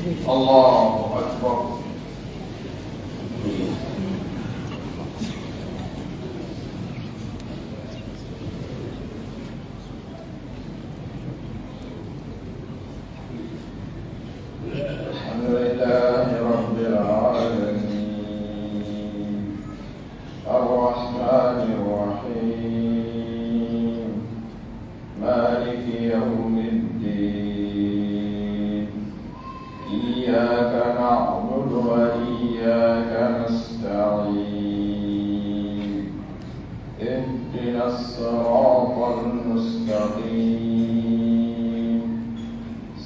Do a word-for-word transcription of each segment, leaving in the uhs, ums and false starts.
الله أكبر. الحمد لله رب العالمين. الرحمن الرحيم. مالك يوم الدين. إياك نعبد وإياك نستعين. اهدنا الصراط المستقيم.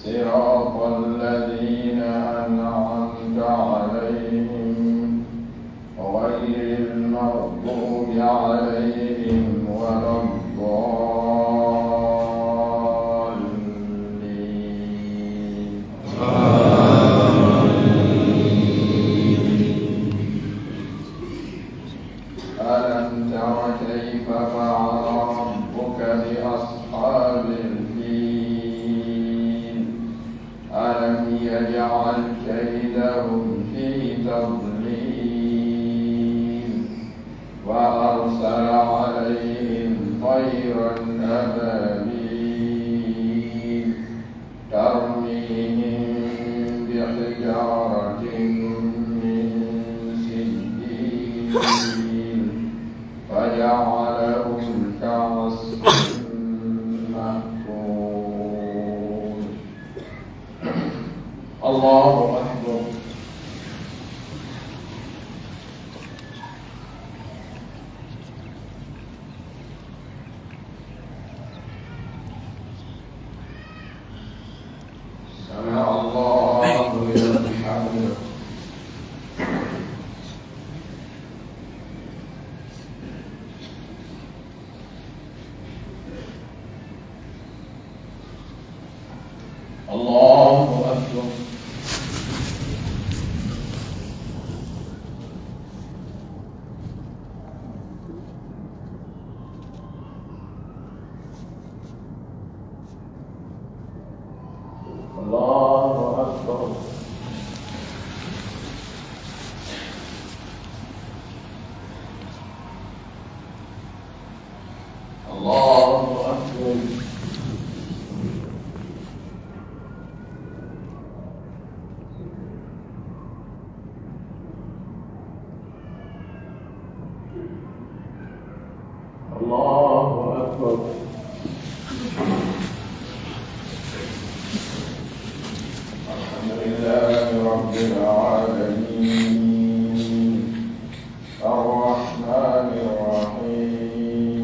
صراط الذين أنعمت عليهم غير المغضوب عليهم ولا الضالين. آمين. ألم تر كيف فعل ربك بأصحاب الفيل؟ ألم يجعل كيدهم في تضليل وأرسل عليهم طيرا أبابيل ترميهم بحجارة من سجيل فجعلهم كعصف مأكول. الله أكبر. سمع الله لمن حمده. الله أكبر. الله أكبر. الله أكبر. الله أكبر. الحمد لله رب العالمين. الرحمن الرحيم.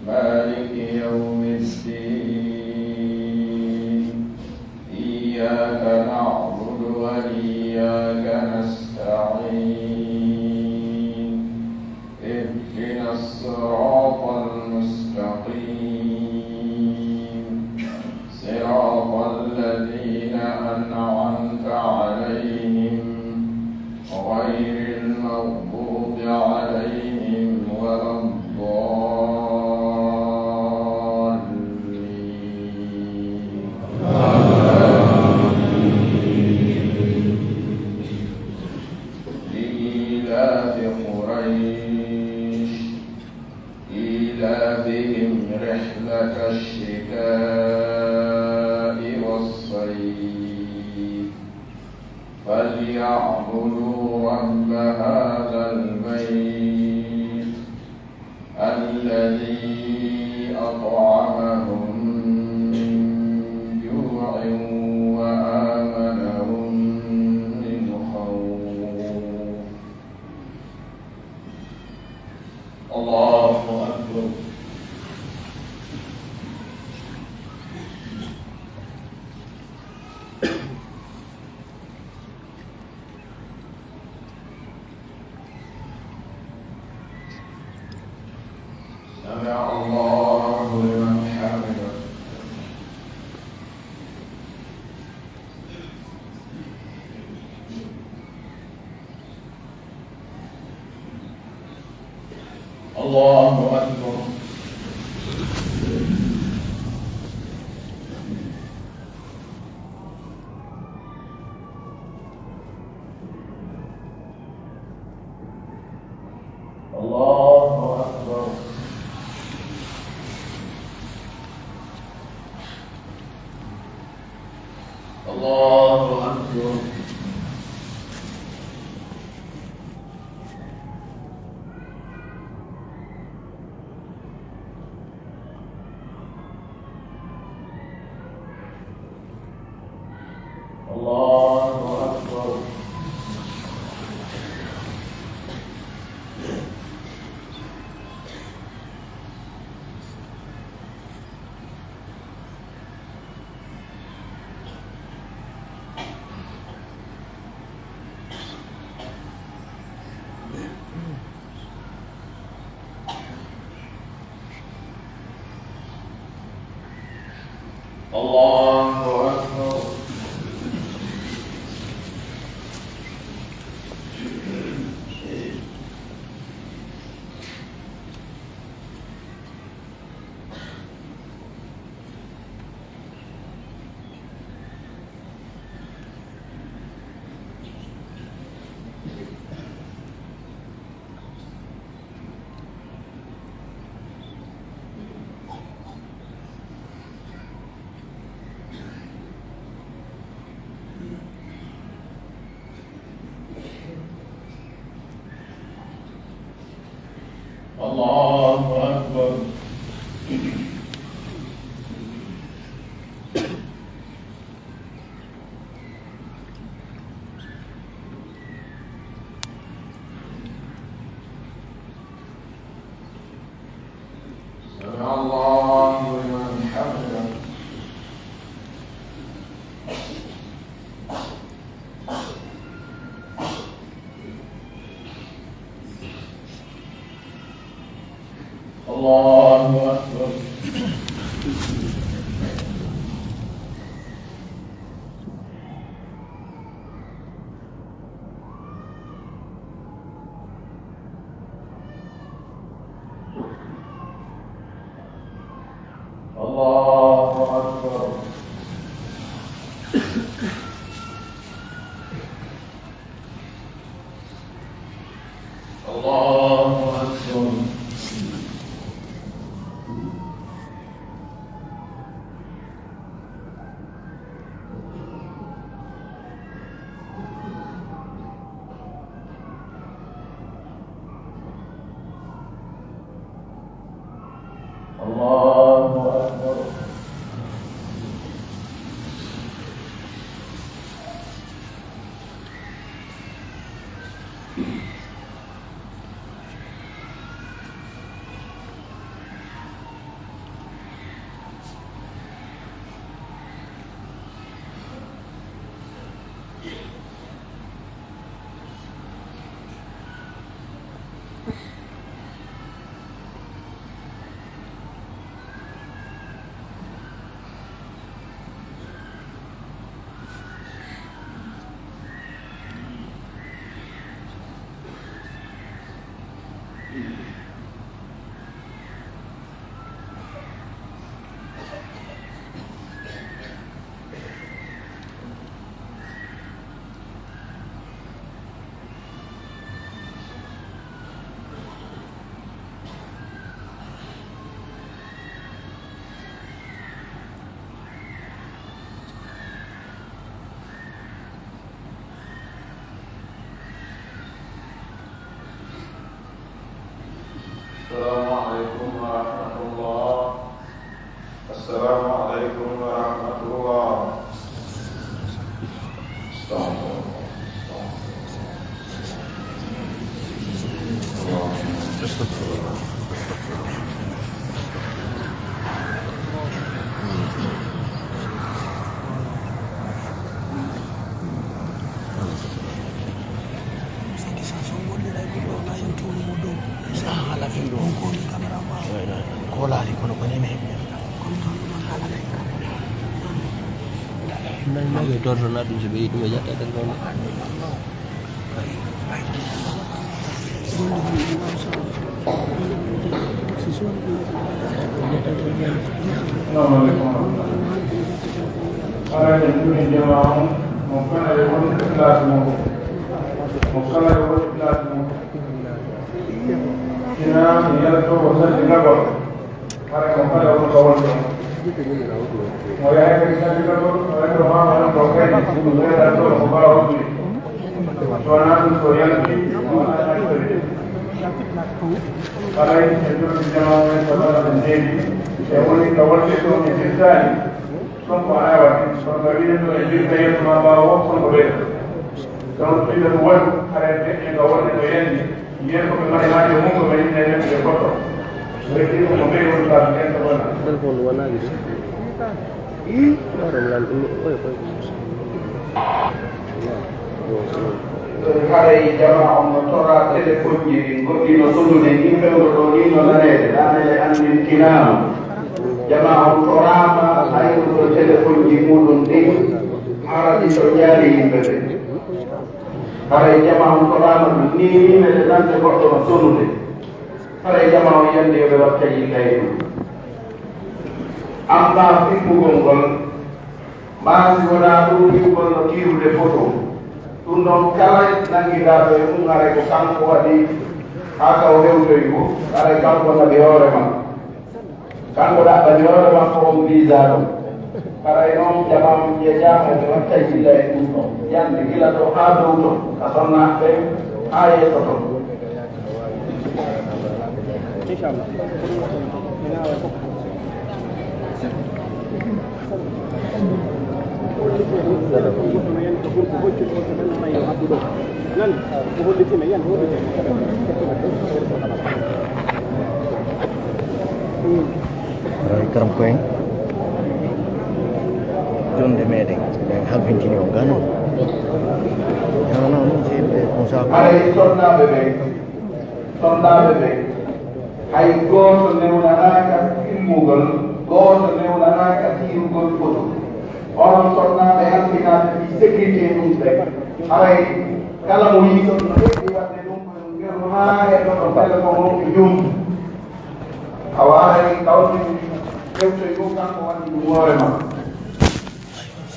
مالك يوم الدين. إياك نعبد وإياك نستعين. اهدنا الصراط المستقيم. صراط الذين أنعمت عليهم غير المغضوب عليهم ولا الضالين. آمين. لإيلاف قريش. إيلافهم رحلة الشتاء والصيف. فليعبدوا رب هذا البيت. الذي أطعمهم من جوع وآمنهم من خوف. الله أكبر. سمع الله لمن حمده. الله أكبر. الله أكبر. الله أكبر. الله أكبر. الله أكبر. سمع الله لمن حمده. الله أكبر. الله أكبر. الله أكبر. الله أكبر. السلام عليكم ورحمة الله. السلام عليكم ورحمة الله. استغفر الله. استغفر الله. Ko laali kono ko nene. Nan mawɓe torrana ɗum, so ɓe yiɗi ɗum, ɓe ƴetta ɗen ɗon. Assalamu alaikum warahmatullahi. Haraji ɗum e jamaa on, mo kala e woni place mum. Mo kala e woni place mum. Sinaa mi yaltoo ko salli nagol. Hara mo kala woni ka woni ɗon. Mo yahay ko salliɗo ɗon, o rendo maa wona ko kadi, ɗum renda ɗo ko ɓaawo ɗum. So wonaa ɗum ko yalti, o alaa ɗum. Haray e jooɗi jamaa en ko ɗon en ndeedi, e woni ka wonde ɗo e jirtaani, ɗon ko alaa waɗde, kono ka wiɗen ɗo e jirta yeeso maa ɓaawo, kono ko ɓeyda. Kono ko ɓeyda ɗum waɗu, haray deƴƴe ka wonde ɗo yalti, Nden ko ɓe mari haaje mun ko ɓe yiɗi nden ɓe fotto. Ɓe wi'i ko ɓe woni ka nden ko wona. Téléphone wona gis. Ii, ɗum lan ɗum oy koy. Ɗum haray jamaa on no toraa telefonji ɗin goɗɗi no sodude, ɗin fewndo ɗoo ɗin no naneede, naanele anndintinaama. Jamaa on toraama hayrude telefonji muɗum ɗin, hara ɗi soƴƴaali yimɓe ɓen. Haray jamaa on toraama ɗum, nii nii meɗen nande goɗɗo no sonude. Haray jamaa on yandi yo ɓe watta yilla e ɗum. Ammaa fiɓɓugol ngol, maa si wonaa ɗum fiɓɓugol no tiirude foto, ɗum ɗon kala nanngidaaɗo e mum, haray ko kanko waɗi haa ka o hewtoyi ngu, haray kanko naɓi hoore makko. Kanko ɗaɓɓani hoore makko on visa ɗon. Haray non jamaa on jejaama e ɓe watta yilla e ɗum ɗon. Yande gila ɗo haa dow ton, ka sonnaaɓe ɓen haa yeeso ton. Haray karam koyen, jonde meɗen, ɓen halfintini on gano. Hana non si ɓe on sa Haray sonnaaɓe ɓen, sonnaaɓe ɓen, hay gooto newnanaaka fiɓɓugol, gooto newnanaaka tiirugol foto. Onon sonnaaɓe halfinaaɓe fii sécurité ɗum ɓe. Haray kala mo yiɗi ɗon no heɓi waɗde ɗum, ko yo ngel haa heɗoto téléphone on e jom. Awa haray kawti hewtoy ɗum kanko waɗi ɗum hoore makko.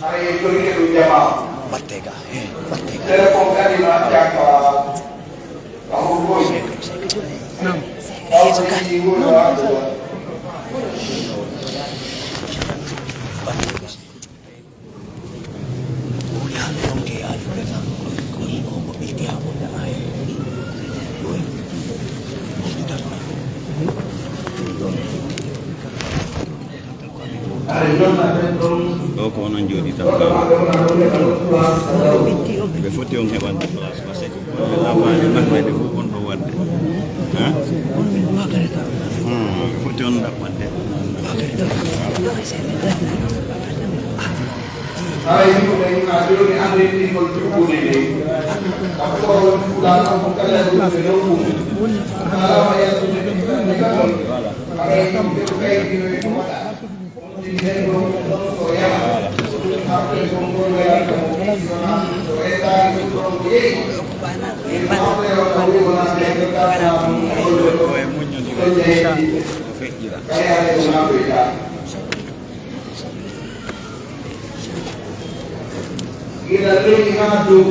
Haray torike ɗum jamaa on. Batte ga, eh, batte ga. Téléphone kadi no acca ka, ka hurgoy. Naam. Kawti ɗi wuro waɗugo. Ɗo ko onon jooɗi tan ka. Ɓe foti on heɓande place, parce que on ɓe labbaade, nafoyde fof on ɗo waɗde. Hein? Hmm, ɓe foti on ɗaɓɓande. Haray yimɓe ɓen, haa jooni, anndinɗingol jubbude nde. Kam ko on fuɗa, kanko kala e ɗum ɓe ɗon ɗum. Kala ma yaltude ɗum, kanko kala. Haray yimɓe ɓen, kaydi no e ɗum waɗa. On ɗin ɓen ɗon ko ɗon ko yaha. Hakkil kon ngol wayata mo, so etaani ɗum ɗon ko yehi. Min mawɓe on ka wuro wonande ɓe kala ɗum ko ɗon ko jeyi. Kay haray ko naatoyta. Gila leydi haa dow,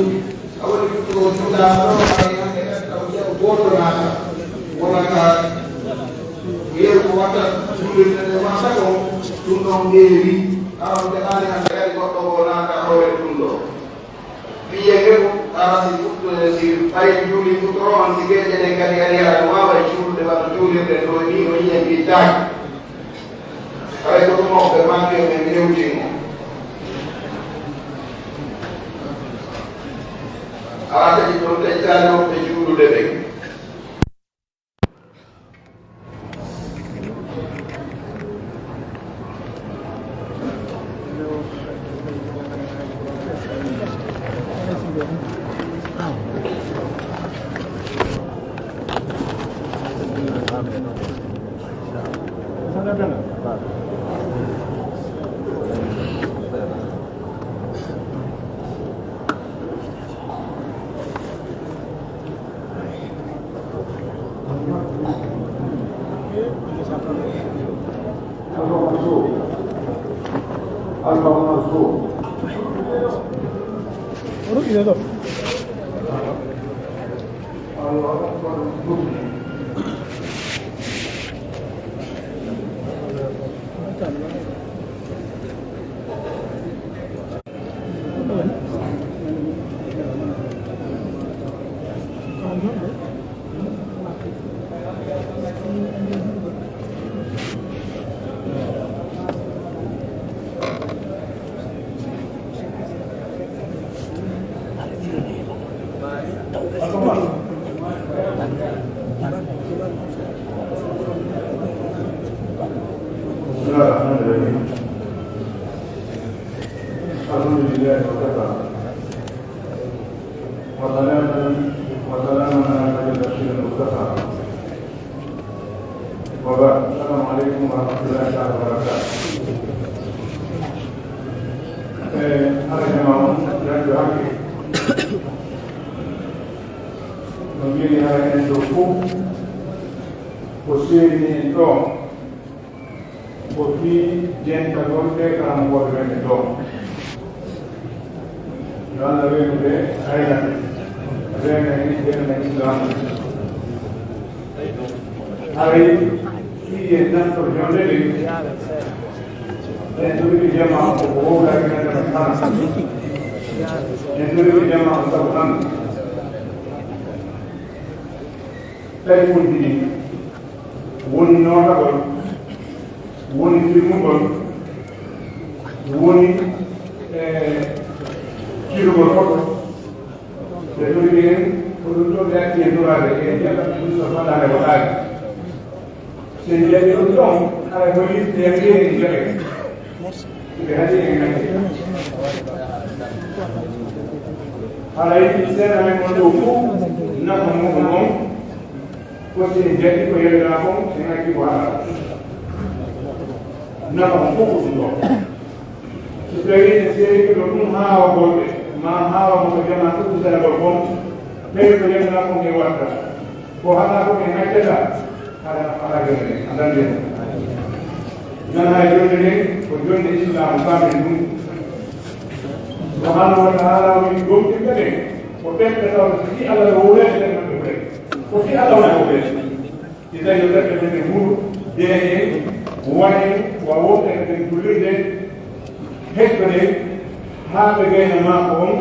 a waɗi fuɗɗo o juulaama ɗo, hay hannde kadi taw jaw gooto naata. Wona ka yeru ko watta juulirde nde watta ko, ɗum ɗon ɓeewi, awa nde aani hannde kadi goɗɗo o naata hoore ɗum ɗo. Wiye ngeɗu, ara si fuɗɗo, si ɓay juuli fuɗɗoro on, si geeƴe ɗen kadi ari, aɗa waawa juulde wano juulirɗen ɗo ni, o yi'en ɓittaaki. Haray ko ɗum on ɓe maaki yo ɓe newtin mo. Awa kadi ɗon ɓeydaani woɓɓe juulude ɓen. الحمد لله وكفى. وصلاة وسلام على خير البشر المصطفى. وبعد، السلام عليكم ورحمة الله تعالى وبركاته. Eh, hara jama on, yaddu hakke. No mbiymi hara en ɗo fof, ko seeni en ɗo. Ko fii dentagol ɓee karamokooɓe men ɓe ɗoo. Yo Allah reenu ɓe, ayna ɓe, reena en, reena Islaamu. Haray fii en nan ko jonde ɗen, en ɗo wiɗi jamaa ko ko wowlaki men ɗo tan. En ɗo wiɗi jamaa ko sabu tan. Tawi wonti ɗin. Woni nootagol, woni filmugol, woni, eh, cirugol foto. Ɓe ɗon ɓen, ko ɗum ɗo ɓe acci e nulaade, e njaɓa ɗum so fanaade waɗaade. So en njaɓi ɗum ɗon, hara ko yiɗde en ɓe en njaɓe. Ɓe haɗi en njaɓe. Haray seeɗa men on ɗo fof, nafa muɗum on, Ko si en jaɓi ko yelnaa kon, en acci ko haɗaa. Nafa on fof ko ɗum ɗoo. So tawii en seedike ɗo ɗum haawagol ɓe, maa haawa mo ko jamaa ɗum senagol kon, tawi ko yelnaa kon en watta. Ko haɗaa kon en accata, haɗa, haɗa jonde, a dande mo. Janaa e jonde nden, ko jonde Islaamu faamen ɗum. Subhaanahu wa ta'aalaa woni gomɗinɓe ɓen, ko ɓen ɓe tawata si Alla no wowlani ɓen maɓɓe ɓen. Ko fii Alla wona ko ɓen. Si tawi yo ɓerɗe men ɗe huuru, deeƴen, waɗen, wa woɗɗen ɓen jullirde, hettoɗen, haa ɓe gayna maako on,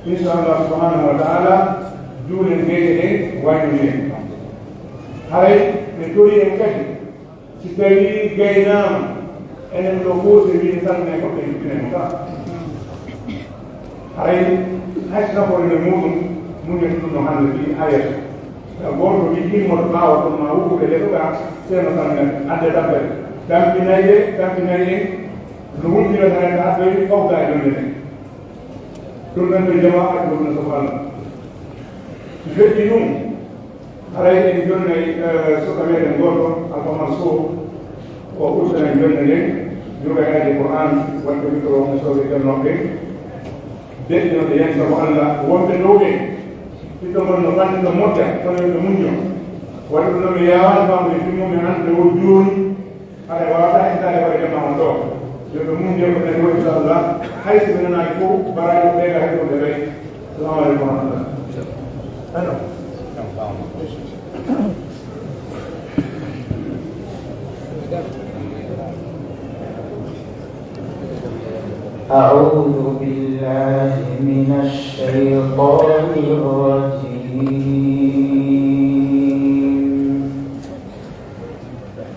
inshallah subhanahu wa ta'ala, juulen gayɗe ɗen, waynoyen. Haray ɓe torii en kadi, si tawii gaynaama, enen ɗo fof si wi'i tan ne ko ɓe yuɓɓinay mo ka. Haray hay si nafoore nde muuɗum, muñen ɗum no hannde fii haa yeeso. Taw gooto wi'i immoto ɓaawo ɗum maa wukkude leɗɗo gaa, seeno tan ne adde dabbere. Tampinay ɓe, tampinay en, no wultira tan en addoyi fawda e jonde nde. Ɗum nan ɓe jamaa addi ɗum ne sofalno. Si feƴƴi ɗum, Haray en jonnay, eh, suka meɗen gooto, Alfa Mansour, o uddana en jonnde nden, joga e aayaaje Qur'aan, waɗde micro on e sooɓe jonnooɓe ɓen. Deƴƴinooɓe yen sabu Alla, wonɓe dow ɓen, ɓiɗɗo mon no fanni no moƴƴa, kono yo ɓe muñño. Waɗi ɗum ɗon ɓe yaawaani faamude fii mum en hannde o jooni, Haray waawataa hitaade hoore jamaa on ɗoo. Yo ɓe muñje ko ɓen ɗoo, inchallah. Hay si ɓe nanaaki fof, baraaji ko ɓeyda hay ko ɓe ɓay. Assalamu aleykum wa rahmatullah. Allo. أعوذ بالله من الشيطان الرجيم.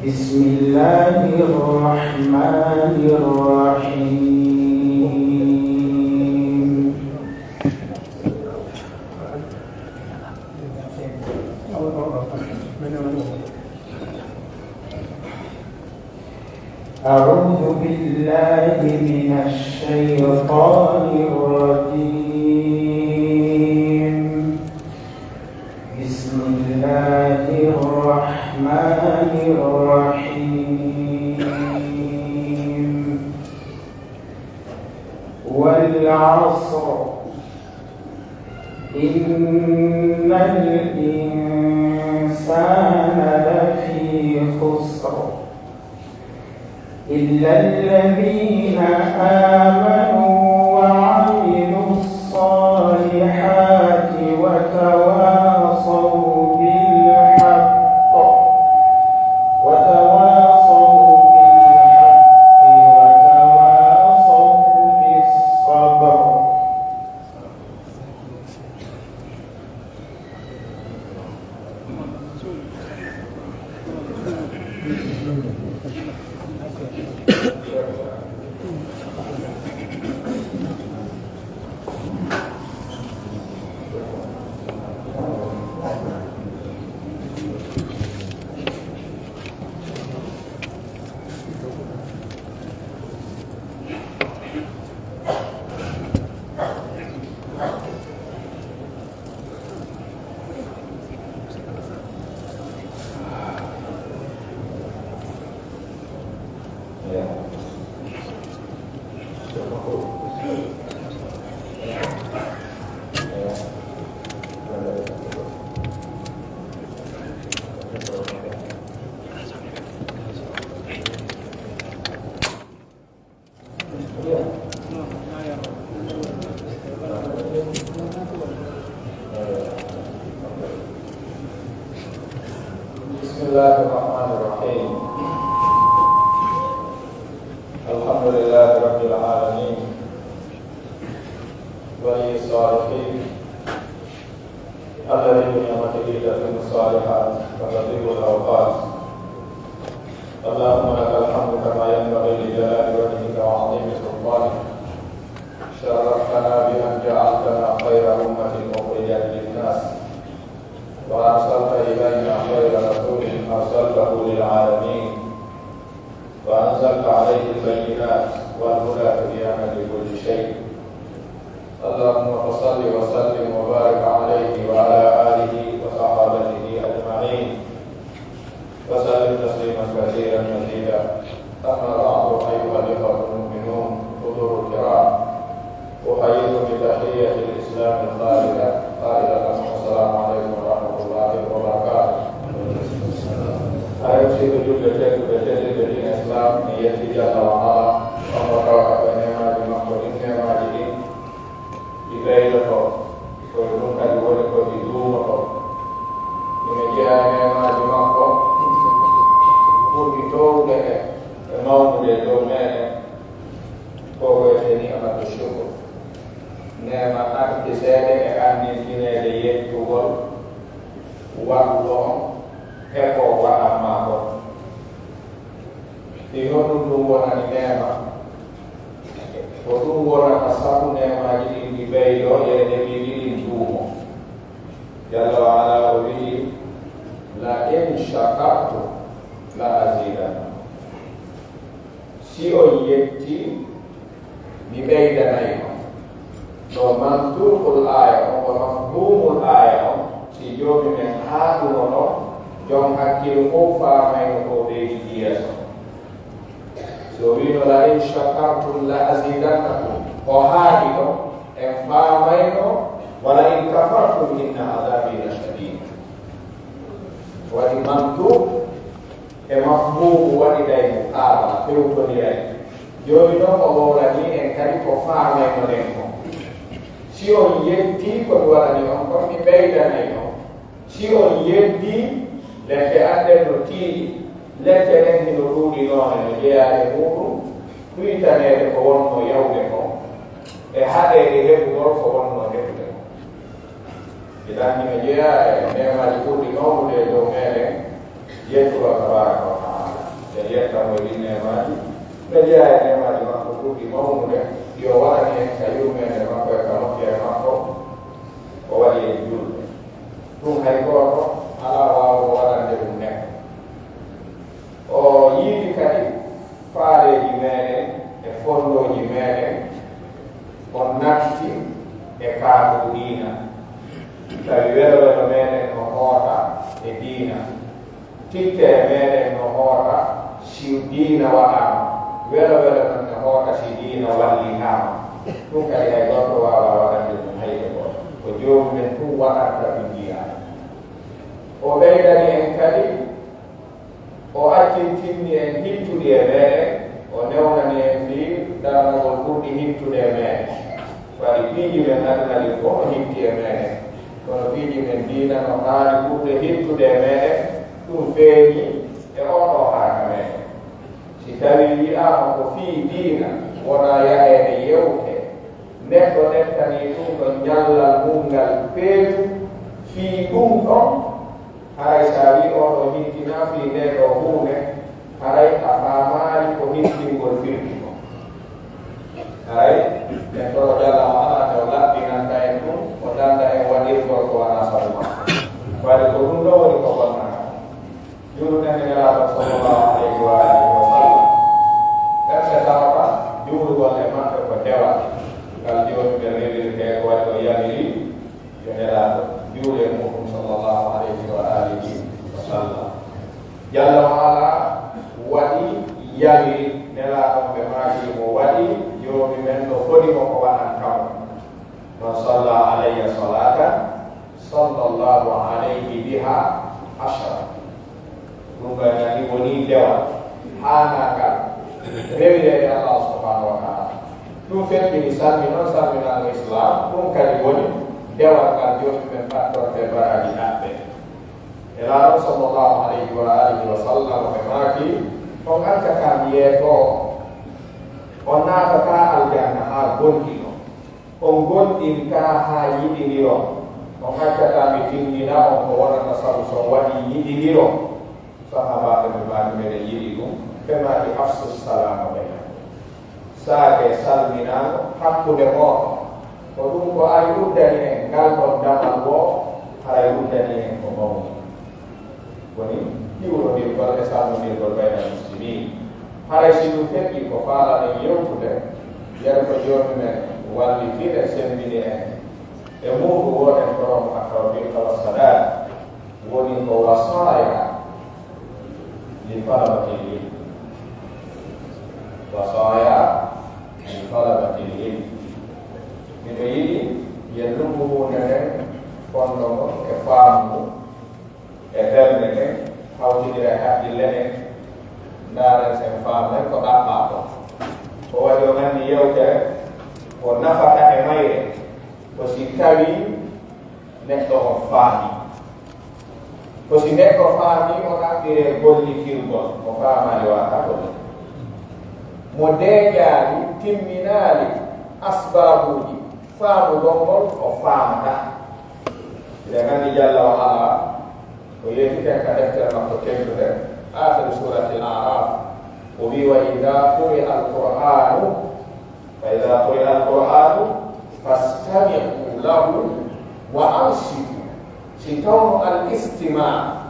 بسم الله الرحمن الرحيم. أعوذ بالله من الشيطان الرجيم. بسم الله الرحمن الرحيم. والعصر. إن الإنسان لفي خسر. إلا الذين آمنوا وعملوا الصالحات وتواصوا بالحق، وتواصوا بالحق وتواصوا بالصبر. لله رب العالمين، ولي الصالحين، الذي بنعمته تتم الصالحات وتطيب الأوقات. اللهم لك الحمد كما ينبغي لجلال وجهك وعظيم سلطانك. شرفتنا بأن جعلتنا خير أمة أخرجت للناس، وأرسلت إلينا خير رسول أرسلته للعالمين، وأنزلت عليه البينات والهدى تبيانا لكل شيء. اللهم فصل وسلم وبارك عليه وعلى آله وصحابته أجمعين، وسلم تسليما كثيرا مزيدا. أما بعد، أيها الإخوة المؤمنون، حضور الكرام، أحييكم بتحية الإسلام الخالدة، قائلا لكم: السلام عليكم ورحمة الله وبركاته. Ayo, siɗo julɓe tedduɓe, tedduɓe diina Islam, mi yetti Jalla wa Ala, on mo tawata ko e neemaaji makko ɗin, neemaaji ɗin ɗi ɓeydoto, ko e ɗum kadi woni ko ɗi duumoto. Ina jeyaa e neemaaji makko ɓurɗi toowude e, e mawnude e dow meɗen, ko ko wi'etee ni'matu shukr, neema arti seede e anndintineede yettugol wallo on e ko waɗan maa kon. Fii honɗun ɗun wonani neema? Ko ɗun wonata sabu neemaaji ɗin ɗi ɓeydoo e nde ɗi ɗin duumoo. Jalla wa Ala o wi'i: "La in shakartum la azidannakum." Si on yettii, mi ɓeydanay on. Ɗo mantuqul aaya on, wa mafhumul aaya on, si Joomi men haaɗuno ɗon, jon hakkil fow faamayno ko o ɓeyditi yeeso. Si o wi'ino, "La in shakartum la azidannakum," o haaɗi ɗon, en faamayno, "Wa la in kafartum inna azabi la shadid." Waɗi mantuq e mafhuumu waɗiray muqaabala, fewtondiray. Jooni non o wowlanii en kadi ko faamaynoɗen kon. Si on yettii ko mi waɗani on kon, mi ɓeydanay on. Si on yeddii, lepte an ɗen no tiiɗi. Lepte ɗen hino ɗuuɗi noone, no jeyaa e muuɗun kuytaneede ko wonnoo yahude kon, e haɗeede heɓugol ko wonnoo heɓude kon. Idan hino jeyaa e neemaaji ɓurɗi mawnude e dow meɗen, yettugol Tabaaraka wa Ta'aala. En yetta mo e ɗin neemaaji. Hino jeyaa e neemaaji makko ɓurɗi mawnude, ɗi o waɗani en ka yurmeende makko e ka moƴƴere makko, o waɗi en julɓe. Ɗun hay gooto alaa waawuɗo waɗande ɗun neɗɗo. O yiili kadi faaleeji meɗen e fonndooji meɗen, o natti e kaaɗo diina. Tawi welo welo meɗen no hoota e diina. Tikkere meɗen no hoota si diina waɗaama. Welo welo non no hoota si diina wallitaama. Ɗun kadi hay gooto waawaa waɗande ɗun hay e gooto. Ko Joomi men tun waɗanta ɗun jiyaa. O ɓeydani en kadi, o accintinni en hittude e meɗen, o newnani en fii darnagol ɓurɗi hittude e meɗen. Waɗi piiji men aduna ɗin fow no hitti e meɗen, kono piiji men diina no haani ɓurde hittude e meɗen, ɗun feeñi e oo ɗoo haraka meɗen. Si tawii wi'aama ko fii diina, wonaa yaheede yewte, neɗɗo nettanii ɗun ɗon ɲallal mun ngal peetu fii ɗun ɗon, haray si a wi'ii oo ɗoo hittinaa fii ndee ɗoo huunde, haray a faamaali ko hittingol firti kon. Haray en toro Jalla wa Ala taw laɓɓinanta en ɗun, o danda en waɗirgol ko wanaa sabu makko. Waɗi ko ɗun ɗoo woni ko bonnata. Juulɓe ɓen e Nelaaɗo sallallahu alayhi wa alihi wa sallam, ɓen ɓe tawata juulugol e maɓɓe ko dewal, ngal Joomi ɓe rewirtee ko waɗi o yamiri yo Nelaaɗo juulu e muuɗum sallallahu alayhi wa alihi wa sallam. Jalla wa Ala waɗi yamiri Nelaaɗo ɓe maaki mo waɗi Joomi men no fodi mo ko waɗanta mo. Man salla alayya salatan, sallallahu alayhi biha ashra. Ɗun ɗoo nani woni dewal haanangal rewireede Allah subhanahu wa ta'ala. Ɗun feƴƴini salminon salminango Islam, ɗun kadi woni dewal ngal Joomi men ɓattortee baraaji ɗaɓɓe. Nelaaɗo sallallahu alayhi wa alihi wa sallam ɓe maaki, on acca kam yeetoo. On naatataa aljanna haa gontino. On gondintaa haa yiɗindiron. On accataa mi tinndina on ko wonata sabu so on waɗii yiɗindiron. Sahaabaaɓe ɓe maaki, meɗen yiɗi ɗum. Ɓe maaki, "Afsu salaama baynakum." Saakee salminaango hakkunde mooɗon. Ko ɗum ko ari uddani en ngal ɗon damal woo, haray uddani en ko mawni. Woni hiwrondirgol e salmondirgol baynal muslimiin. Haray si ɗum feƴƴii ko faalaɗen yewtude, yen ko Joomi men wallitire, semmbini en e muuɗum, wooɗen ko ɗon at-tawfiiqa was-sadaad, woni ko wasaaya li talabatil ilm. Wasaaya li talabatil ilm. Miɗo yiɗi yen luɓɓu huunde nden, fondo ngon e faamu ngun, e ɓernde nden, hawtindira e hakkille ɗen, ndaaren si en faamay ko ɗaɓɓaa kon. Ko waɗi on anndi yewtere ko nafata e mayre, ko si tawii neɗɗo on faamii. Ko si neɗɗo faamii, o ɗaɓɓiree gollitirgol, mo faamaali waawataa gollitde. Mo deeƴaali, timminaali asbaabuuji faamugol ngol, o faamataa. Hiɗen anndi jalla wa ala, o yeetike ka deftere makko teddunde, aakhiru suuratil A'raaf, o wi'i, "Wa idhaa quri'a al-Qur'aanu, fa idhaa quri'a al-Qur'aanu fastami'u lahu wa ansitu." Si tawno al-istima'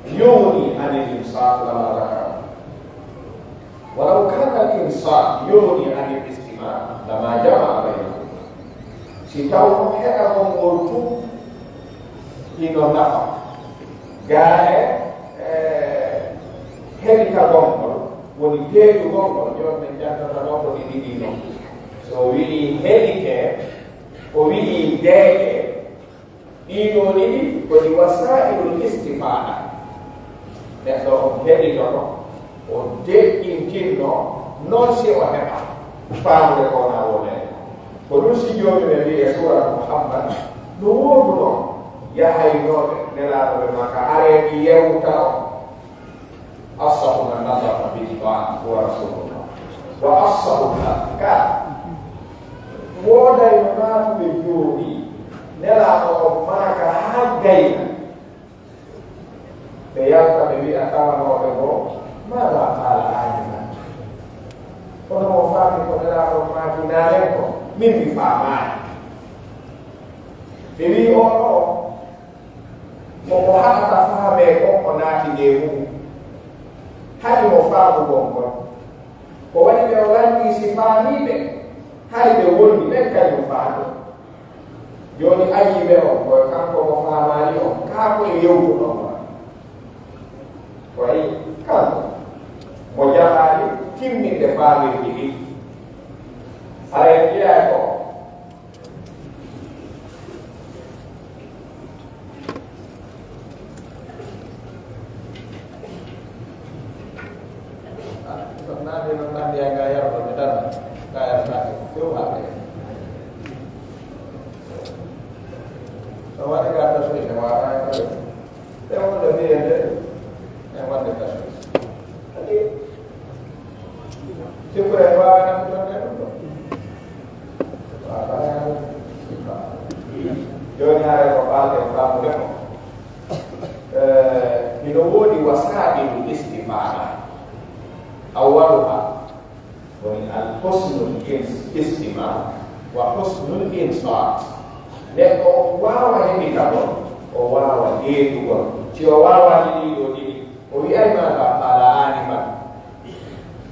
yughni anil insaat lama dhakara. Walaw kaana al-insaatu yughni anil istima' lama jama'a baynahuma. Si tawno heɗagol ngol tun hino nafa, gaa e, e, heɗitagol ngol, woni deeƴugol ngol, jooni men jannata ɗoo ko ɗi ɗiɗi non. So wi'i heɗitee, o wi'i deeƴee, Ɗii ɗoo ɗiɗi ko ɗi wasaa'ilul istifaada. Neɗɗo on heɗitoto, o deƴƴintinno, non si o heɓa faamude ko wona wonde. Ko ɗun si Joomi men wi'i e Suuratu Muhammad, no wooduno yahaynooɓe Nelaaɗo ɓe Makka, aree mi yewta on. Afsahu man nataqa bil Qur'an huwa Rasulullah. Wa afsahu al-adhkar. Woodayno naatuɓe jooɗii, Nelaaɗo on maaka haa gayna. Ɓe yalta ɓe wi'a tawanooɓe goo, "Maada qaala aanifan?" Kono mo faami ko Nelaaɗo on maaki nanen kon, min mi faamaali. Ɓe wi'i, "Oo ɗoo, mo ko haɗata faamee kon o naati nde mu'un." Haɗi mo faamugol ngol. Ko waɗi ɓe o lanndii si faamii ɓe, hari ɓe wondi ɓen kañum faami. Jooni ayiiɓe on, ko e kanko mo faamaali on, kaa ko e yewtuɗon on? Ko e kanko mo jaɓaali timminde faamirdi ɗin. Haray en ƴiyaay ko Sikkure en waawataa ɗum ɗon ɗum ɗon. Jooni haray ko faalten faamude ko, eh, hino woodi wasaa'ilu istifaada. Awwaluha, woni al husnul ins-, istima' wa husnul insaat. Neɗɗo o waawa heɗitagol, o waawa deeƴugol. Si o waawaani ɗii ɗoo ɗiɗi, o wi'ay maada qaala aanifan.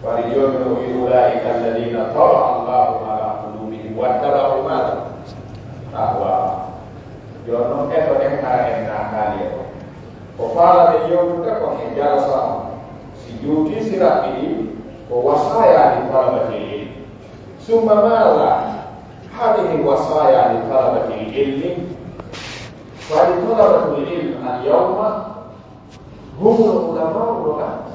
Wari Joomi on wi'i, "Ulaa'ika alladhiina taba'a Allaahu alaa quluubihim wattaba'uu maada? Ahwaa'ahum." Jooni non, eto ɗen hara en naataali e ɗon. Ko faalaɗen yewtude kon e darasa on, si juutii si raɓɓiɗii, ko wasaaya li talabatil ilm. Summa maada haadihi wasaaya li talabatil ilmi? Fa li talabatil ilm al yawma humul ulamaa'ul ghadd.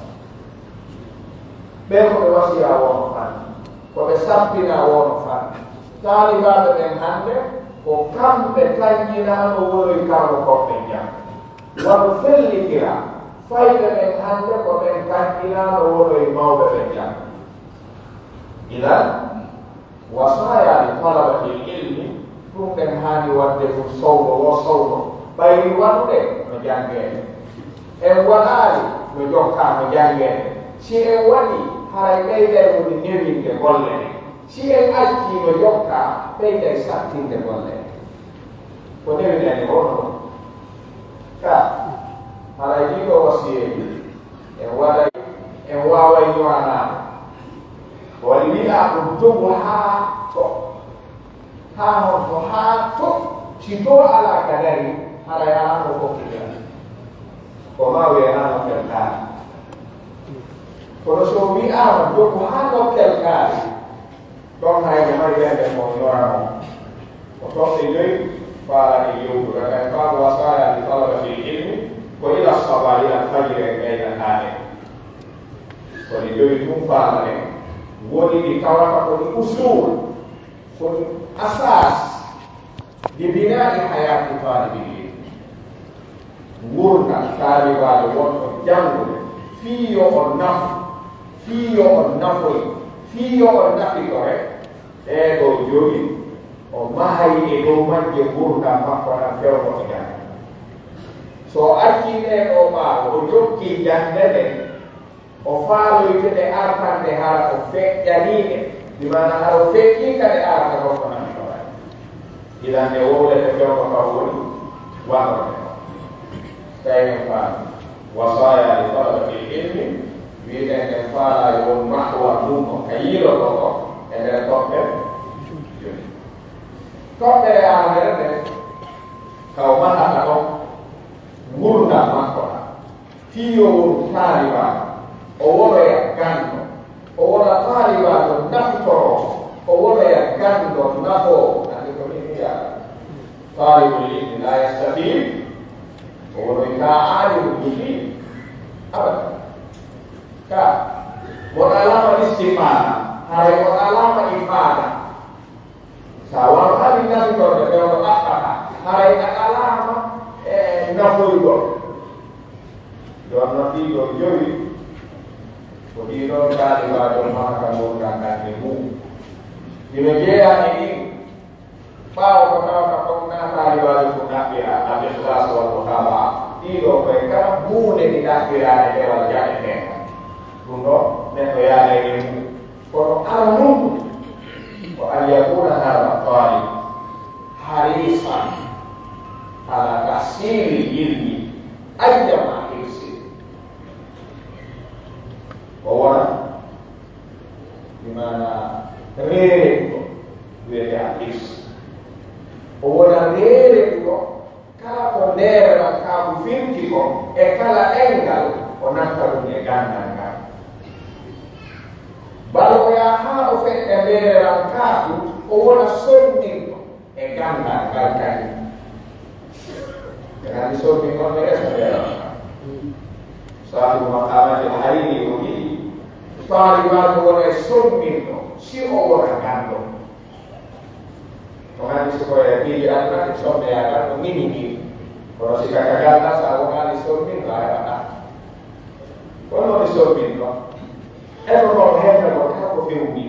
Ɓen ko ɓe wasiyaa woo no fanɗi, ko ɓe sappinaa woo no fanɗi. Taalibaaɓe ɓen hannde, ko kamɓe tanƴinaa no wonoy karlo kon ɓen janngo. Wano fellitira, fayɓe ɓen hannde ko ɓen tanƴinaa no wonoy mawɓe ɓen janngo. Idan, wasaaya li talabatil ilmi, ɗun en haani waɗde ɗun sawno woo sawno, ɓayri waɗude no janngeede. En waɗaali no jokkaa no janngeede. Si en waɗii, haray ɓeyday woni newinde golle ɗen. Si en accii no jokkaa, ɓeyday sattinde golle ɗen. Ko newinani wonno ɗun. Ka, haray ɗii ɗoo wasiyeeji, en waɗay, en waaway ñoranaaɗo. Ko waɗi wi'aa ɗun dogu haa to, haa honto, haa to, si to alaa ka dari, haray alaa no fokkitira. Ko maa wi'ee haa nokkel kaari. Kono so wi'aama dogu haa nokkel kaari, ɗon hay ko mari ɓernde ko ñorano. Ko toɓɓe joy faalaɗe yewtude, kay faamu wasaaya li talabatil ilmi, ko ila sabaa, ila fajiri e gaynakaaɗe. Ko ɗe joy tun faalaɗe, woni ɗi tawata ko ɗi usul, ko ɗi asaas, li binaa'i hayaati taalibil ilmi. Ngurndan taalibaajo wonɗo janngude, fii yo o nafu, fii yo o nafoy, fii yo o nafitore, ɗee ɗoo jowi, o mahay e dow majje ngurndan makko ɗan fewndo o jannga. So o accii ɗee ɗoo ɓaawo, o jokkii jannde nden, o faaloyte ɗe artande hara o feƴƴanii ɗe, bi maana hara o feƴƴii ka ɗe arata ɗon ko nani ko waɗi. Idan ɗe wowlete fewndo ka woni waɗorde. Tawi en faami, wasaaya li talabatil ilmi, wi'eten en faalaaji won mahwar mum on ka yiilotoo ko e nder toɓɓe jowi. Toɓɓere aranere nden, ka o mahata ɗon ngurndan makko ɗan. Fii yo wonu taalibaajo, o wonoya ganndo, o wona taalibaajo nafutoroowo, o wonoya ganndo nafoowo. Anndi ko min wi'ata, taalibul ilmi laa yastafid, o wonoy ka aalimu mufid. Abada. Ka, mo alaama istifaada, haray mo alaama ifaada. Sa waawaali nafitorde fewndo ɗaɓɓata, haray a alaama e nafoygol. Jooni no ɗii ɗoo jowi, ko ɗii ɗoo taalibaajo mahata ngurndan ɗan e mum. Hino jeyaa e ɗin, ɓaawo ko tawata kon naa taalibaajo ko ɗaɓɓiraa, al-ikhlaas wal mutaabaa. Ɗii ɗoo koye kala huunde ɗi ɗaɓɓiraa e dewal jaɓeteeɗo. Ɗun ɗoo, neɗɗo yaaday e mum. Kono aranun ko an yakuna hada talib harisan ala tahsili ilmi ayyama hirsi. O wona, bi maana reereɗuɗo, wi'etee al hirs. O wona reereɗuɗo. Kala ko ndeererankaaku firti kon, e kala ɗemngal, o natta ɗun e ganndal ngal. Bala o yaha haa o feƴƴa ndeererankaaku, o wona sonninɗo e ganndal ngal kadi. En anndi sonnin on e reso ndeererankaaku. Saahibu Maqaamaatil Hariiri o wi'i, taalibaajo wona e sonninɗo, si o wona ganndo. On anndi si ko e piiji aduna, e sonneyagal ko mini nii. Kono si ka ka ganndal, sa wonaali sonninɗo, a heɓataa. Kono woni sonninɗo. E ko ko hennagol kala ko fewndi.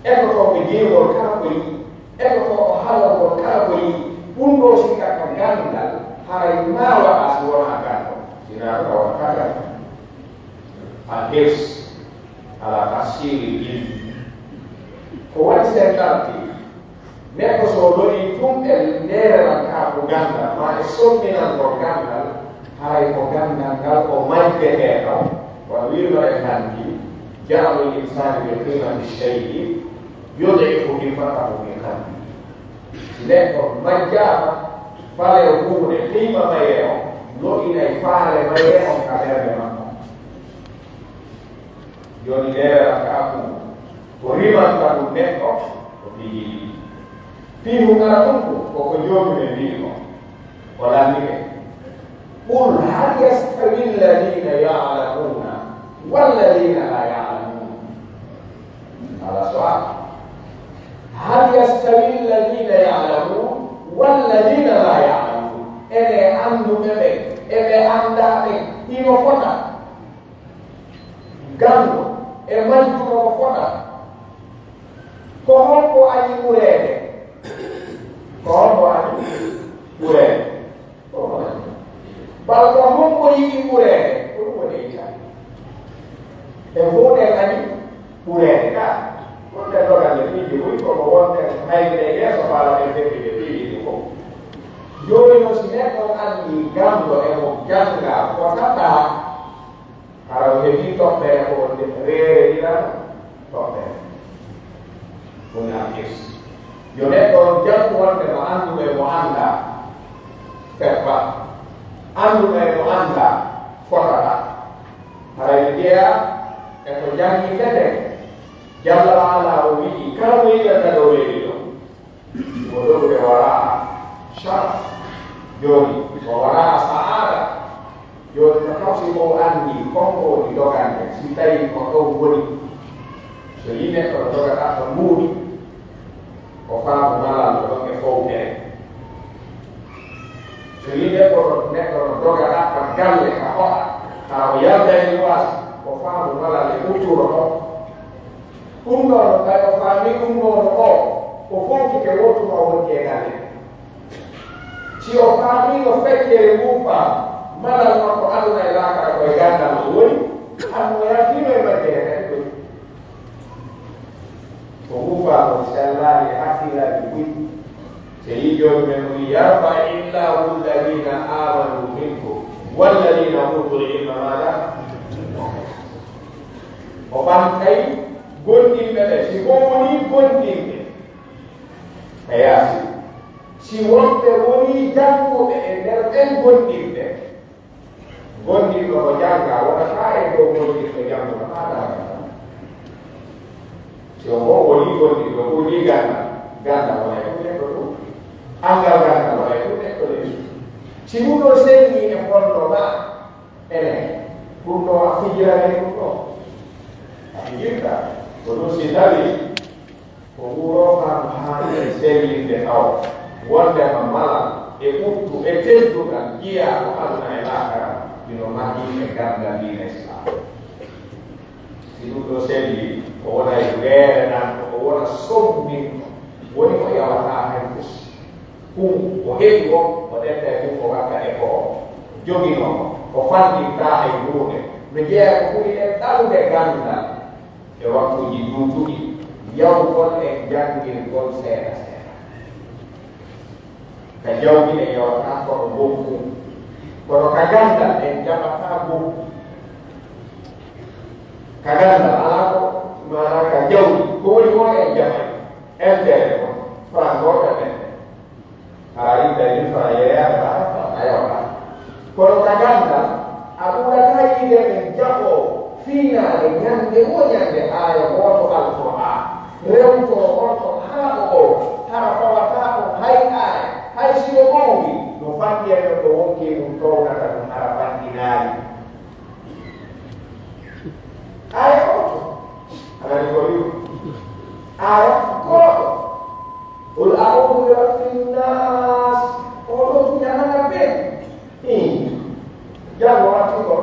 E ko ko ɓe jeygol kala ko yiɗi. E ko ko o halagol kala ko yiɗi. Ɗun ɗoo si ka ka ganndal, haray maa waɗa si wonaa ganndo. Si naa ɗun a wonata ganndo. Al hirs ala tahsili ilmi. Ko waɗi sen ɗalti, neɗɗo so lori tun e ndeererankaaku ganndal, maa e sonninangol ganndal, haray ko ganndal ngal o majjetee ɗon. Wano wi'uno en hanki, ja'alul insaani bi qiimati shay'i yud'ifu himmatahu fi qalbi. Si neɗɗo majjaama faale huunde, qiima mayre on, lo'inay faale mayre on ka ɓernde makko. Jooni, ndeererankaaku ko rimanta ɗun neɗɗo ko piiji ɗiɗi. Piihu ngara ɗun ko, ko ko Joomi men wi'i kon. O lanndike, "Qul hal yastawi alladhina ya'lamuna walladhina la ya'lamun?" Ala su'al. "Hal yastawi alladhina ya'lamun walladhina la ya'lamun?" Ene annduɓe ɓen, e ɓe anndaa ɓen, hino fota? Ganndo e majjuɗo no fota? ɓureede? Ko hombo ani ɓureede? Ko hombo ani? Bal ko hombo yiɗi ɓureede? Ko ɗum woni e Itaali. En fof ɗen ani ɓureede ka. Wonde dogal e piiji buy ko ko wonde hayre e yeeso faala en fedde ɓe piiji ɗi fof. Jooni noon si neɗɗo on anndi ganndo e mo jannga fotataa, hara o heɓii toɓɓere ko wonde reere ɗiɗa toɓɓere. Ɗum na firti. Yo neɗɗo on janngu wonde mo annduɗo e mo anndaa feppa. Annduɗo e mo anndaa fotata. Haray mi jeyaa e ko jannginteten. Jalla wa ala o wi'i, kala mo yiɗata ɗo weeli ɗo. Mo ɗo ɓe waraa sharaf. Jooni, mo waraa saada. Jooni, ko taw si ko anndi, kon ko woni dogande, si tawi ko ɗon woni. So yii neɗɗo no doga ɗaɓɓa mbuuɗi, o faamu malal ko ɗon e fowtere. So yii neɗɗo no, neɗɗo no doga ɗaɓɓa galle ka hoɗa, haa o yalta e luwaas, o faamu malal e ɓutturo ɗon. Ɗum ɗoo no, ɓay o faamii ɗum ɗoo no oo, o fowtike wootu ma o wonti e galle. Si o faamii no feccere nguufaa, malal makko aduna e laakara ko e ganndal o woni, hano o yaltiino e majjere kadi ɗum. Ko nguufaa ko sellaaji e hakkillaaji buy. Sey jooni men woni, "Yarfa'illahu alladhina amanu minkum walladhina utul ilma maada?" O ɓantay gomɗinɓe ɓe, si ko woni gomɗinɓe ka yaasi. Si wonɓe woni jannguɓe e nder ɓen gomɗinɓe, gomɗinɗo ko jannga, wonata e dow gomɗinɗo jannguɗo haa daara. Si o fof woni gomɗinɗo, ɓuri ganndal, ganndal wona e ɗum neɗɗo ɗum. Anngal ganndal wona e ɗum neɗɗo ɗum. Si ɗum ɗo sennii e fonndo ma, ene, ɗum ɗo a fijirani ɗum ɗo. A fijirta, ko ɗum si tawi ko wuro fam haani e sellinde taw, wonde ma malal e ɓuttu e teddungal jiyaa ko aduna e laakara, hino mahii e ganndal diina Islaam. Si ɗum ɗo selli, o wona e weere nan, o wona sommin, woni o yawataa hay fus. Ɗum o heɓi o, o ƴetta e ɗum o wakka e ko o joginoo, o fanɗintaa e huunde. No jeyaa ko ɓuri en ɗaɗude ganndal e waktuuji juutuɗi, yawgol e janngirgol seeɗa seeɗa. Ka jawdi en yawataa kono gomɗum, kono ka ganndal en jaɓataa gomɗum. Ka ganndal alaa ko, maanaa ka jawdi, ko woni woo en jaɓay. Intérêt ko, franc gooto men. Hara inda ni fa yeeya ba, a yawa. Kono ka ganndal, a ɓurataa yiide men jaɓoo fiinaare ñannde woo ñannde aaya gooto Alqur'aan. Rewtoo on to haa o oo, hara fawataa on hay aaya, hay si o mawni, no fanɗi e men ɗo wonkii ɗum townata ɗum hara fanɗinaali. Aaya gooto. A nani ko wi'u? Aaya gooto. Qul a'udhu bi rabbin nas. O ɗo tun ñaanana ɓe. Hii. Janngo watti ko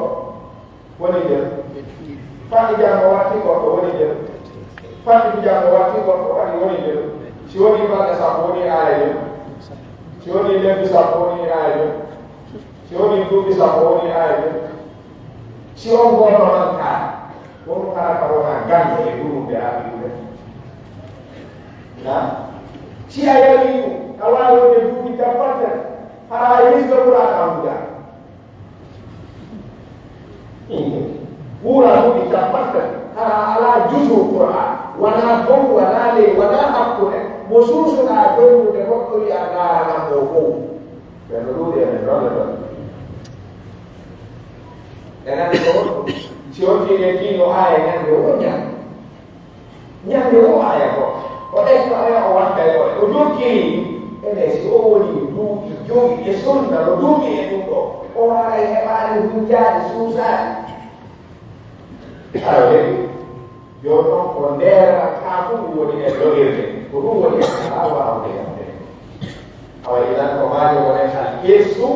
woni nder. Fanɗi janngo watti ko woni nder. Fanɗi janngo watti ko woni nder. Si woni balɗe sappo woni aaya nder. Si woni lebbi sappo woni aaya nder. Si woni duuɓi sappo woni aaya nder. Si on gooto man kaa, on hara ka wona ganndo e dumunde arɗiɗude. Na? Si a yalii ɗum, a waawi wonde duuɓi cappanɗe, hara a hisɓe Qur'aana on jaa. Ɓura duuɓi cappanɗe, hara a alaa juzu Qur'aana, wanaa dow, wanaa ley, wanaa hakkunde, mo suusuɗaa jonngude goɗɗo wi'a ndaara nan ɗoo fow. Ɓe no ɗuuɗi e men ɗon e ɗon. Ɓe nani ko woni. Si on fiiri e kiino aaya ñande woo ñande. Ñande woo aaya ko. O ɗefta oya o watta e oya. O jokkiri. Ene si o woni duuɓi jowi e sunna no duuɓi e ɗum ɗo. O waray heɓaani hujjaaji suusaaji. Ayo heɓi. Jooni non ko ndeera kaa fu ɗum woni e logirde. Ko ɗum woni e alaa waawde yamde. Awa ilan ko maajo wonen al hirsu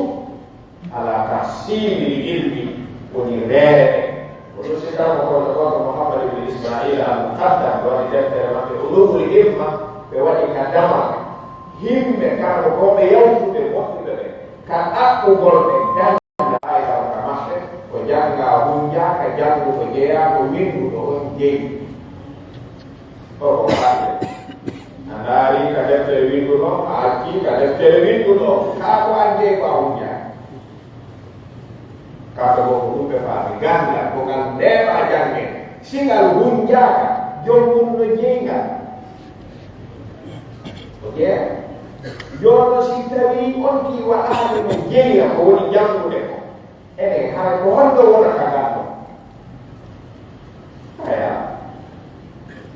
ala tahsiili ilmi woni reere. Ko ɗum si taw ko hoto goɗɗo Muhammad ibn Ismail al Muqaddam waɗi deftere maɓɓe Ulumul Himma, ɓe waɗi Adama, yimɓe kamɓe ko ɓe yawtuɓe moƴƴuɓe ɓen, ka ɗaɓɓugol ɓe ganda faayidawo ka maɓɓe, ko jannga hunjaaka, janngu ko jeyaa, ko winnduɗo on jeyi. O ko faade. A ndaari ka deftere winnduɗo, a accii ka deftere winnduɗo, kaa ko an jeyi ko a hunjaaki. Kamɓe ko ko ɗum ɓe faami. Ganndal ko ngal neeɓaa jannge. Si ngal hunjaaka, joom mum no jeyi ngal. O jeyaa. Jooni si tawii on kii waɗaali no jeyaa ko woni janngude ko, enen hara ko honɗo wonata ngal ɗon? Aya.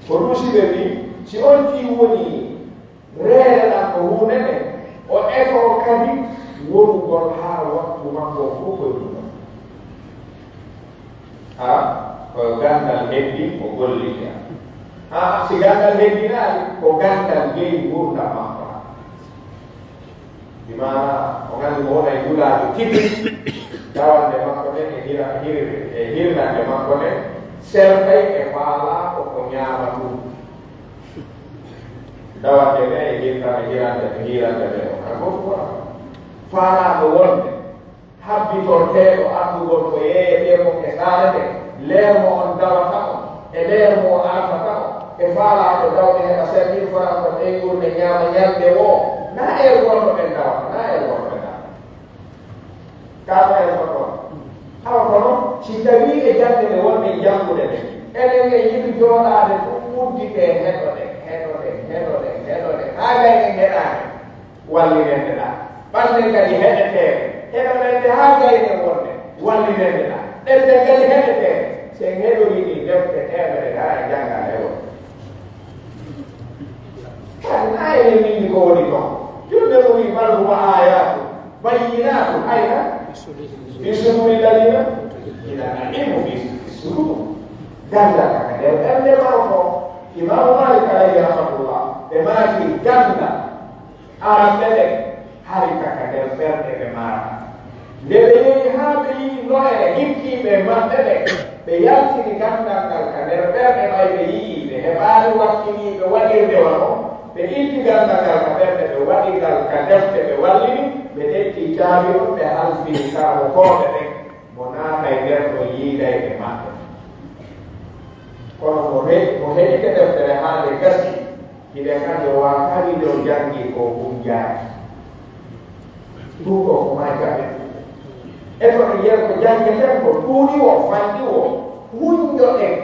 Ko ɗum si ɓe wii, si on kii woni reere ɗan ko huunde nde, o etoo kadi wonugol haa waktu makko fof koye ɗum ɗon. Ha, ko ganndal heddi, o gollita. Ha, si ganndal heddinaali, ko ganndal jeyi ngurndan makko. Bi maana, o nganndi mo wona e nulaajo tigi, dawannde makko nden e hira-, hir-, e hirnannde makko nden, sertay e faalaa ko ko ñaama ɗum. Dawannde nden e hirnannde, hirande, hirande nden, o kan fof ko faalaa ko wonde. Habbitorteeɗo anndugol ko yeeyetee kon e saare nden, leer mo on dawata on, e leer mo o artata on, e faalaaɗo dawde heɓa sept mille francs ko ɓeynguure ñaama ñalnde woo, naa heure gooto ɓen dawata, naa heure gooto ɓen dawata. Kaa ko heure gooto on. Awa kono, si tawii e jannde nde wonɗen janngude nden, enen en yiɗi jooɗaade ɗum udditee, heɗoɗen, heɗoɗen, heɗoɗen, heɗoɗen, haa gay en heɗaani. Wallinirɗe ɗaa. Ɓannden kadi heɗeteeɗe. Heɗoɗen ɗe haa gaynen wonde. Wallinirɗe ɗaa. Ɗen ɗen kadi heɗeteeɗe. Si en heɗorii ɗii defte teemedere, hara en janngaali hay woɓɓe. Kadi naa enen winndi ko woni ton. Julɓe o wii, "Bal huwa aayaatun bayyinaatun ayna fi suduuri lladiina, inna l-ilma fi suduur." Ganndal ka nder ɓernde maako. Imaamu Maalik alayhi rahmatullah, ɓe maaki ganndal Aranɓe ɓen, hari ka ka nder ɓerɗe ɓe maata. Nde ɓe yehi haa ɓe yi'i no'ere hikkiiɓe e maɓɓe ɓen, ɓe yaltini ganndal ngal ka nder ɓerɗe ɓay ɓe yi'i, ɓe heɓaali wakkiliiɓe waɗirde wano, ɓe itti ganndal ngal ka ɓerɗe, ɓe waɗi ngal ka defte, ɓe wallini, ɓe ƴetti caabi on, ɓe halfini karamokooɓe ɓen, mo naatay nder ɗon yiiday e maɓɓe. Kono mo he-, mo heɗike deftere haa nde gasi, Hiɗen anndi o waawaa kadi nde o janngii ko o hunjaaki. Ɗum ɗoo ko maa jaɓe. E kono yen ko janngeten ko ɗuuɗi o, fanɗi o, hunjoɗen.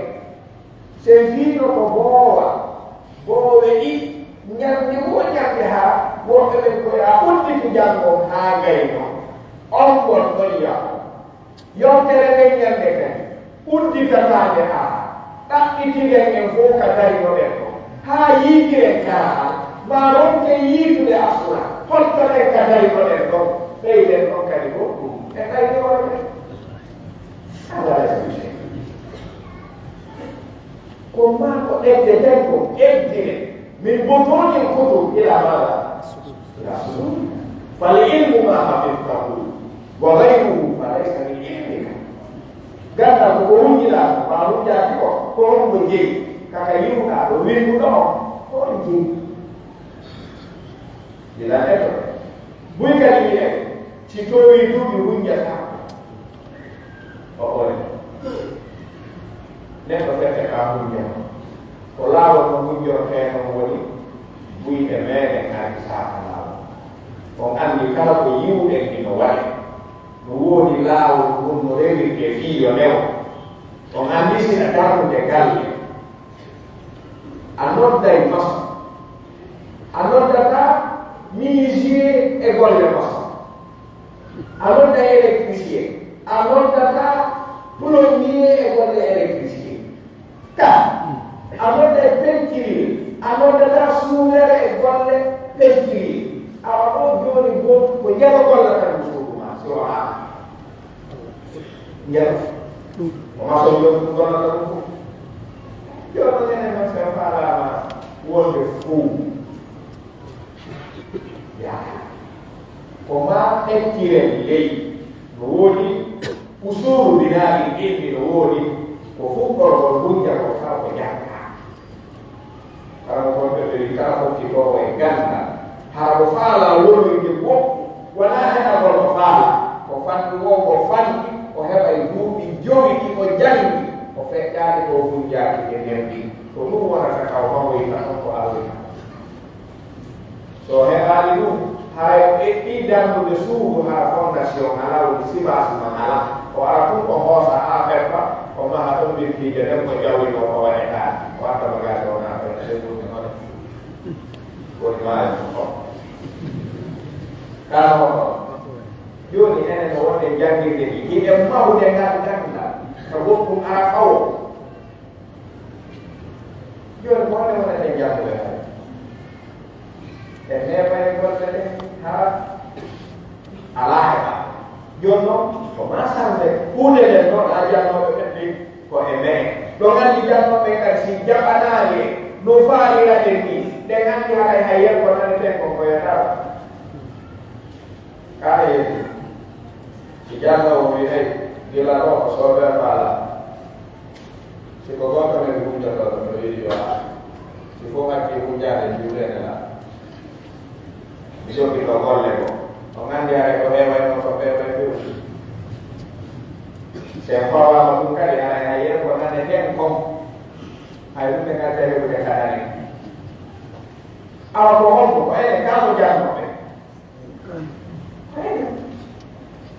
Sey fiino ko boowa, boowe ɗi, ñannde woo ñannde haa woɓɓe ɓen ko yaa udditu janngo haa gayno. On ɗon ɗon yahu. Yontere nden ñannde kadi, udditataa nde haa ɗaɓɓitiren en fow ka darinoɗen ɗon, haa yiitiren karaal, maa ronken yiitude asura, hottoɗen ka darinoɗen ɗon, ɓeyden ɗon kadi ko ɗum e ɓayde worɓe. Alaa e sujet. Ko maa ko ƴetteten ko ƴettire. Min butuunil kutub ila maada? Ila suduur. Fal ilmu maa hafidtahu wa gayruhu fa laysa min ilmika. Ganndal ko ko hunjinaa ko, maa hunjaaki ko, ko honɗo jeyi? Ka ka yi'uɗaa ɗo winnduɗo on, ko on jeyi. Ila neɗɗo. Buy kadi wi'en, si toowii duuɓi hunjataa. O ɓore. Neɗɗo fette ka hunja. Ko laawol no hunjortee non woni buyɗe meeɗen ardi saaka laawol. On anndi kala ko yi'uɗen hino waɗe. No woodi laawol ngol no rewirtee fii yo newo. On anndi si a darnude galle, a nodday mason. A noddataa menuisier e golle mason. A nodday électricien. A noddataa plombier e golle électricien. Ka, a nodday peinture. A noddataa suulere e golle peinture. Awa ɗoo jooni ko, ko yero gollata ɗum suudu maa, si o haala. Yero. Ko mason jooni ɗum gollata ɗum fof. Jooni enen men sen faalaama wonde fow. Yaa. Ko maa ƴettiren ley no woodi usuulu binaa'i ilmi no woodi ko fuɗɗorgol hujja ko taw ko janngaa. Karamokooɓe Kala fokkitoowo e ganndal, hara ko faalaa wonirde goɗɗo, wanaa heɗagol ko faalaa. Ko fanɗi woo ko fanɗi, o heɓay duuɓi jowi ɗi o jangi, o feƴƴaali ɗo hunjaaki e nder ɗin. Ko ɗum wonata ka o mamoyta on ko aroyta. So o heɓaali ɗum, hay o eɓɓii darnude suudu hara fondation alaa, woni sibaasi man alaa. O ara tun o hoosa haa ɓeppa, o maha ɗon birkiije ɗen, o ƴawri ɗon, o waɗe ɗaani. O adda bagage o naata e nder ɗum e hono. Woni maayo ɗum on. Kaa hono. Jooni enen no wonde janngirde ɗi. Hiɗen mahude ngal ganndal. Ka goɗɗum ara ɓawo. Jooni ko honde wonata e janngude hay? E neema e golle ɗen haa alaa heɓa. Jooni non, ko maa sannde huunde nden non, haa jannooɓe ɓen ɗin ko e men. Ɗon anndi jannooɓe ɓen kadi si jaɓanaali en no faalira en ni, ɗen anndi haray hay yen ko naneten kon ko yatawa. Kaa yeeso, si jannoowo wi'i, "Hey, gila ɗoo ko soobee faalaa." Si ko goɗɗo men huccotoo ɗum, no wi'i yo a, si fof accii huccaade juuɗe nela. Mi jokki to golle goo. On anndi haray ko heewayno, ko feeway few. Si en fawaama ɗum kadi, haray hay yen ko naneten kon, hay ɗum ɓe ngadda heɓude ka nane. Awa ko honko? Ko enen kaa ko jannooɓe?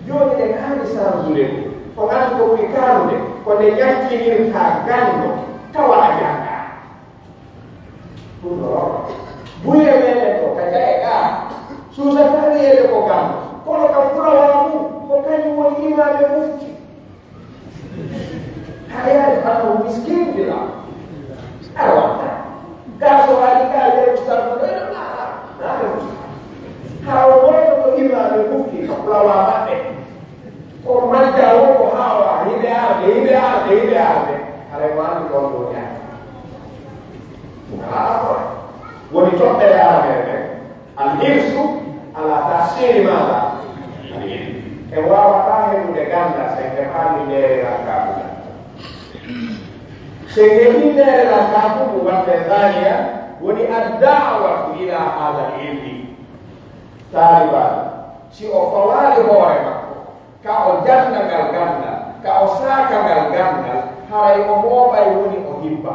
Jooni en haani sansude ɗum. Ko ngal ko ɓuri kaanude, ko nde yankinirta ganndo, tawa a janngaa. Ɗum no rokka. Buy e meɗen ko ka jaye gaa. Suusa tawi ele ko ganndo. Kono ka fulawa mum, ko kañum woni imaaɓe mufti. Hara yaade fano miskin fila. Awa. Gaso ali ka le ustaz ko na na na ustaz. Hawo moto ko imaaɓe mufti ka fulawa maɓɓe. Ko majja o ko hawa, himɓe arde, himɓe arde, himɓe arde. Hara mo anndi ɗon ɗo ñaama. Woni toɓɓere arde ɓe. Al hirsu ala tahsili maala. E waawataa heɓude ganndal, sen heɓaali ndeere rankaaku ngal. Sen heɓii ndeere rankaaku ngu waɗde thaniya, woni ad-da'watu ila haadal ilmi. Taaliban, si o fawaali hoore makko, ka o jannga ngal ganndal, ka o saaka ngal ganndal, haray o mooɓay woni o hibba.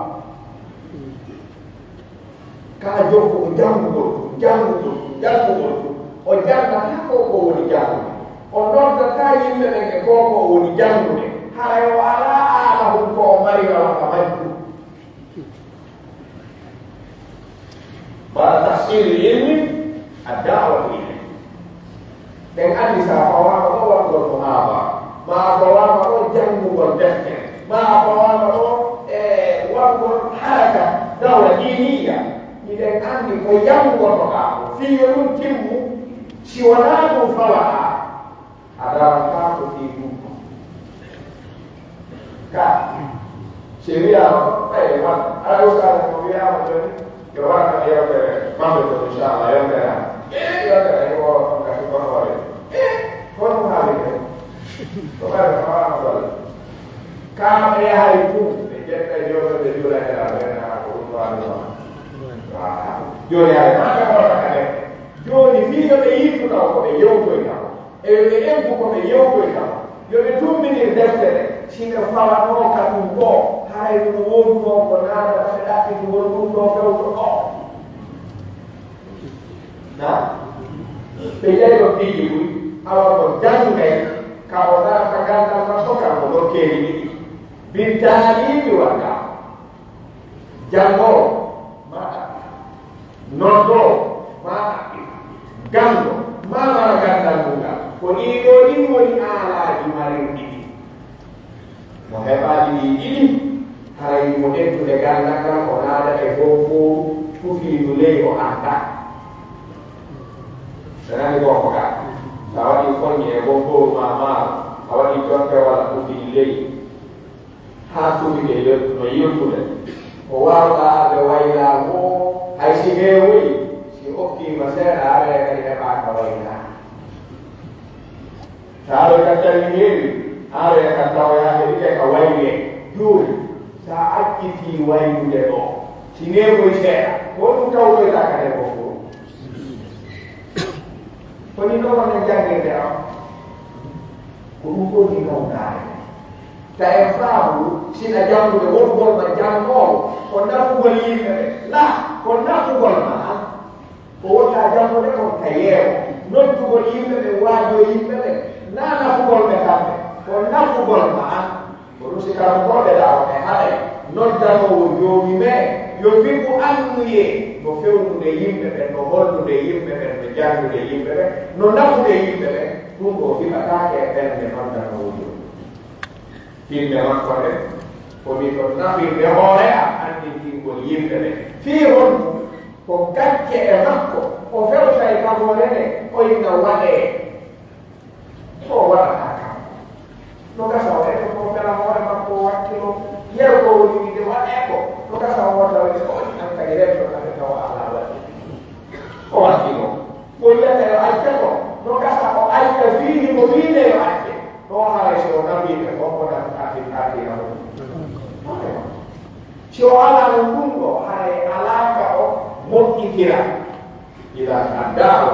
Ka jokku ko janngugol ɗum, janngugol ɗum, janngugol ɗum. O janngataa ko ko woni janngude. O noddataa yimɓe ɓen e ko ko woni janngude. Haray o alaa aala hun ko o marira wata majju. Ba'da tahsili ilmi, ad-da'watu ilayhi. Ɓen anndi si a fawaama ɗo waɗugol muhaadara, maa a fawaama ɗo janngugol defte, maa a fawaama ɗo e waɗugol haraka dawla diiniya, hiɗen anndi ko janngotoɗaa ko fii yo ɗum timmu, si wonaa ɗum fawataa, a darantaa ko fii ɗum. Ka, si wiyaama, ɓay, man, alaa ustaas ko wiyaama jooni, Yo warata e yewtere maɓɓe to, inchallah, yewtere an. Eh, yewtere an, ko ngati kono wale. Eh, kono haali ko. Ko ɓay ko faa ko wala. Kama ɓe yaari fu, ɓe jetta e yewtere ɓe juula e laa, ɓe na ko ɗum waali ma. Waaw. Jooni ay, ma ka wala ka de. Jooni fii no ɓe yiitu taw ko ɓe yewtoyta ko. E yo ɓe eggu ko ɓe yewtoyta, yo ɓe tummbinir deftere, si ɓe fawanoo ka ɗum ɗoo, haray no woodunoo ko naatata ɓe ɗaɓɓitugol ɗum ɗoo fewndo ɗoo. Na? Ɓe ƴeewa piiji buy, awa ko janngay, ka o naata ganndal makko kan ko nokkeeli ɗiɗi. Bintaali mi waɗa. Janngoowo, maa ɗaɓɓita. Noddoowo, maa ɗaɓɓita. Ganndo, maa wara ganndal mum ngal. Ko ɗii ɗoo ɗin woni aalaaji marirɗi ɗin. Mo heɓaali ɗii ɗiɗi, haray himo ƴettude ganndal ngal, o naata e bonkooru tufiindu ley, o anndaa. A nanii ko gaa? So a waɗii koñi e bonkooru maa maaro, a waɗii jonte walla tufiindu ley. Haa tubike yo-, no yiltude. Ko waawɗaa arde waylaa woo, hay si heewoyi, si okkiima seeɗa, aree kadi heɓaa ka waylaa. Sa aroy ka tawi heewi, aree ka tawoyaa heɓike ka waylee. Jooni, sa accitii waylude ɗoo, si neewoyi seeɗa, Ko ɗum tawtoyta kadi e goɗɗo. Ko ni ɗo wona janngirde am. Ko ɗum ɗo ni nawnaare. Ta en faamu, sina janngude wonugol ma janngoowo, ko nafugol yimɓe ɓe. La, ko nafugol ma an. Ko wonta janngude kon ka yeewo. Noddugol yimɓe ɓe, waajoo yimɓe ɓe. Na nafugol ɓe kamɓe. Ko nafugol ma an. Ko ɗum si karankooɓe laawa ɓe haɗay noddanoowo joomi men, yo fiɓu anniyee no fewnude yimɓe ɓen, no hollude yimɓe ɓen, no janngude yimɓe ɓen, no nafude yimɓe ɓen, ɗum ɗoo fiɓataake e ɓernde noddanoowo joomi. Fiɓnde makko nden, ko mi ɗon nafirde hoore am anndintingol yimɓe ɓen. Fii honɗum? Ko gacce e makko, o fewtay kafoore nde, o inna waɗee. Ko o waɗata kanko. No gasa o eto ko fela hoore makko o wakkilo, yeru ko woni wiide waɗee ko. No gasa o wota woni ko woni an kadi rento kadi tawa alaa waɗi. O wakkilo. Ko wiyata yo acce ko. No gasa o acca fii himo wiide yo acce. Ɗo haray si o nafiiɓe ko ko tan arti arti na mo. Hoore makko. Si o alaa ɗum ɗum ɗo haray alaa ka o moƴƴitira. Idan addawa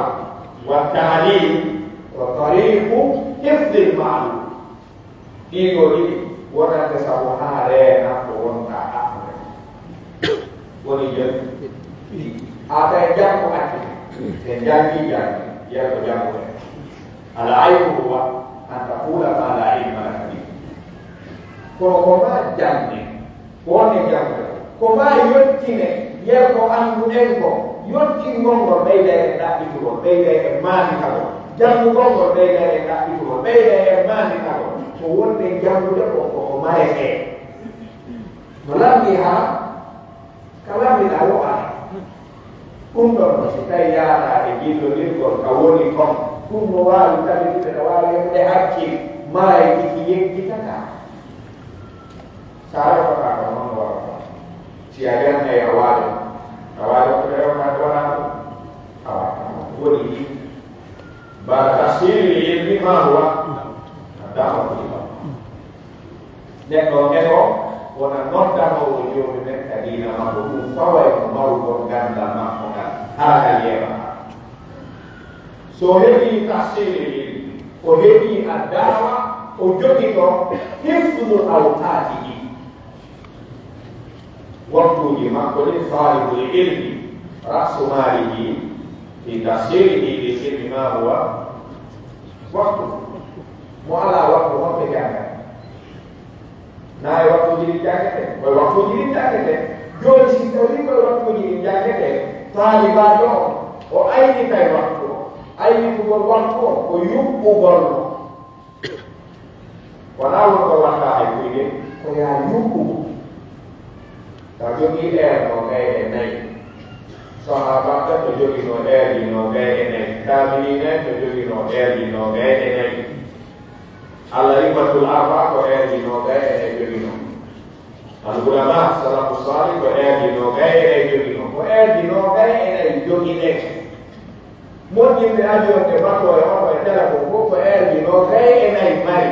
wa taalim wa tariqu hifdil maalum. Ɗii ɗoo ɗiɗi wonande sabu haa reena ko wonta ɗaɓɓude. Woni jon haa tawi janngo acci, en janngi janngi, yer ko janngo en. Al aybu huwa an taqula ma la ilma laka bihi. Kono ko maa jannge, ko wonde janngude, ko maa yottine, yer ko annduɗen ko, yottingol ngol ɓeyday e ɗaɓɓitugol, ɓeyday e maanditagol, janngugol ngol ɓeyday e ɗaɓɓitugol, ɓeyday e maanditagol, ko wonde janngude ko, ko ko maretee. No lamndii haa Ka lamndiɗaa wo alaa. Ɗum ɗon no si tawi yaaraade jillondirgol ka woni kon, ɗum no waawi tabitude, no waawi heɓude hakkil, maayde ki yeggitataa. Sa refotaako noon no warata. Si a jannay a waajo, a waajo ko rewtaade wonaa ɗum. Awa, woni ɗi. Baada tahsiili l-ilmi maa huwa? Da'watu ila Allah. Neɗɗo on e ko wona noddanoowo Joomi men ka diina makko, ɗum faway mo marugol ganndal makko ngal, hara ngal yeebataa. So o heɓii tahsiili l-ilmi, o heɓii ad-da'wa, o jogitoo hifdu awqaatihi. Waktuuji makko ɗin, taalibul ilmi, ra'su maalihi fi tahsiilihi lil ilmi maa huwa? Waktu. Mo alaa waktu, honto jannga? Naa e waktuuji ɗin janngete? Ko e waktuuji ɗin janngete. Jooni, si tawii ko e waktuuji ɗin janngete, taalibaajo on, o aynitay waktu on. Aynitugol waktu on ko yuɓɓugol mo. Wonaa wonko waɗɗaa hay kuyɗe, ko yaa yuɓɓugo. Ka jogii heure noogay e nayi. Sahaabaaɓe ɓen no joginoo heure ji noogay e nayi. Taabi'iin'en no joginoo heure ji noogay e nayi. Al-a'immatul arba'a ko heure ji noogay e nayi joginoo. Al-ulamaa, salafu saalih, ko heure ji noogay e nayi joginoo. Ko heure ji noogay e nayi joginen. Moƴƴinde avion e bateau e oto e téléphone fof ko heure ji noogay e nayi mari.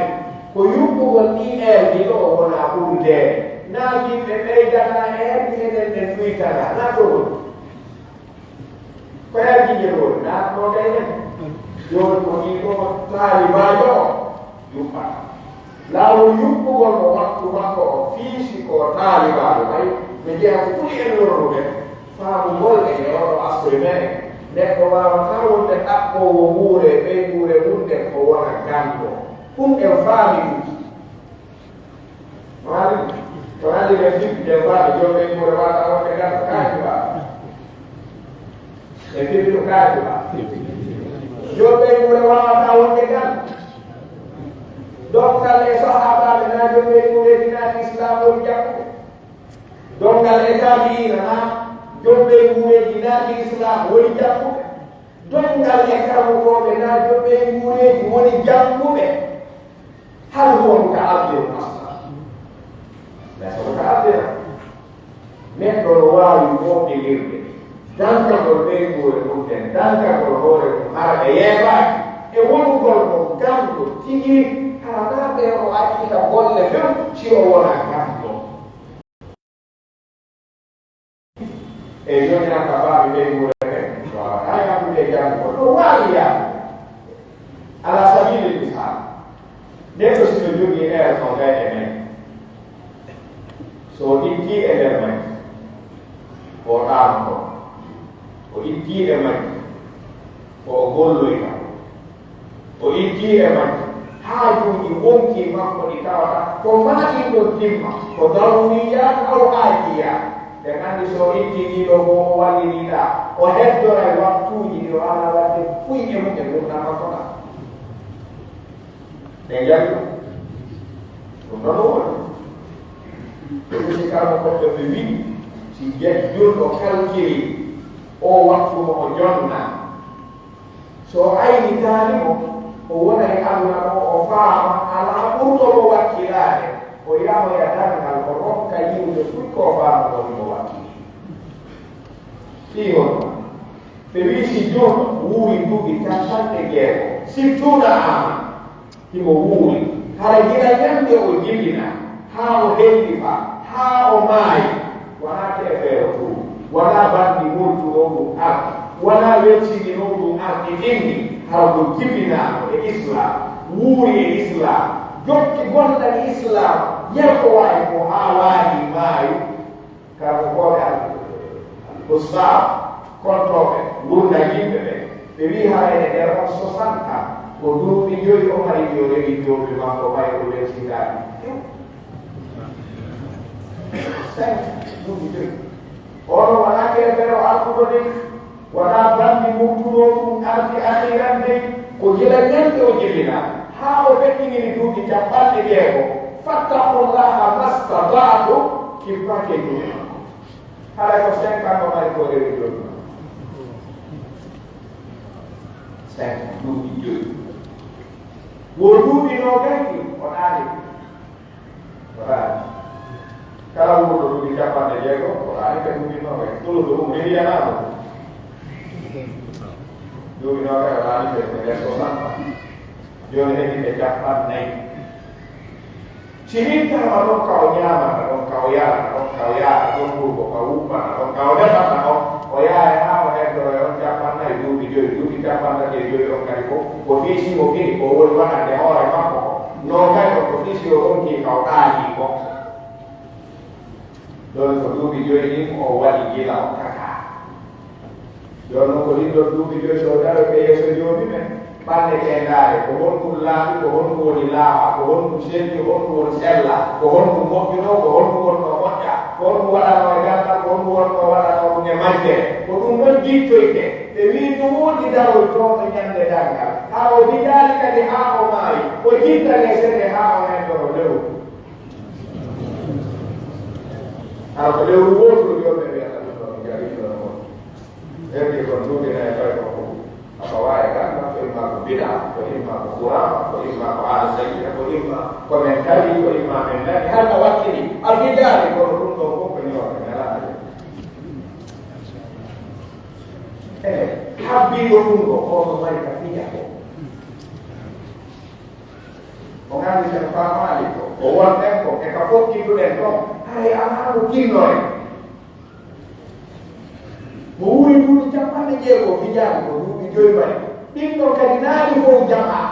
Ko yuɓɓugol ɗii heure ji ɗoo wonaa ɓurdeede. Naa yimɓe ɓeydana heure ji, enen en ɗuytana. Naa ɗum woni. Ko heure ji ɗin woni, naa noogay en. Jooni ko nii ko taalibaajo on yuɓɓata. Laawol yuɓɓugol mo waktu makko on, fii si ko taalibaajo, hay ɓe jeyaa ko ɓuri en lorrude, faamugol e e oɗo asri men, neɗɗo waawataa wonde ɗaɓɓoowo nguure, ɓeynguure mum nden ko wona ganndo. Ɗum en faami ɗum. Waali, waali ɓe fii, ɓe faami, joom ɓeynguure waawataa wonde ganndo, kaaki ba. E fii ɗum kaaki ba. Joom ɓeynguure waawataa wonde ganndo. Dongal e sahaabaaɓe naa joom ɓeynguureeji naati Islaam woni jannguɓe. Dongal e taabi'iina naa joom ɓeynguureeji naati Islaam woni jannguɓe. Dongal e karamokooɓe naa joom ɓeynguureeji woni jannguɓe. Hal huwa muta'abbirun aslan? Laysa muta'abbiran. Neɗɗo no waawi mooɓinirde dankagol ɓeynguure mum nden, dankagol hoore mum, hara ɓe yeebaaki e wonugol mo ganndo tigi, hara naa ɓe o accita golle few si o wona ganndo. E jooni an ka baaɓe ɓe nguurete, waawataa yaafude e janngo, ko ɗum waawi yaafude. Ala sabiili misal, neɗɗo si no jogii heere no gay e men, so o ittii e nder men, ko o ɗaanoto, o ittii e men, ko o golloyta. O itti e majji haajuuji wonkii makko ɗi tawata ko maa ɗin ɗon timma, ko daruriyaat aw haajiyaat. Ɓen anndi so o itti ɗii ɗoo fow o walliniiɗaa, o heddoray waktuuji ɗi o alaa waɗde buy e mum e ngurndan makko ɗan. Ɓe njaɓi ɗum. Ɗum ɗon o woni. Ɓe musidɓe, kala mo goɗɗo ɓe wi'i, si je-, julɗo kalkili oo waktu mo o jonna, so o aynitaali mo, o wona e Alla ɗoo, o faama alaa ɓurɗo mo wakkilaade, o yahoya darngal, o ronka yi'ude buy ko o faama woni mo wakkili. Fii honno? Ɓe wi'i si julɗo wuuri duuɓi cappanɗe jeego, sittuuna aama, himo wuuri, hara gila ɲande o jibinaa, haa o hellifa, haa o maayi, wanaa keefeero tun, wanaa banndi murtunoo ɗun ardi, wanaa welsinginoo ɗun ardi ɗinni, hara ko jibinaano e Islaam, wuuri e Islaam, jokki gondal Islaam, yaltowaayi ko haa waali maayi, Kala ko koɓe al-, al-, ustaas, kontooɓe, ngurndan yimɓe ɓen, ɓe wi'i hara e nder on soixante ans, ko duuɓi joyi o mari, yo rewii joomi makko, ɓay o welsindaali. Cinq, duuɓi joyi. Ono wonaa keefeero artuɗo de, Wonaa banndi murtunoo ɗun ardi ahiran dey, ko gila ɲande o jibinaa, haa o feƴƴiniri duuɓi cappanɗe jeego. Fattaqullaaha mastata'tum, kippaaki e juuɗe makko. Haray ko cinq ans o mari ko rewi jooni. Cinq ans, duuɓi joyi. Wo duuɓi noogay ɗin o ɗaani. Walaay. Kala wuurɗo duuɓi cappanɗe jeego, walaay ka duuɓi noogay. Tuludu um, mi yi'anaano. Duuɓi noogay, walaay, ɓe, ɓe nder soixante. Jooni heɓi ɓe cappanɗe nayi. Si min tawa ɗon ka o ɲaamata, ɗon ka o yarata, ɗon ka o yaata, ɗon wuro ka wuppata, ɗon ka o defata, ɗon o yaaya haa o heddoro e on cappanɗe nayi, duuɓi joyi, duuɓi cappanɗe tati e joyi on kadi fof, ko fii si o fini ko woni waɗande hoore makko ko. Noogay on ko fii si o ronki ka o ɗaanii ko. Ɗon ko duuɓi joyi ɗin o waɗi gila o kakaa. Jooni non ko ɗin ɗon duuɓi joyi so daroyɓe yeeso Joomi men, ɓannete ndaare, ko honɗum laaɓi, ko honɗum woni laaɓa, ko honɗum selli, honɗum woni sella, ko honɗum moƴƴunoo, ko honɗum wonnoo moƴƴa, ko honɗum waɗanoo e ganndal, ko honɗum wonnoo waɗanoo ɗum e majjere. Ko ɗum ɗon jittoyte. Ɓe wi'i no woodi daroytooɗo ɲande darngal. Haa o fijaali kadi haa o maayi, o jittanee sene haa o heddoro lewru. Hara ko lewru wooturu, yo ɓe wiyata ɗum ɗon jariiɗo no woni. Heddi kon duuɓi nayi fay ko fof. Awa waawi ganndal, ko imma ko bida, ko imma ko qur'an, ko imma ko haala sayyida, ko imma ko men tawi, ko imma men nani, hara ka wattiri. A fijaali kono ɗum ɗon fof ko ñoota ñalaande. E, habbiiɗo ɗum ɗo, on no mari ka fija ko. O nganndi sen faamaali ko, ko wonɗen ko, e ka fokkiduɗen ɗon, haray alaa ko kinno en. Mo wuuri duuɓi cappanɗe jeego fijaali ko duuɓi joy mari. Ɗin ɗon kadi naali fow jamaa.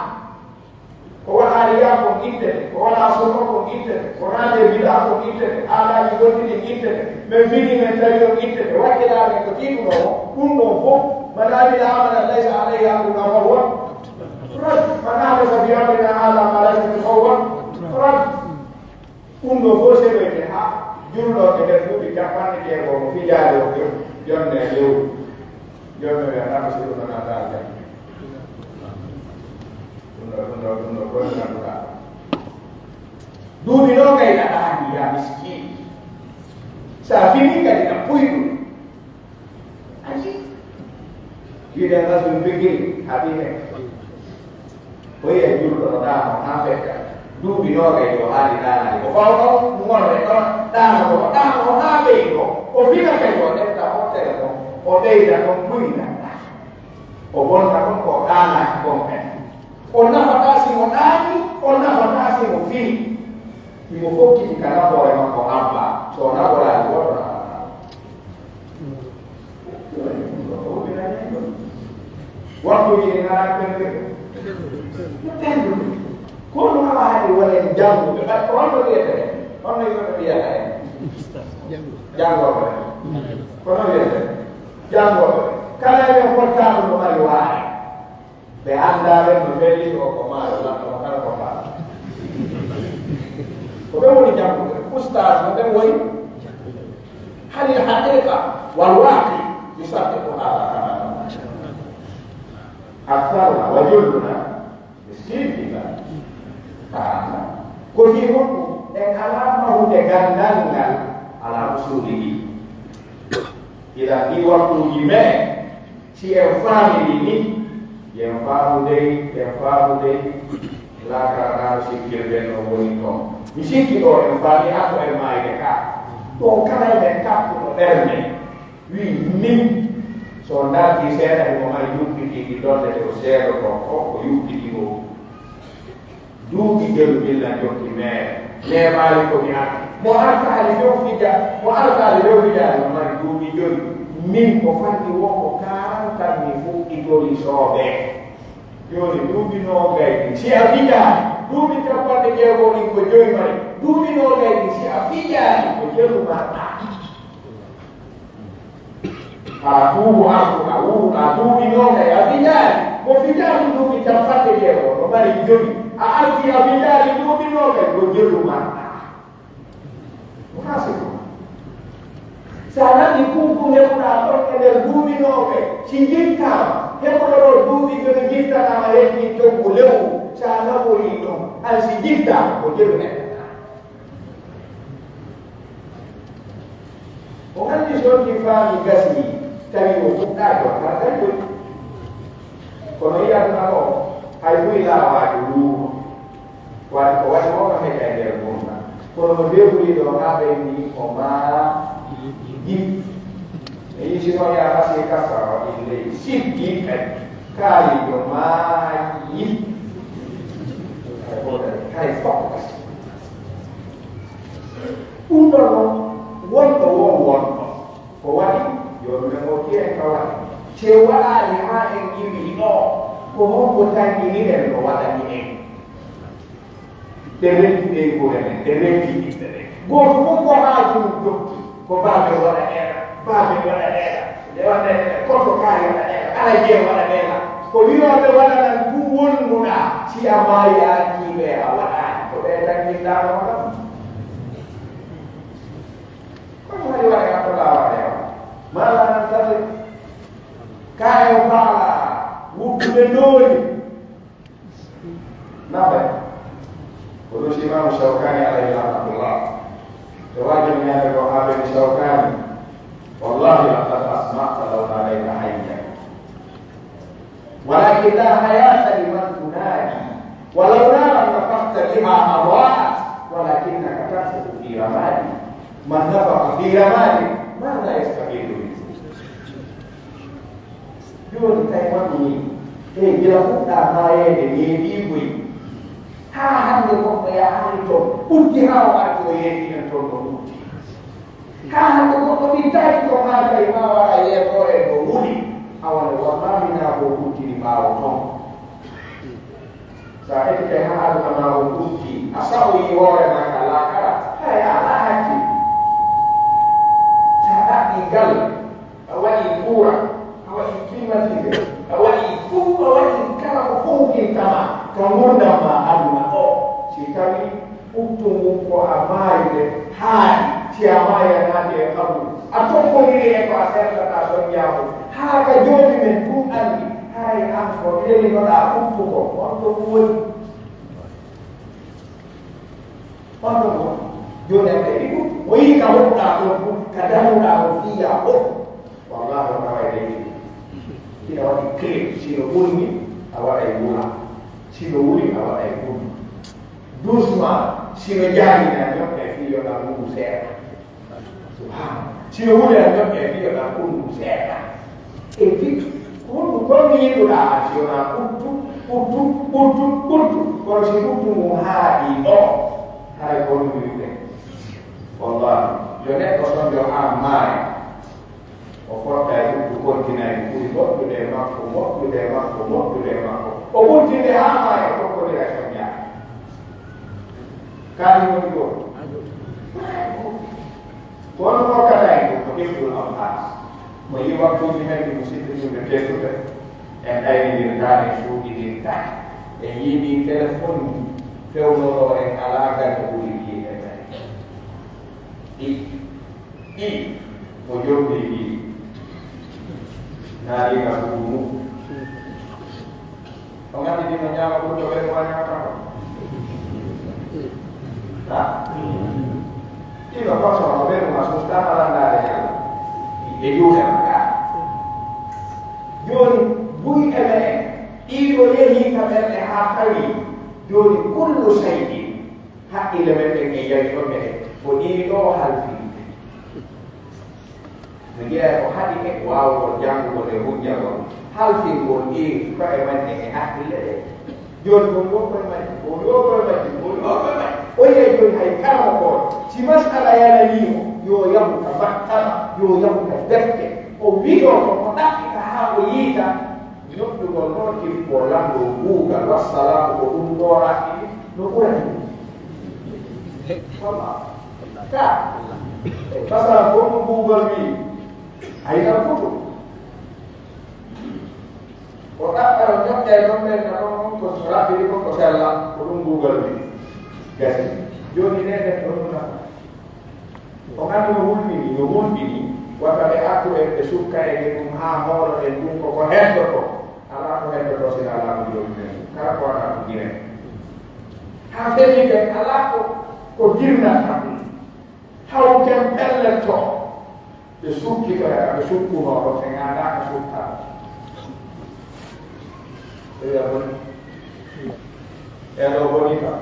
Ko waɗaali yaa kon ittete, ko waɗaa sunno kon ittete, ko naatee bidaa kon ittete, aadaaji bonɗi ɗin ittete, men fini men tawi on ittete, wakkilaa men ko tiiɗuɗo o, ɗum ɗon fof, man amila amalan laysa alayhi amruna fahuwa radd, man ahdasa fi amrina haadha ma laysa minhu fahuwa radd. Ɗum ɗoo fof sewoyte haa julɗo e nder duuɓi cappanɗe jeego mo fijaali o, jonne e lewru. Jonne wiya, "Nana si ɗum nana aljanna." Ɗum ɗoo, ɗum ɗoo, ɗum ɗoo ko woni ngannduɗaa. Duuɓi noon kay na ɗaani, yaa miskiin. So a finii kadi na puyɗum. Aji. Wiide ngasul figiri, haɓi hen. Ko yiya julɗo no ɗaano haa fekka. Duuɓi noogay yo haali ɗaanaade. Ko ɓaawo ɗon, ŋorre ɗon, ɗaano ko ɗaano haa ɓeydo. O fina kadi o ƴetta mottere ɗon, o ɓeyda ɗon, puyna. O bonta ɗon ko o ɗaanaaki kon kadi. O nafataa si mo ɗaani, o nafataa si mo fini. Himo fokkiti ka nafoore makko Abba, so o naforaali woto nafataa. Waktuuji ɗin alaa ko ɓennude. Ko ɓennude. Ko ɗum alaa haɗi wonen jannguɓe. Ɓay ko honno wiyetee? Honno yimɓe wiyata en? Janngooɓe. Ko non wiyetee? Janngooɓe. Kala e men fottaano no mari waare. Ɓe anndaa ɓen no felli ko, ko maayo lanɗo mo kala ko faala. Ko ɓen woni jannguɓe. Ustaas no ɓen woni. هل الحقيقة والواقع يصدق هذا كما نقول؟ أكثرنا وجلنا مسكين في ذلك. Ko fii honɗun? En alaa mahude ganndal ngal alaa usuuli ɗin. Idan ɗii waktuuji men, si en faamii ɗi ni, yen faamu dey, yen faamu dey, laakara naa no sikkirɗen non woni ton. Mi sikki ɗoo en faamii haa ko en maayde ka. Ɗoo kala e men takkuɗo ɓernde, wi'i min, so o dartii seeɗa, himo mari yuppitiiɗi ɗon, nde o seedotoo ko, ko yuppiti o. Duuɓi jelu min na jokki meere. Neeɓaali ko mi arti. Mo artaali dow fija-, mo artaali dow fijaali, o mari duuɓi jowi. Min ko fanɗi woo ko quarante ans mi fuɗɗitori soobee. Jooni duuɓi noogay ɗin, si a fijaali, duuɓi cappanɗe jeego ɗin ko jowi mari, duuɓi noogay ɗin, si a fijaali, ko jelu marɗaa. Haa tuubu artuɗaa, wuuruɗaa, duuɓi noogay, a fijaali. Mo fijaali duuɓi cappanɗe jeego, no mari jowi. A artii, a fijaali duuɓi noogay, ko jelu marɗaa. Wonaa sirru. Si a naɓii kunkun heɓuɗaa ɗon e nder duuɓi noogay, si jittaama, heɓuɗo ɗoo duuɓi jowi jittanaama, heddii coggu lewru, si a naɓorii ɗon, an si jittaama, ko jelu heɓataa. O anndi si on kin faami gasii, tawi o fuɗɗaaki, o tarday koy. Kono yi'a aduna o, hay buy laawaaki luumo. Waɗi ko waɗi o, kam heƴa e nder ngurndan. Kono mo dewri ɗo haa ɓenni, o maa yiɗi. E yii si on yaa fasi e kasa, o ɗin ley siggi kadi. Kaalijo maa yiɗi. Hay ko waɗi, hay fof kasi. Ɗum ɗon non, wonɗo woo wonɗo. Ko waɗi, yo minen o kiyen ka waɗi. Si en waɗaali haa en iwii ɗoo, ko honko tanƴiniren no waɗani en? Ɓe renti ɓeynguure men, ɓe renti ɓiɓɓe ɓen. Gooto fof ko haaju mum jokki, ko baabe waɗa ɗeena, baabe waɗa ɗeena, nde waɗa ɗeena, koɗɗo kaari waɗa ɗeena, alaje waɗa ɗeena. Ko wi'ooɓe waɗanan tun wonnuɗaa, si a maayi a artii ɓe a waɗaani, ko ɓe tanƴinɗaa no waɗa ɗum. Kono hari waɗa ka to laawaade on. Maa lanantade. Ka en faala wuttude ndooli. Naɓe. Ko ɗum si Imaamu Shawkaani alayhi rahmatullah. E waajal ñaande ko haaɓe ni Shawkaani. Wallahi laqad asma'ta law nadayta hayyan. ولكن لا حياة لمن تنادي. ولو نارا نفخت بها أضاءت، ولكنك تنفخ في رماد. من نفخ في رماد، ماذا يستفيد منه؟ Jooni, tawi wonde nii, hey, gila fuɗɗaa maayeede, neeɓii koy. Haa hannde, goɗɗo yahaali ton, ɓutti haa o arti, o yeetii en ton no ɓutti. Kaa hannde goɗɗo ɓittaaki ko maa kay maa wara yeetoo en no wuli, awa ne wonmaa mi naa ko ɓuttini ɓaawo ton. So a heɓike haa aduna maa o ɓutti, a sa'oyi hoore maa ka laakara, hay a alaa hakkil. So a ɗaɓɓii ngal, a waɗii kuura, a waɗii climatiseur, a waɗii fuu, a waɗii kala ko fow kintamaa ka ngurndan maa aduna o, si tawii Ɓuttu ngun ko a maayude haani, si a maayi a naati e qabru. A tokkondiri e ko a sertataa ton ñaamu. Haa ka jooni men tun anndi, haray an ko lelinoɗaa ɓuttu ngon, honto ngu woni? Honto ngu woni? Jooni a ɓeydi ɗum, mo yiɗi ka wonɗaa ɗon tun, ka danuɗaa ɗon fii yaa fof. Wallaahi, on taway leydi ndin. Hino waɗi clear, si no ɓurni, a waɗay wula. Si no wuli, a waɗay ɓurni. Doucement, si no jaari, na ñoƴƴa fii yo ɗan wulu seeɗa. Subhaana. Si no wuli, na ñoƴƴa fii yo ɗan ɓurnu seeɗa. E fii, ko honɗun, ko honɗun yiɗuɗaa, si wonaa ɓuttu, ɓuttu, ɓuttu, ɓuttu. Kono si ɓuttu ngun haaɗii ɗoo, haray ko honɗun wi'uɗen? Wallaahi, yo neɗɗo sonjo haa maaya. O fotta e ɓuttu kontinay ɓuri Moƴƴude e makko, moƴƴude e makko, moƴƴude e makko. O ɓurtinde haa maayi, o tokkondira e soññaare. Kaari woni ɗo. Kono ko kata en ko Hifdul Awqaat. Mo yi waktuuji men ɗi musidɓe julɓe tedduɓe, en ɗaynindirtaa, en suuɗindirtaa. En yiɗi telefon fewnoro en alaa gannde ɓuri ɗi e men. Ɗi, ɗi, ko jombi ɗi. Naari ka ko ɗum. On anndi ɗi no ñaama ɓuri ko ɓen ko ñaamata ko? Ha? Ɗino façon ko ɓen ma suuɗa alandaare Yalla. E juuɗe ma ka. Jooni, buy e meɗen, ɗiɗo yehii ka ɓerɗe haa tawi. Jooni, kullu saydi, haqqille men ɗen e yawi ɗon meɗen, ko ɗiɗo halfinde. No jeyaa ko haɗi e waawugol janngugol e hunjagol, halfingol ɗi ko'e majje e haqqille ɗen. Jooni, ko yo ko'e majje, ko yo ko'e majje, ko yo ko'e majje. O yi'ay jooni hay kala mo ko, si mas'ala yananii mo, yo yahu ka maktaba, yo yahu ka defte, o wi'oo ko mo ɗaɓɓita haa o yiita, noddugol ɗon kippoo lanndoo Google, wassalaamu, ko ɗum ɗoo raɓɓiɗi, no ɓurani ɗum. Wallaahi. Ka, masala ko ɗum Google wi'i, a yiɗan foto. Ko ɗaɓɓa o ñoƴƴa e ɗon ɓen, na ɗon on ko raɓɓiɗi kon ko sella, ko ɗum Google wi'i. Gasi. Jooni ne, ne, ko ɗum nafa. On anndi no hulɓini, no hulɓini, wata ɓe addu en, ɓe sukka en e ɗum haa mooloɗen ɗum ko ko heddoto. Alaa ko heddoto si alaa ko joomi men. Kala ko alaa ko ginen. Haa fenni ɓe alaa ko, ko girnata ɗum. Haw ken pellet to. Ɓe sukkitoya ka ɓe sukkunoo ɗon, ɓe ŋaandaaka sukkaa. Ɓe wi'a boni. E ɗo boni kam.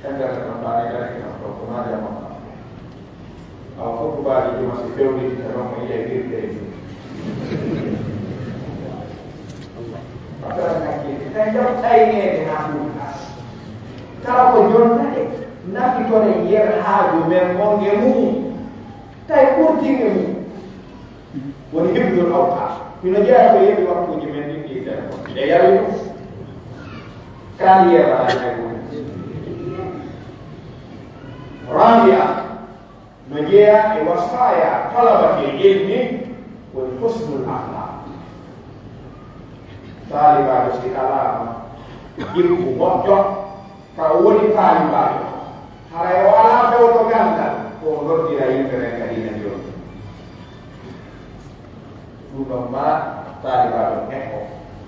Internet on ɓaade kadi kam ɗo, ko maa jam on kam. Awa fof ko baaji juma si fewnditi tan on, o yi'ay wirde e jum. Awa tan hakkille. Tan jam ɗayneede haa ɗum haa. Kala ko jonnata e nafitore yer haaju men on e mum. Tawi ɓurtiiɓe mum woni hifdul awqaat. Hino jeyaa ko yeeɓi waktuuji men ɗin ɗi telefon. Nde yawi ɗum. Kaali yeeɓanaade hay gooto. Rabi'a, no jeyaa e wasaaya talabatil ilmi woni husnul akhlaq. Taalibaajo si alaama jikku moƴƴo, Ka o woni taalibaajo, haray o alaa fewndo ganndal, ko o noddira yimɓe ɓen ka diina jooni. Ɗum ɗon maa taalibaajo neɗɗo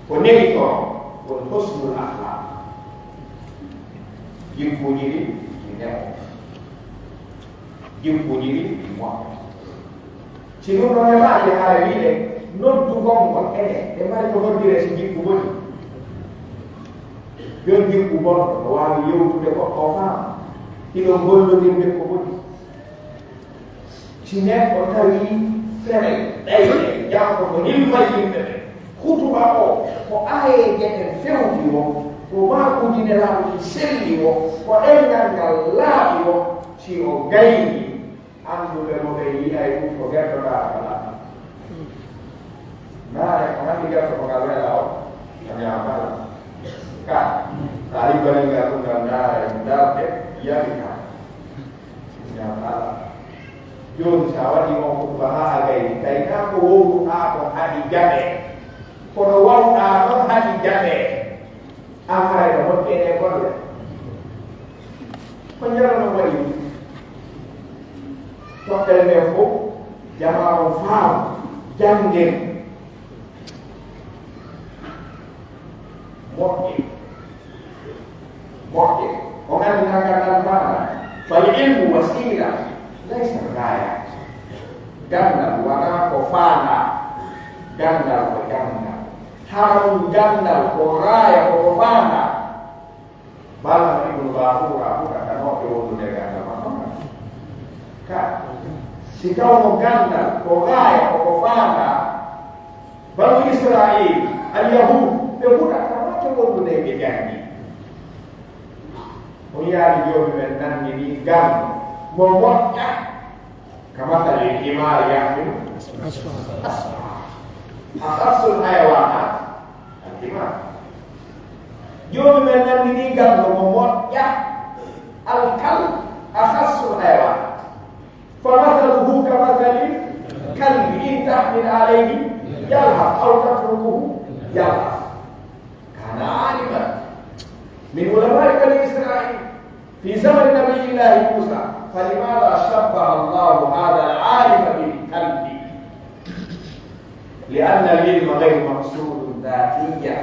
ko neɗɗo woni husnul akhlaq. Jikkuuji ɗi ɗi neɗɗo. Jikkuuji ɗi ɗi moƴƴa. Si ɗum ɗon e maaje, hara wi'e noddugol ngol ene, e mari ko noddiree si jikku boni. Jon jikku bonɗo no waawi yewtude goɗɗo o faama. Hiɗon gollondirde ko boni. Si neɗɗo tawi fere, ɗayre, janngo ko hilfa yimɓe ɓe, hutuba o, ko aayeeje ɗen fewti o, ko maakuuji Nelaaɗo ɗin selli o, ko ɗemngal ngal laaɓi o, si o gayni, Annduɓe mo ɓen yi'ay ɗum ko gertoɗaa kala. Naare ko hannde gerto ko ngal wela o, a ñaamata. Ka, a ribbanii ngal ɗum ngal naare darde, yari ka. Ñaamata. Jooni, si a waɗii on khutba haa a gayni, tawi naa ko wowluɗaa kon haɗi jaɓee. Kono wawɗaa non haɗi jaɓee. An haray no moƴƴi e ɗee golle. Ko njara no wayi. Toɓɓere nden fof, jamaa on faamu, janngee. Moƴƴe. Moƴƴe. On anndi na ganndal faandaa. Fal ilmu wasiila, laysa gaaya. Ganndal wanaa ko faandaa. Ganndal ko ganndal. Hara ɗum ganndal ko gaaya, ko ko faandaa. Bala ibnu Baahuura huɗatanooɓe wondude e ganndal makko ngal. Ka, si tawno ganndal ko gaaya ko ko faandaa, Banu Israa'iil, al Yahuud, ɓe huɗatanooɓe wondude e ɓe janngii. On yaali Joomi men nanndini ganndo mo moƴƴa. Ka masalil himaari yahmilu asfara. أخس الحيوانات الحمار. Joomi men nanndini ganndo mo moƴƴa, الكلب أخس الحيوانات. فمثله كمثل الكلب إن تحمل عليه يلهث أو تتركه يلهث. كان عالما من علماء بني إسرائيل في زمن نبي الله موسى، فلماذا شبه الله هذا العالم بالكلب؟ لأن العلم غير مقصود ذاتيا،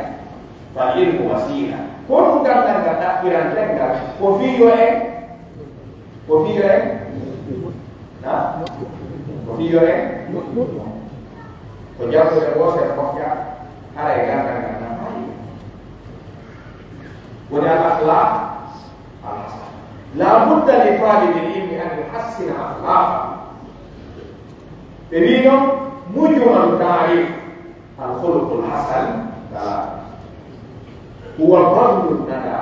فالعلم وسيلة. Ko ɗum ganndal ngal ɗaɓɓiranten ngal, ko fii yo en, ko fii yo en, na? Ko fii yo en, ko janngude wootere moƴƴa, haray ganndal ngal nafaali. Woni al akhlaq al hasana. La budda li talibil ilmi an yuhassina akhlaqahu. Ɓe wii non, mujmalu taarif al khuluqul hasan, kala, huwa badlu nada,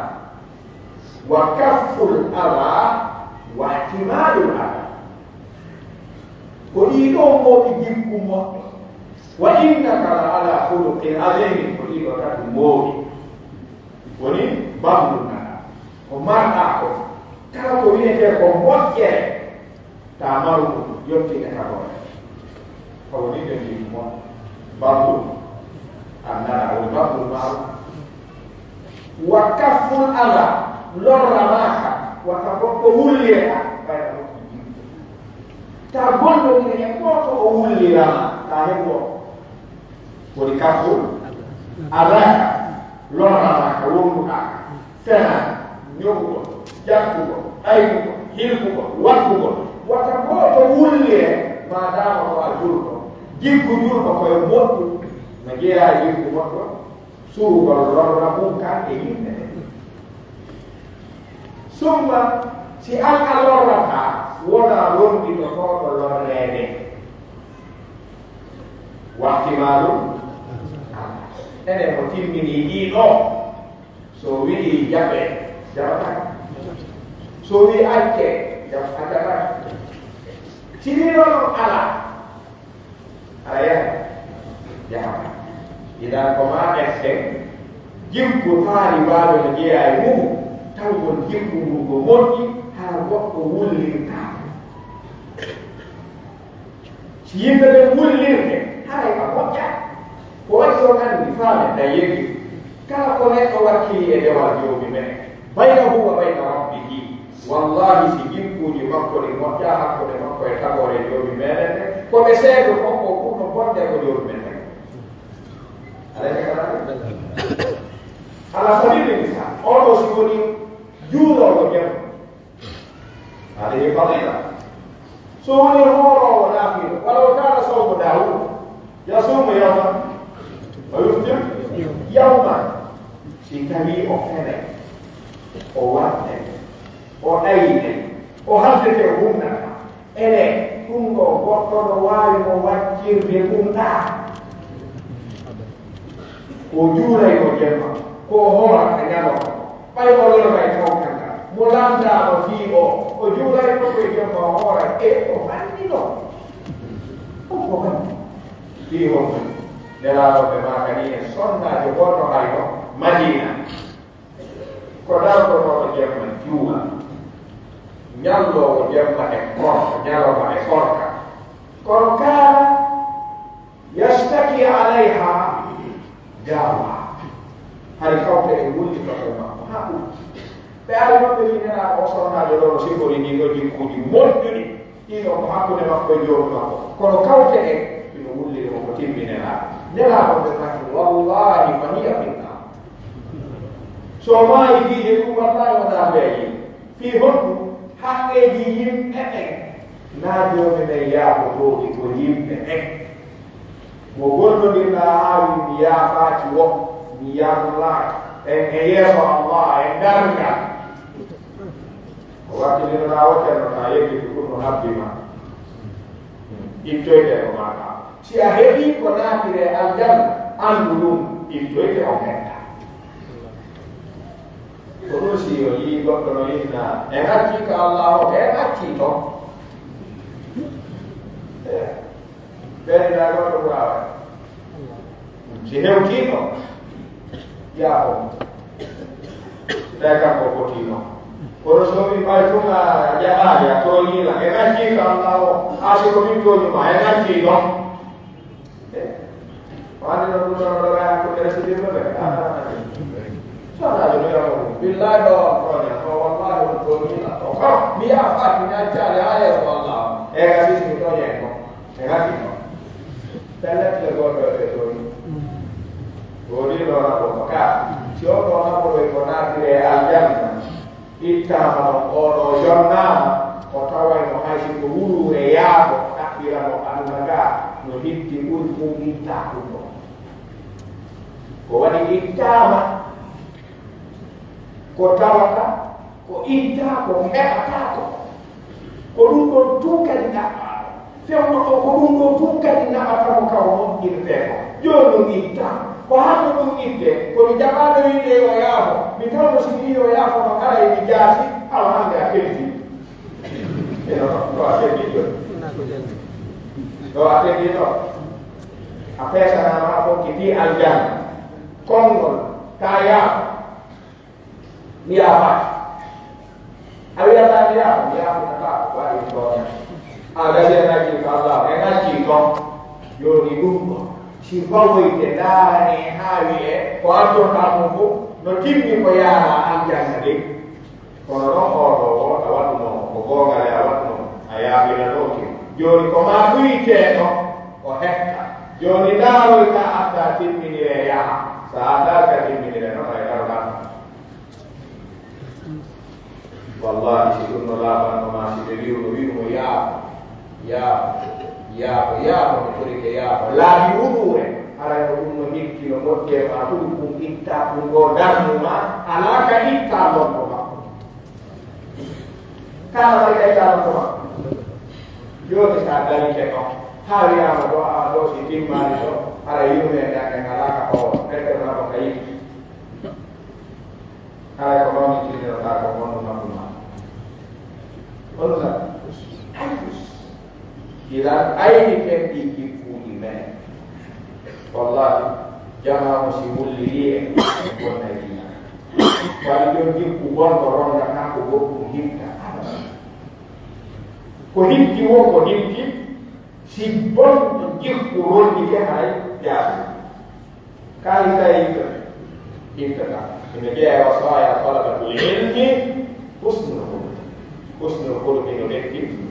wa kafful adha, wa ihtimalul adha. Ko ɗii ɗoo mooɓi jikku moƴƴo. Wa innaka la ala khuluqin adhim, ko ɗii ɗoo tati mooɓi. Woni badlu nada. Ko marɗaa ko. Kala ko wi'etee ko moƴƴere, ta maru ɗum, yottin e tagoore. Ko woni ɓe mbii mo badlu nada, woni badlu maaru. Wa kafful adha, lorra maa ka, wata goɗɗo wullire ka, ɓayra goɗɗo jikku. Ta gollondire e gooto o wullira ma, ta heɓu o. Woni kafful adha ka, lorra maa ka, wonduɗaa ka, fenaa, ñoɓugol, ƴakugol, aynugo, hilkugol, waggugol. Wata gooto wullire, maadaama ko a julɗo. Jikku julɗo ko e moƴƴu, no jeyaa e jikku moƴƴo. Suugol lorra mum kan e yimɓe ɓen. Summa, si an a lorrataa, wonaa wonditotooɗo lorreede. Wahtimaalu, enen o timminii ɗii ɗoo. So wi'ii jaɓee, jaɓataa. So wi'ii accee, jaɓ-, accataa. Si wi'ii non alaa, Aɗa yaha? Yaha. Idan ko maa ɗesten, jikku taaribaaɗo no jeyaa e mum, taw kon jikku ngun ko moƴƴi, hara goɗɗo wullirtaa. Si yimɓe ɓen wullirte, haray ka moƴƴa. Ko waɗi si on anndi, faamen, ɗan yeggi. Kala ko neɗɗo wakkili e dewal Joomi men, baynahu wa bayna rabbihi, wallaahi, si jikkuuji makko ɗin moƴƴaa hakkunde makko e tagoore Joomi meɗen nden, ko ɓe seedo kon ko ɓurno bonde ko Joomi men tagi. Alayka kala. Ala sabiili misal, on ɗoo si woni juuloowo jemma, هذه فضيلة. So wonii hooroowo naafila, ولو كان صوم داود، يصوم يوما ويفطر يوما. Si tawii o fenay, o waɗay, o ɗaynay, o halkete, o humnata, ene ɗum ɗoo goɗɗo no waawi mo waccirde ɗum ɗaa? Ko juulayno jemma, ko o hoorata ñalawma. Ɓay o lorray tawkal ngal, mo landaano fii o, o juulayno ko e jemma, o hooray, e o fanni non. On ko fanni? Fii honɗun? Nelaaɗo ɓe maakani e sonnaajo gooto hayno Madiina. Ko dartonooɗo jemma juula, ñalloowo jemma e korka, ñalawma e korka. Kono kaana يشتكي عليها جارها. Hari kawte e wullitorde makko haa ɓurti. Ɓe ari non ɓe wi'i Nelaaɗo on, sonnaajo ɗoo no sifori ɗii ɗoo jikkuuji moƴƴuɗi, ɗii ɗoo ko hakkunde makko e Joomi makko. Kono kawte ɗen hino wulliri mo ko timmi Nelaaɗo. Nelaaɗo ɓe maaki, wallaahi, فهي في النار. So maayii fii e ɗum, wallaahi, wonaa beeje. Fii honɗun? Haqqeeji yimɓe ɓen. Naa Joomi men yaafotooɗi ko yimɓe ɓen. Mo gollondirɗaa haa wi'i mi yaafaaki wo, mi yarlaaki. En e yeeso Allah, en darngal. Ko wattindinoɗaa wo, Ceerno, taa yeggitu ɗum no habbi ma. Ittoyte ko maaɗa. Si a heɓii ko naatiree aljanna, anndu ɗum, ittoyte on hetta. Ko ɗum si o yii goɗɗo no inna, en accii ka Allaahu, en accii ton. Ɓeydaa goɗɗo ɓurawa. Si hewtiino, yaafo. Tawi kanko fotiino. Kono so wi ɓay tun a jaɓaali, a tooñiila, e ŋaccii ka Allah o, haa si ko min tooñi ma, e ŋaccii non. Eh? Wani no ɗum ɗon ɗo ɓe hakkunde residirɓe ɓe. Ah, so alaa ɗum yo ɗum. Billahi ɗo on tooña, o wallahi on tooñiila. O ko, mi yaafaaki, mi accaali haa yeeso Allah. E ŋaccii si mi tooñi en ko. E ŋaccii non. Pellet le gooto e ɓe tooñi. Woni ɗo rabo ko ka. Si on ɗo rabo ɓe ko naatire e aljanna. Ittaama non, oo ɗoo jonnaama, o tawayno hay si ko wuluure yaafo ɗaɓɓira mo aduna ngaa, no hitti ɓuri ɗum ittaa ɗum ɗoo. Ko waɗi ittaama, ko tawata, ko ittaa, ko heɓataa ko. Ko ɗum ɗon tun kadi ɗaɓɓaa. Fewndo ɗoo ko ɗum ɗoo tun kadi naɓata mo ka o moƴƴirtee ko. Jooni ɗum itta. Ko hannde ɗum itte. Ko mi jaɓaano wiide yo yaafo. Mi taw no si mi wi'i yo yaafo no haray mi jaasi. Awa hannde a teddii. Eno ɗo a teddii jooni. Ɗo a teddii ɗo. A feesanaama a fokkiti aljanna. Konngol, taa yaafo. Mi yaafaaki. A wi'ataa mi yaafo, mi yaafotataako, waɗi mi tooña. A gasii en accii ko Allah, en accii ton. Jooni ɗum ɗo, si fawoyte ndaarane haa wi'e ko addotaa mum fof, no timmi ko yaaraa aljanna de. Kono non oo ɗoo woo a waɗuno, ko goonga le a waɗuno, a yaafinanooki. Jooni ko maa ɗuytee ɗo, o hetta. Jooni ndaaroy ka addaa timminiree yaha. So a addaali ka timminiree non, a daroɗaa. Wallahi, si ɗum no laaɓanno maa, si ɓe wi'uno, wi'uno, yaafo, yaafo, yaafo, yaafo, mi torike, yaafo. Laabi wuluure, haray ko ɗum no hitti, no moƴƴee maa, ɗum, ɗum itta, ɗum ɗoo darnu maa, alaa ka itta lombo maa. Kaa no waɗi ka itta lombo maa? Jooni, si a darike ɗon, haa wi'aama ɗoo, a ɗoo si timmaali ɗoo, haray yurmeende amen alaa ka hoore, ɓerɗe maa ko ka yiɗi. Haray ko mawni tinnotaa ko honno nafu maa. Honno nafu? Ayus. Idan ayni ken ɗii jikkuuji men. Wallahi, jamaa mo si wulliri en, en bonnay diina. Wali ɗon jikku bonɗo rondataa ko goɗɗum hitta. Ko hitti woo ko hitti, si bonɗo jikku rondike haray jaasi. Kaari tawi yimɓe ɓe. Ɓe ɓe. Ina jeyaa e wasaaya talabatul ilmi, husnul khuluq. Husnul khuluq no ɓe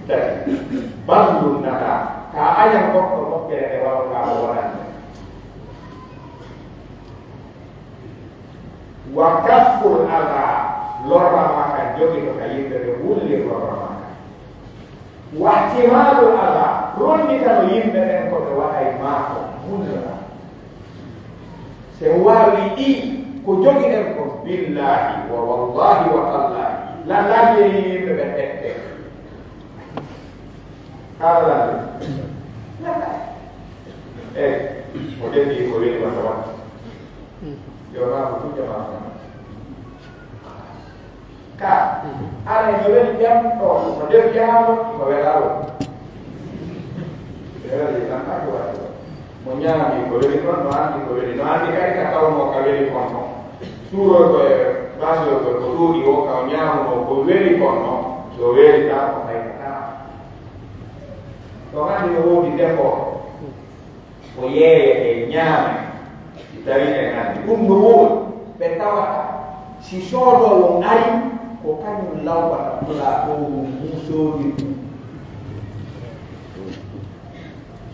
tati. Ballu nata. Ka ayan goɗɗo moƴƴere nde wawɗaa mo waɗande. Wa kafful aza, lorra maa kan jogito ka yimɓe ɓe wullir lorra maa kan. Wahtimalul aza, ronditano yimɓe ɓen ko ɓe waɗay maa kon, muññora. Si en waawii ɗii, ko jogiɗen kon, billaahi wa wallaahi wa tallaahi, lallaahi en yimɓe ɓen ƴette. Haala lallaahi. Lallaahi. Eey, mo defii ko weli wata waɗde. Yo maa ko tun jamaa. Ka, aray no weli jam ɗo, no defi yahaama, no welaa ɗo. Ɓe weli tan kaa ko waɗi ɗo. Mo ñaami ko weli kon, no anndi ko weli, no anndi kadi ka tawnoo ka weli kon non. Suuroy ko e baasiyol ko, ko ɗuuɗi o, ka o ñaamunoo ko weli kon non, so weli kaa ko faytataa. Ɗon anndi no woodi defooɓe. O yeeyete, ñaame, si tawii en anndi. Ɗum no woodi, ɓe tawata, si soodoowo ari, ko kañum lawɓata plateau mum, mum soodi ɗum.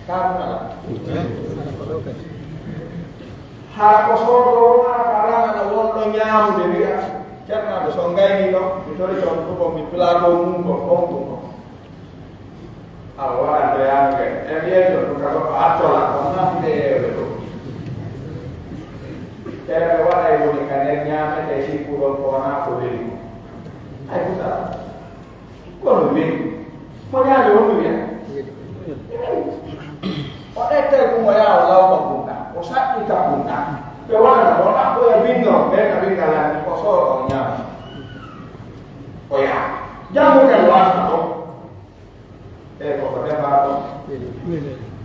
Kaa ɗum alaa? Haa ko soodoowo maa ka rangana wonɗo ñaamude, wi'a, "Ceerno, so ngaynii ɗo, mi torike on ɗum, mi plateau mum ko ɗon ɗum ɗon." Awa, waɗa ndoyaanke. E wiyeejo ɗum ka goɗɗo attola, on naatide yeewde ɗum. Tere ɓe waɗay woni ka nder ñaamete sikkuɗon ko wonaa ko weli ko. Ay futa. Kono weli. Mo ñaami on wiya. O ɗettay ɗum o yaha o lawma gunda. O saɗɗita gunda. Ɓe waɗana o ɗaɓɓoya winno. Ɓen ka winna lanni o sooro o ñaama. O yaha. Janngo kadi o arta ɗon. E ko ko defaa ɗon?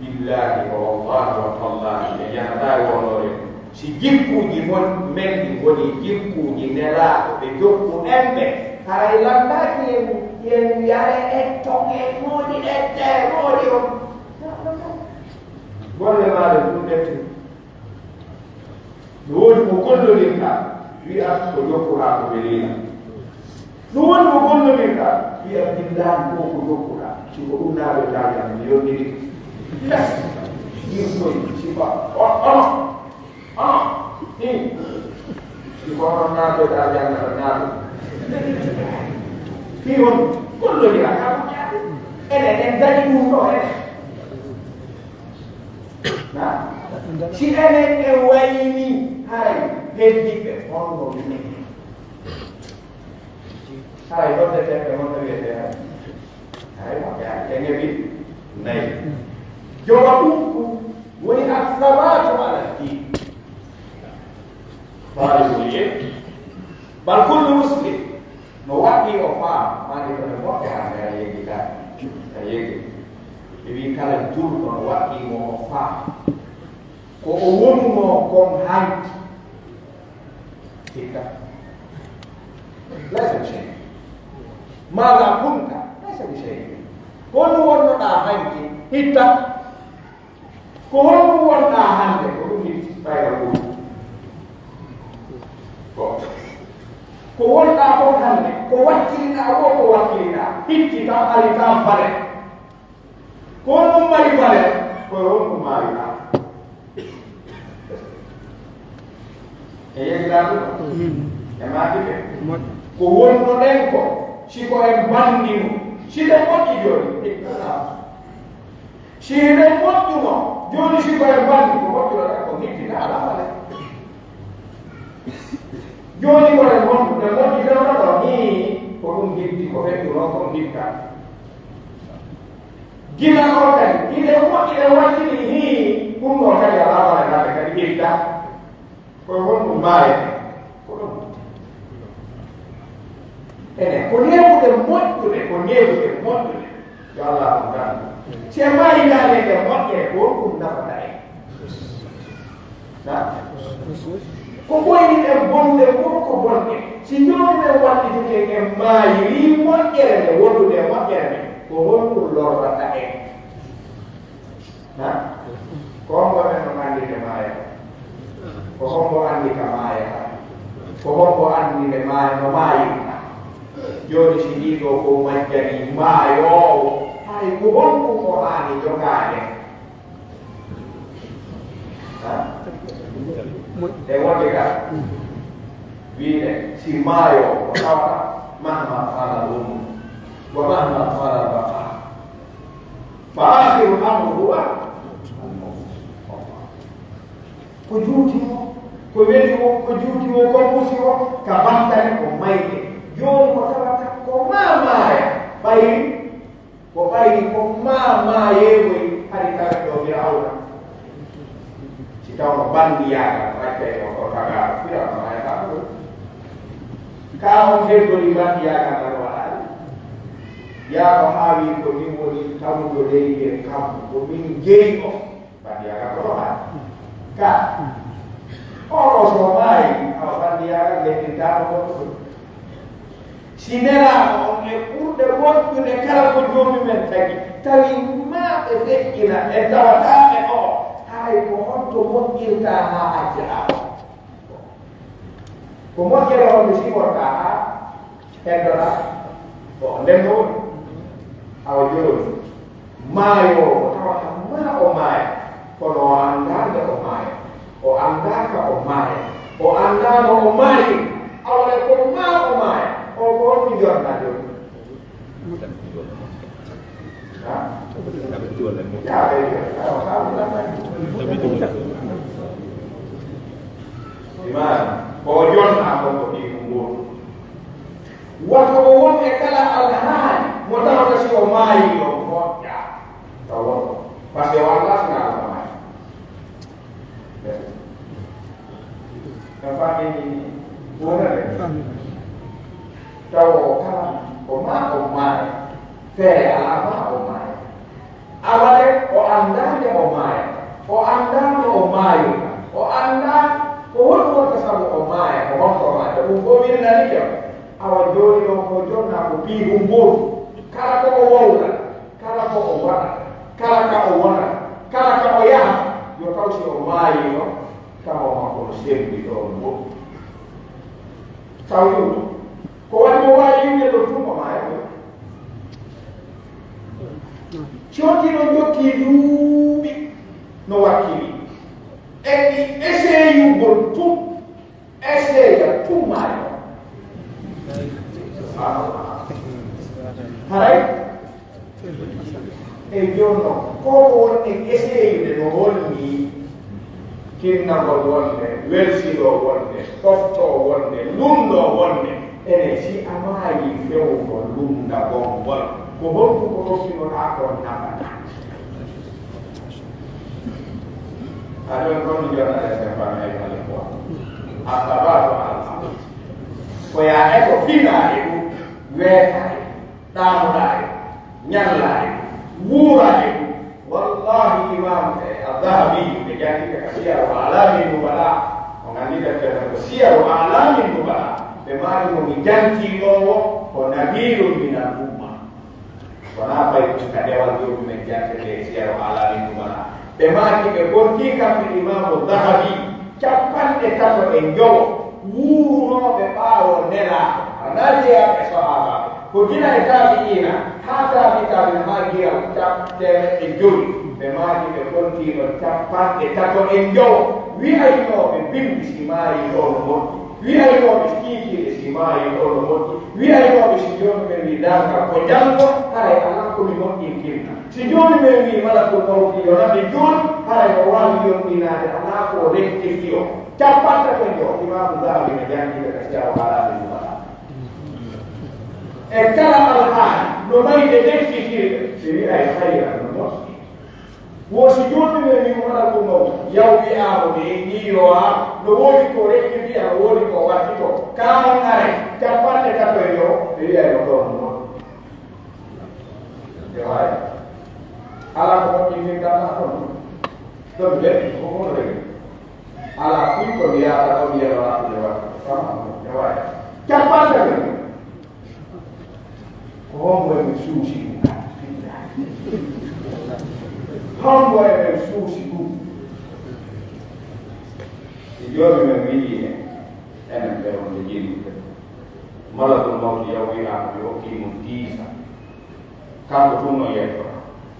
Billaahi wa wallaahi wa tallaahi, en yahataa e wonnoore Si jikkuuji mon, men ɗi ngoni jikkuuji Nelaaɗo, ɓe jokku ɗen ɓe, haray lanndaaki en, en wi'are etton en moodi ette, moodi on. Golle maaɗa ɗum ɓetti. No woodi ko gollondirɗaa, wi'a ko jokkuɗaa ko weliima. No woodi ko gollondirɗaa, wi'a billahi ko ko jokkuɗaa. Si ko ɗum naatata aljanna, mi yondiri. Yes. Ɗin koy, si ba, o-, ono, ono, hi. Si ko onon naatata aljanna, ɗo naatu. Fii on gollondira, ka ko jaati. Enen, en dañi ɗum ɗo, enen. Na? Si enen en wayni, haray, heddiɓe, honno woni? Haray, noddeteeɓe, honno wiyetee? Haray, moƴƴaani, ɓe ngeɓi nayi. Jowa ɗum ko woni as-sabaatu ala diin. Faale ko wiye, bal kullu muslim, no waɗɗii o faam, maa nde kono moƴƴa hannde a yeggi ka, a yeggi. Ɓe wi'i kala julɗo no waɗɗii mo o faam. Ko o wonunoo kon hanki. Hikka. Laysa bi shay. Maaɗa kunta. Laysa bi shay. Ko honɗun wonnoɗaa hanki? Hitta. Ko honɗun wonɗaa hannde? Ko ɗun hitti ɓayra ko. Ko. Ko wonɗaa kon hannde, ko wakkiliɗaa woo, ko wakkiliɗaa. Hitti kam, ari kam, bare. Ko honɗun mari valeur? Ko e honɗun maayuɗaa? E yeggiɗaa ɗun? Mm. E maaki ɓe? Moƴƴi. Ko wonnoɗen ko, si ko en banndino, si ɗen moƴƴi jooni, si hiɗen moƴƴuno, jooni si ko en banndi, ko moƴƴunoɗen ko, nittinaa alaa valeur. Jooni ko en wondu, en moƴƴi fewndo ɗo, nii ko ɗun hitti, ko feƴƴunoo kon hikka. Gila o kadi, gila moƴƴi e wattini hii, ɗum ɗo kadi alaa wala naɓe kadi ƴetta. Ko honɗum maayata? Ko ɗum. Enen, ko neeɓuɗen moƴƴude, ko neeɓuɗen moƴƴude. Yo Allah on tan. Si en maayi naane ɗe moƴƴere, ko honɗum nafata en? Na? Ko ɓoyni ɗen bonɗe fof ko bonɗe. Si Joomi men wallitike en maayirii moƴƴere nde wondude e moƴƴere nden, ko honɗum lorrata en? Ha? Ko hombo men no anndi nde maayata? Ko hombo anndi ka maayata? Ko hombo anndi nde maay-, no maayirta? Jooni si ɗii ɗoo fof majjanii maayoowo, hay ko honɗum o haani jogaade? Ha? E wonde ka wiide si maayo ko tawata mahma fala ɗum wa mahma fala baka. Fa akhiru amru huwa ko juuti mo, ko weli mo, ko juuti mo, ko muusi mo, ka bantale ko mayde. Jooni ko tawata ko maa maaya, ɓay Ko ɓayri ko maa maayeegoy hari kala ɗo Firawna. Si tawno banndiyaagal accay mo ko tagaaɗo Firawna maayata ɗum. Ka on heddori banndiyaagal ngal waɗaali. Yaa ko haawi ko min woni taguɗo leydi e kammu, ko min jeyi on. Banndiyaagal ko ɗo haali. Ka. Oɗo so maayi, awa banndiyaagal leydi daano goɗɗo ɗum. Si Nelaaɗo on e ɓurɗe moƴƴude kala ko Joomi men tagi, tawi maa ɓe feƴƴina e tawataaɓe o, haray ko honto moƴƴirtaa haa accaa on? Ko moƴƴere honde sifortaa haa heddoɗaa? Ko nden no woni. Awa jooni, maayoowo tawata maa o maaya, kono o anndaa nde o maaya, o anndaa ka o maaya, o anndaa no o maayiri, awa ko maa o maaya, o ko honɗum jonnaa jooni? Ha? Yaa ɓe jonnaa, awa haa wula. Imaani, ko o jonnaa kon ko ɗii ko ngootu. Woto o won e kala alhaali mo tawata si o maayii ɗon moƴƴaa. Taw woto. Parce que o anndaa si naa o maayi. Ka faami wonande. Taw o kala ko maa o maaya. Feere alaa maa o maaya. Awa de, o anndaa nde o maaya. O anndaa no o maayirta. O anndaa Ɗum fof min nani kam. Awa jooni ɗon ko jonnaa ko piihun gootu. Kala ko o wowla, kala ko o waɗa, kala ka o wona, kala ka o yaha, yo taw si o maayii non, taho makko no selli ɗon moƴƴi. Taw ɗum ko waɗi mo waawi yiwde ɗon tun o maaya ɗon. Cooti no jokki duuɓi no wakkili. E ɗi eseyugol tun. Esseya tun maayo. Subhanallah. Haray? E jooni non, ko ko woni e eseyude no holli kinnagol wonde, welsiroo wonde, toftoo wonde, lunndoo wonde. Ene si a maayii fewndo lunndagol ngol, ko honɗun ko rokkinoɗaa kon nafata? Aɗon kon jona e sefan ay mali ko. Asabatu alfa. Ko ya e ko finaade ɗum, weetaade, ɗaamuɗaade, ñallaade, wuuraade ɗum. Wallahi Imam, eh, Adh-Dhahabi, ɓe janngita ka Siyaru A'lamin Nubala. On anndi deftere ko Siyaru A'lamin Nubala. Ɓe maari mo mi jantii ɗoo wo, ko Nabilun minal Umma. Wonaa fay tun ka dewal joomi men jantete e Siyaru A'lamin Nubala. Ɓe maaki ɓe bontii kamɓe Imaamu Dahabi, cappanɗe tato e njowo wuurunooɓe ɓaawo Nelaaɗo, a nani e sahaabaaɓe, ko gila e taabi'iina, haa taabi taabi'iina, haa gila cap-, teemeɗɗe jowi. Ɓe maaki ɓe bontii ɗon cappanɗe tato e njowo wi'aynooɓe binndi si maayi ɗoo no moƴƴi. Wi'aynooɓe si kiikiiɗe si maayi ɗoo no moƴƴi. Wi'aynooɓe si jooni men wi darngal ko janngo, haray alaa ko mi moƴƴintinta. Si jooni men wi malakul mawti yonande jooni, haray o waawi yonɗinaade, alaa ko o rectifio. Cappanɗe tato e njowo, Imaamu Dahabi no janngii ka Siyaru A'lamin Nubala. E kala alhaali no mayde rectifiirde, si wi'ay hayran no moƴƴi. Wo si jooni men wi malakul mawti, yaw wi'aama mi yi'oya, no woodi ko rectifia, no woodi ko wattitoo. Kaa on are, cappanɗe tato e njowo, ɓe wi'ay no ɗon non. E waay. Alaa ko moƴƴintinta ɗon. Ɗon ɓe, ko hono rewri. Alaa fii ko mi yaata ko mi yelo waɗude waɗude. Fama ko, e waay. Cappanɗe tato e njowo. Ko hombo e men suusi ɗum? Hombo e men suusi ɗum? Si joomi men wi'i en, enen ɓe wonde jinnuɓe, malakul mawti yaw wi'aama mi hokkii mo diisa. Kanko tun no yetto.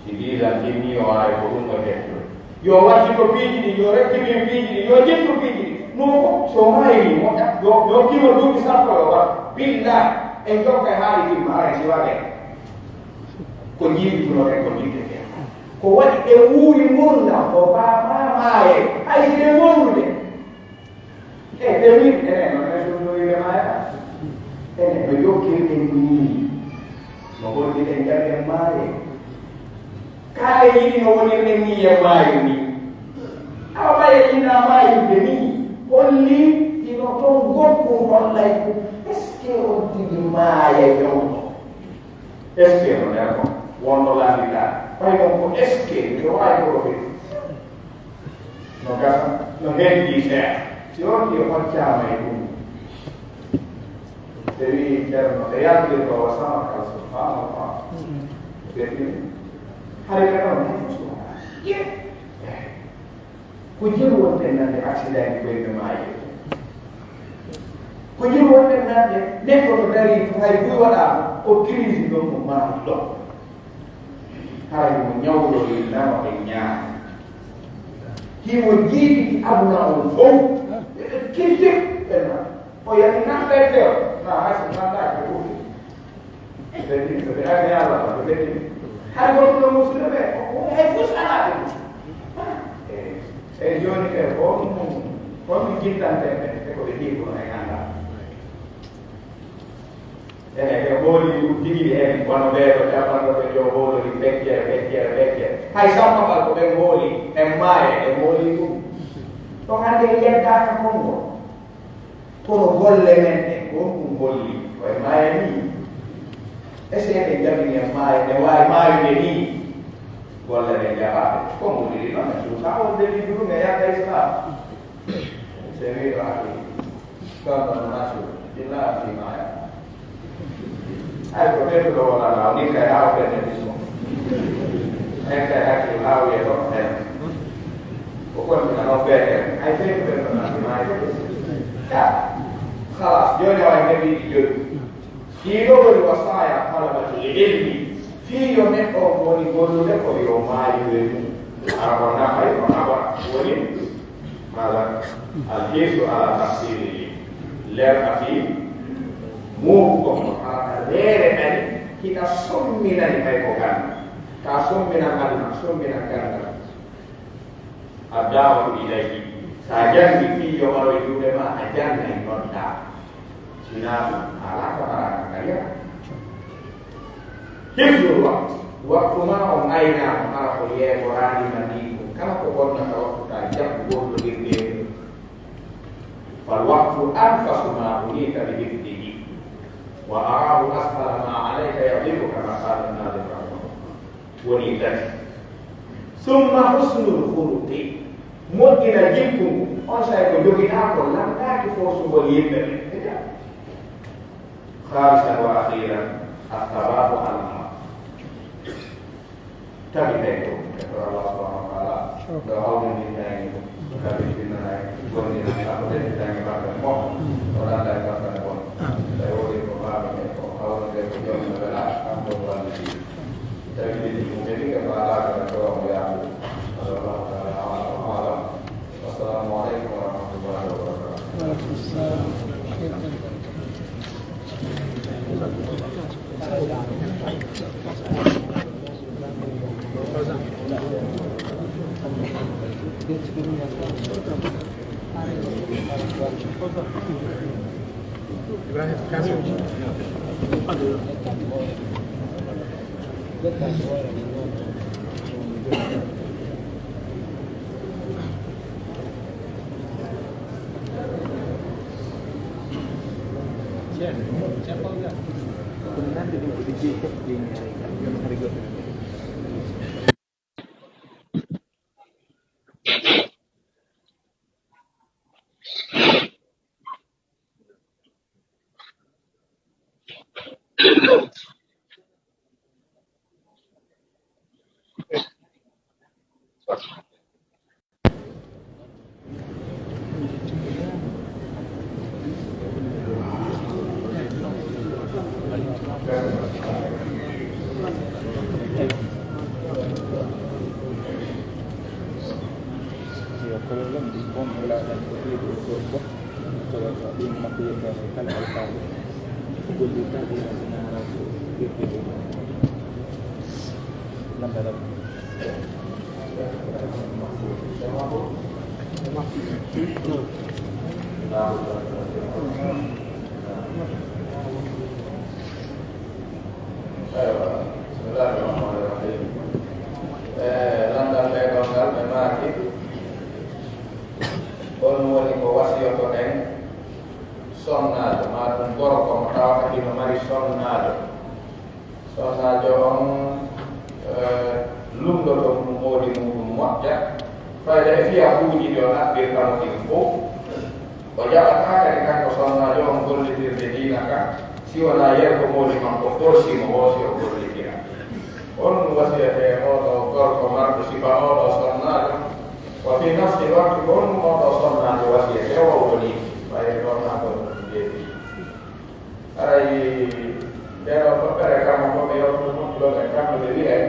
Si diisan timmii, o aray ko ɗum o ƴettude. Yo wattito piiji ɗin, yo rectifie piiji ɗin, yo ƴettu piiji ɗin. No fof, so maayii, mo ƴa-, yo, yo kimo duuɓi sappo yo waɗ. Billahi, en jokka e haali timma, aray si waɗee. Ko jiiɓi tuno en ko jiiɓi en. Ko waɗi e wuuri ngurndan, ko faamaa maayee. Hay si ɓe ngorrude. E, ɓe min, enen no men suudoyde maaya. Enen no jokkirɗen nii. No golliɗen jaɓen maaye. Kaa en yiɗi no wonirɗen nii e maayo nii. Awa ɓay en yiɗaa maayude nii. Holli hino ton goɗɗum hollay ko est-ce que on tigi maaya yawno? Est-ce que no nder kon wonno landiɗaa? Ɓay on ko est-ce que miɗo waawi ko ɗo ɓe? No gasa, no heddi seeɗa. Si on ɗi hoccaama e ɗum, ɓe wi'i Ceerno, ɓe yaltirɗo o Samarkal, subhanallah. Ɓe tini. Hari ɓe ɗon, hay fus wonaa. Ye. Ko jelu wonten nande accident ko ɓe maayi. Ko jelu wonten nande neɗɗo no dari, hay buy waɗaama, o crise ɗon, o maayi ɗon. Haray mo ñawlori nano e ñaamo. Himo jiiɗi aduna on fow. Ɓe kilti ɓe na. O yani nan ɓe tew. Na hay so nan ɗaaki ɓe ɓuri. Ɓe ɗi, so ɓe ari Alla, ɓe ɗi. Hay goɗɗo no musude ɓe, o, o, hay fus alaa ɓe. E, e jooni ɓe, ko ɗum, ko ɗum jittante ɓe, e ko ɓe ɗi kono e anndaa. Ene, ɓe mooli ɗum tigi en, wano ɓee ɗo cappanɗe ɓe jo moolori feccere, feccere, feccere. Hay sappo ngal ko ɓe mooli, en maaye, ɓe mooli ɗum. Ɗon hannde en yeddaaka Kongo. Kono golle men ɗen, ko honɗum holli? Ko en maaye ni? Est-ce que ɓe jaɓi en maaye, ɓe waawi maayude ni? Golle men jaɓaade. Kongo ɗiɗi non, en suusaa wonde libre, e yakka Islam. C'est vrai, ɗo ake. Ɗon ɗon nature. Ɓeyduɗo wona laaw, min kay haa o ɓernde ɗin mo. Min kay hakkil haa wiye ɗon ɓen. Ko kontina non feetere. Ay ɓeydu ɓen ɗon nandi maayo. Ka. Halas, jooni awa en heɓi ɗi jowi. Ɗii ɗoo woni wasaaya talabatul ilmi. Fii yo neɗɗo on woni gollude ko yo maayu e mum. Hara ko nafay, ko nafata. Woni Maala, alhiisu ala tahsiili, lerɗa fii muuru kon, hara ka reere ɗani, hina somminani ɓay ko ganda. Ka somminan aduna, somminan ganda. Adda'watu ilayhi. Sa jangi fii yo waroy juuɗe ma, a jangay nodda. Sinaa ɗun, alaa ko haraaka kariya. Hifdul waqt, waqtu maa on aynaama, hara ko yeeɓoraali ma ndii ɗun. Kala ko bonnata waqtu ka jaɓu gollodirde e mun. Fal waqtu anfasu ma unita bi hifdihi. Wa arahu ashala ma alayka yadibu kama qala Nadim rahimahullah. Woni tati. Summa husnul khuluqi. Moƴƴina jikku ngu. On say ko joginaa ko landaaki foosugol yimɓe ɓen. Khamisan wa akhiran, athababu ala ma. Tawi tawi ko, e ko Allah subhanahu wa ta'ala, ɗo hawni min tawi ko, tawi min nana, gonni na, ko den tawi ba ko mo, ko landa e ba ko mo. Tawi woni ko ba ko, hawni ko jom na bela, ko wani. Tawi min ko be ni ko ba ko ko ya. Allah ta'ala, Allah. Wassalamu alaikum warahmatullahi wabarakatuh. Ibrahim Kasim. Yo kala lamɗi bon e laaɗal ko ɓeydude gorko, tawata ɗum makko yettaani e kala alhaali ko gollirta ɗi, wonde naara ko ɓeydude. Lamɗa lamɗi. Aywa, bismillahi rahmani rahim. Eh, landal ɓe ɗon ngal ɓe maaki, on woni ko wasiyotoɗen sonnaajo, maa ɗum gorko mo tawata hino mari sonnaajo. Sonnaajo on, eh, lunndoto ɗum moodi muɗum moƴƴa, fayda e fiyakuuji ɗi o ɗaɓɓirta mo ɗin fow. O jaɓataa kadi kanko sonnaajo on gollitirde diina kan, si wonaa yer ko moodi makko forsi mo woo si o gollitira. On ɗum wasiyetee oo ɗoo gorko marɗo sifa oo ɗoo sonnaajo, wa fii nafsil waqti ko on ɗum oo ɗoo sonnaajo wasiyetee wawɗo nii, ɓayri ɗon naa ko ɗum jeeɗi. Haray ndee ɗoo toɓɓere kamma ko ɓe yewtude moƴƴuɗo ɓen kamɓe ɓe wi'ay,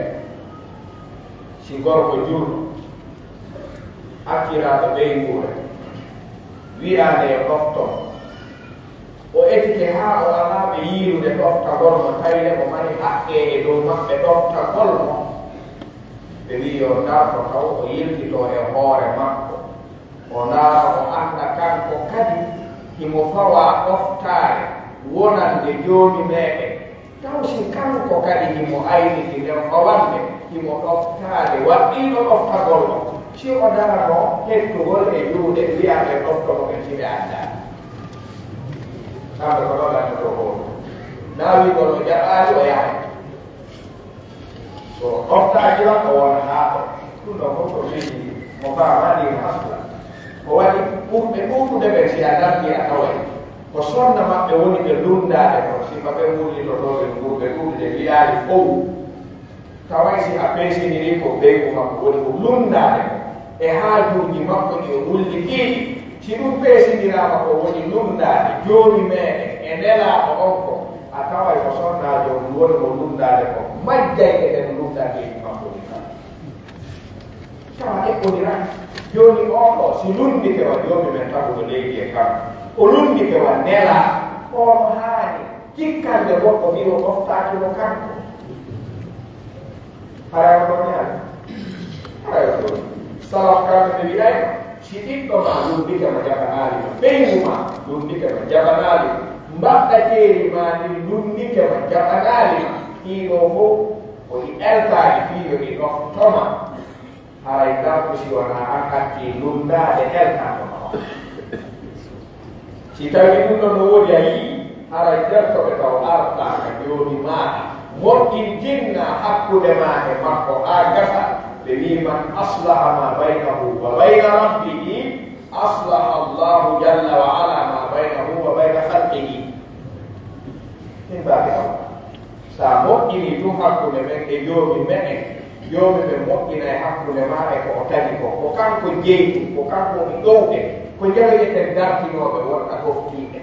si gorko juulɗo acciraaɗo ɓeynguure wi'aande yo ɗofto mo, o etike haa o alaa ɓe yiilude ɗoftagol mo, tawi le o mari haqqee e dow maɓɓe ɗoftagol mo, ɓe wi'i yo darto taw o yiltitoo e hoore makko. O ndaara, o annda kanko kadi himo fawaa ɗoftaare wonande Joomi meeɗen. Taw si kanko kadi himo ayniti nden fawande, himo ɗoftaade waɗɗiiɗo ɗoftagol on, si o darano hettugol e juuɗe wi'aɓe ɗofto mo ɓen si ɓe anndaani? Kamɓe ko ɗon lanndotoo ko. Naa wi'ugol o jaɓaali, o yahay. So ɗoftaaki on, o wonanaa ɗon. Ɗum ɗon fof ko fii mo faamaani no asla. Ko waɗi ɓurɓe ɗuuɗude ɓen, si a dartii a taway. Ko sonna maɓɓe woni ɓe lunndaade kon, sifa ɓen wullitotooɓe ngurɓe ɗuuɗude wi'aali fow. Taway si a peesinirii ko ɓeyngu makko woni ko lunndaade kon, e haajuuji makko ɗi o wullitii ɗi, si ɗum peesiniraama ko woni lunndaade Joomi meeɗen e Nelaaɗo on kon, a taway ko sonnaajo on woni mo lunndaade kon, majjay e ɗen lunndandeeji makko ɗin kala. Tawa eɓɓondiraa. Jooni oo ɗoo, si lunndike wa Joomi men taguɗo leydi e kam, o lunndike wa Nelaaɗo, oo no haani jikkande goɗɗo fii o ɗoftaaki mo kanko. Haray o tooñaali. Haray o tooñi. Salaf kamɓe ɓe wi'ay, si ɓiɗɗo maa lunndike ma jaɓanaali ma, ɓeyngu maa lunndike ma jaɓanaali ma, mbaɗɗateeri maa ndin lunndike ma jaɓanaali ma, ɗii ɗoo fow ko ɗi eltaaɗi fii yo ɗi ɗofto ma. Haray ngartu si wanaa an accii lunndaade eltanɗo ma on. Si tawii ɗum ɗon no woodi a yi'ii, haray tertoɓe taw artaa ka Joomi maaɗa, moƴƴintinaa hakkunde maa e makko haa gasa, ɓe wi'i, "Man aslaha ma baynahu wa bayna rabbihi, aslaha Allahu jalla wa ala ma baynahu wa bayna khalqihi." Min baabi Allah. Si a moƴƴinii tun hakkunde men e Joomi meɗen, Joomi men moƴƴinay hakkunde maa e ko o tagi kon. Ko kanko jeyɗo, ko kanko woni ɗowde. Ko njeloyeten dartinooɓe wonta ɗoftiiɓe.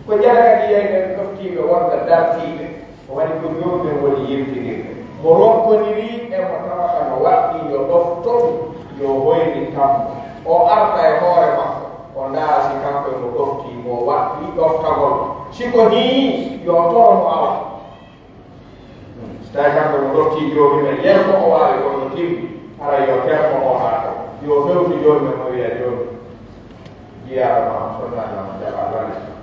Ko njara kadi yeyɓe ɗoftiiɓe wonta dartiiɓe. Ko waɗi ko Joomi men woni yiltinirde. Mo ronkonirii e mo tawata no waɗɗii yo ɗofto ɗum, yo hoyni tammo. O arta e hoore makko, o ndaara si kanko e mo ɗoftii, mo waɗɗii ɗoftagol. Si ko nii, yo toro mo awa. Hmm. Si tawi kanko no ɗoftii Joomi men, yen ko o waawi ko no timmi, haray yo termo o haa to. Yo fewtu Joomi men, o wi'a, "Joomi, jiyaaɗo ma on, sonnaajo ma jaɓaa, wallit ma.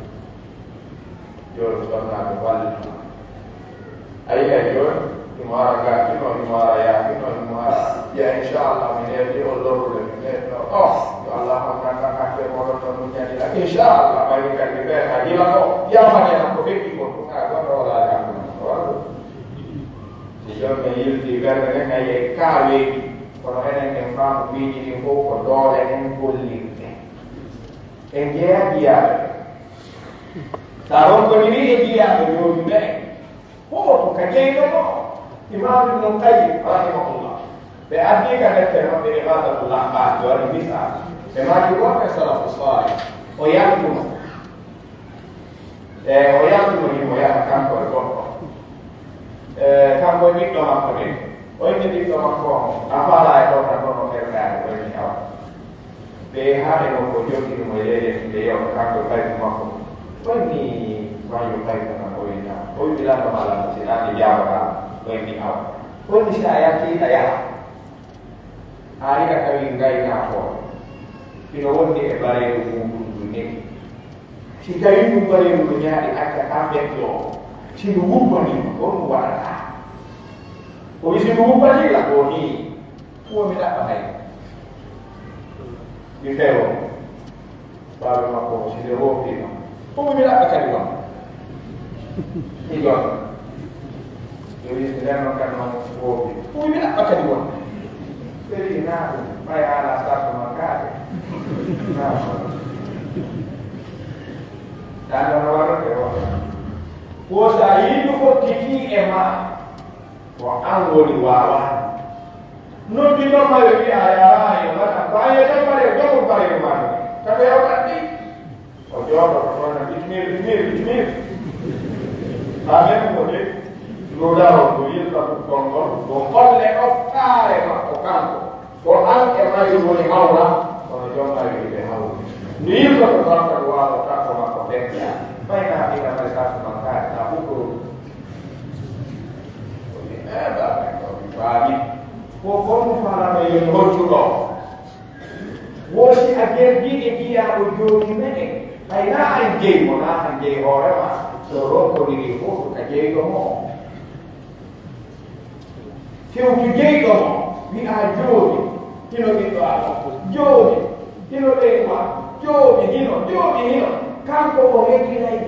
Joomi, sonnaajo, wallit ma." A yi'ay joomi, himo ara gaakino, himo ara yaakino, himo ara. Wi'a, "Inchallah, mi heɓii on lorrude, mi heɓno." Oh, yo Allah honnan kan hakke moɗon ton muññanira. Inchallah, ɓayri kadi ɓe ɓe a yila ko, yamani an ko feƴƴi kon, ɗum haa goɗɗo wala e hakkunde mon. Wala. Si jooni men yiltii ɓernde nden, a yi'ay kaaweeji, kono enen en faamu piiji ɗin fow ko doole ɗen gollirte. En jeyaa jiyaaɓe ɓen. Sa ronkondiri e jiyaaɓe Joomi ɓen, hoto ka jeyɗo mo. Imam Ibnul Qayyim, rahimahullah, ɓe addii ka deftere maɓɓe Ighathatul Lahfan, ɓe waɗi misal. Ɓe maaki wonɓe salafu salih, o yaltuno. E o yaltuno ni mo yaha kanko e goɗɗo. E kanko e ɓiɗɗo makko nden. O inni ɓiɗɗo makko on, "A faalaa e ɗoo tan ɗoo no fergaade?" O inni, "Awa." Ɓe haɓe no ko jokkiri mo e leyɗe ɗiɗi, yo kanko e ɓayru makko. O inni, "Wayo ɓayru kan?" O inni, "Awa." O wi'i, "Lanndo maa lanndo, si ɗaani jaabataa." O inni, "Awa." O inni, "Si a yaltii, a yaha. A ari a tawi ngaynaakoojo hino wondi e bareeru muuɗum ndu neli. Si tawii ndun bareeru no ñaaɗi, acca taa ɓeddoo. Si ndu wubbanii ma, ko ɗum waɗataa?" O wi'i, "Si ndu wubbanii la, ko nii, ko mi ɗaɓɓa hay. Mi fewoo." Baaba makko on, si nde woopii non, ko mi ɗaɓɓa kadi won. Mi ɗon. Ɓe wi'i, si nden non kadi non woopii. Ko mi ɗaɓɓa kadi won. Ɓe wi'i, naa ɗum, ɓay haala sarto man kaake. Naa ɗum. Daa non no warrete won. Ko sa yiɗu fottitii e maa, ko an woni waawaani. Noddi ɗon mayo wi'a a yaaraani, o nata, ko an yetta bare, jogoo bare o maani. Tawi o ɓaddi. O jooɗo ko ɗon na bismir, bismir, bismir. Haa men mo de, ndu daro, ndu yilta ɗum konngol, ndu holle ɗoftaare makko kanko. Ko an e mayru woni hawra, kono jom mayru ɓe hawri. Ndu yilta ko tan, tawi waalo takko makko fenja. Fay na ina may sartu man kaari, na huɗo. Eh, ba, ba, ba, ba. Ko, ko mo faalaa men yo mi hoccu ɗoo. Wo si a gerdii e jiyaaɗo Joomi meɗen, hay naa an jeyi mo, naa an jeyi hoore maa, so ronkondirii fow ka jeyɗo mo on. Fewtu jeyɗo mo, wi'aa, "Joomi, hino ɓiɗɗo Alla, Joomi, hino ɓeyngu Alla, Joomi, hino, Joomi, hino." Kanko o heginay.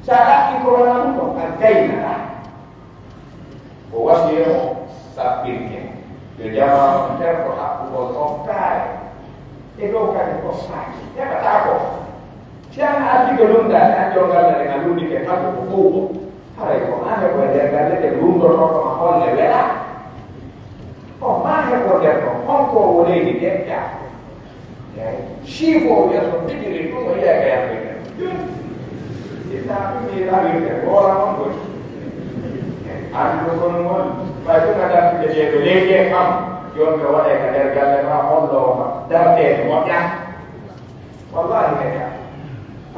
Sa ɗaɓɓi ko wanaa ɗum ɗon, a gaynataa. O wasiyee mo sappirde. Yo jamaa on terto haɓɓugol ɗoftaare. E E dow kadi ko saaki heɓataa ko. Si an artike lundaade, an jom galle nden a lundike tagu ko fow ko. Haray ko an e ko e nder galle ɗen lundotoo ko ma holle welaa. Ko maa heɓo nder ɗon, honko woneydi nden ƴaa? Eey, siifoowo wiya so fijiri ɗum o yiya ka yamɓe nden. Jooni, si naa ɗum mi rawirte, woola on woni. Anndu kon woni, ɓay ɗum a dartude jeeɗo leydi e kam, jooni ɓe waɗay ka nder galle maa, holloo ma, dartee no moƴƴa. Wallaahi, kadi a,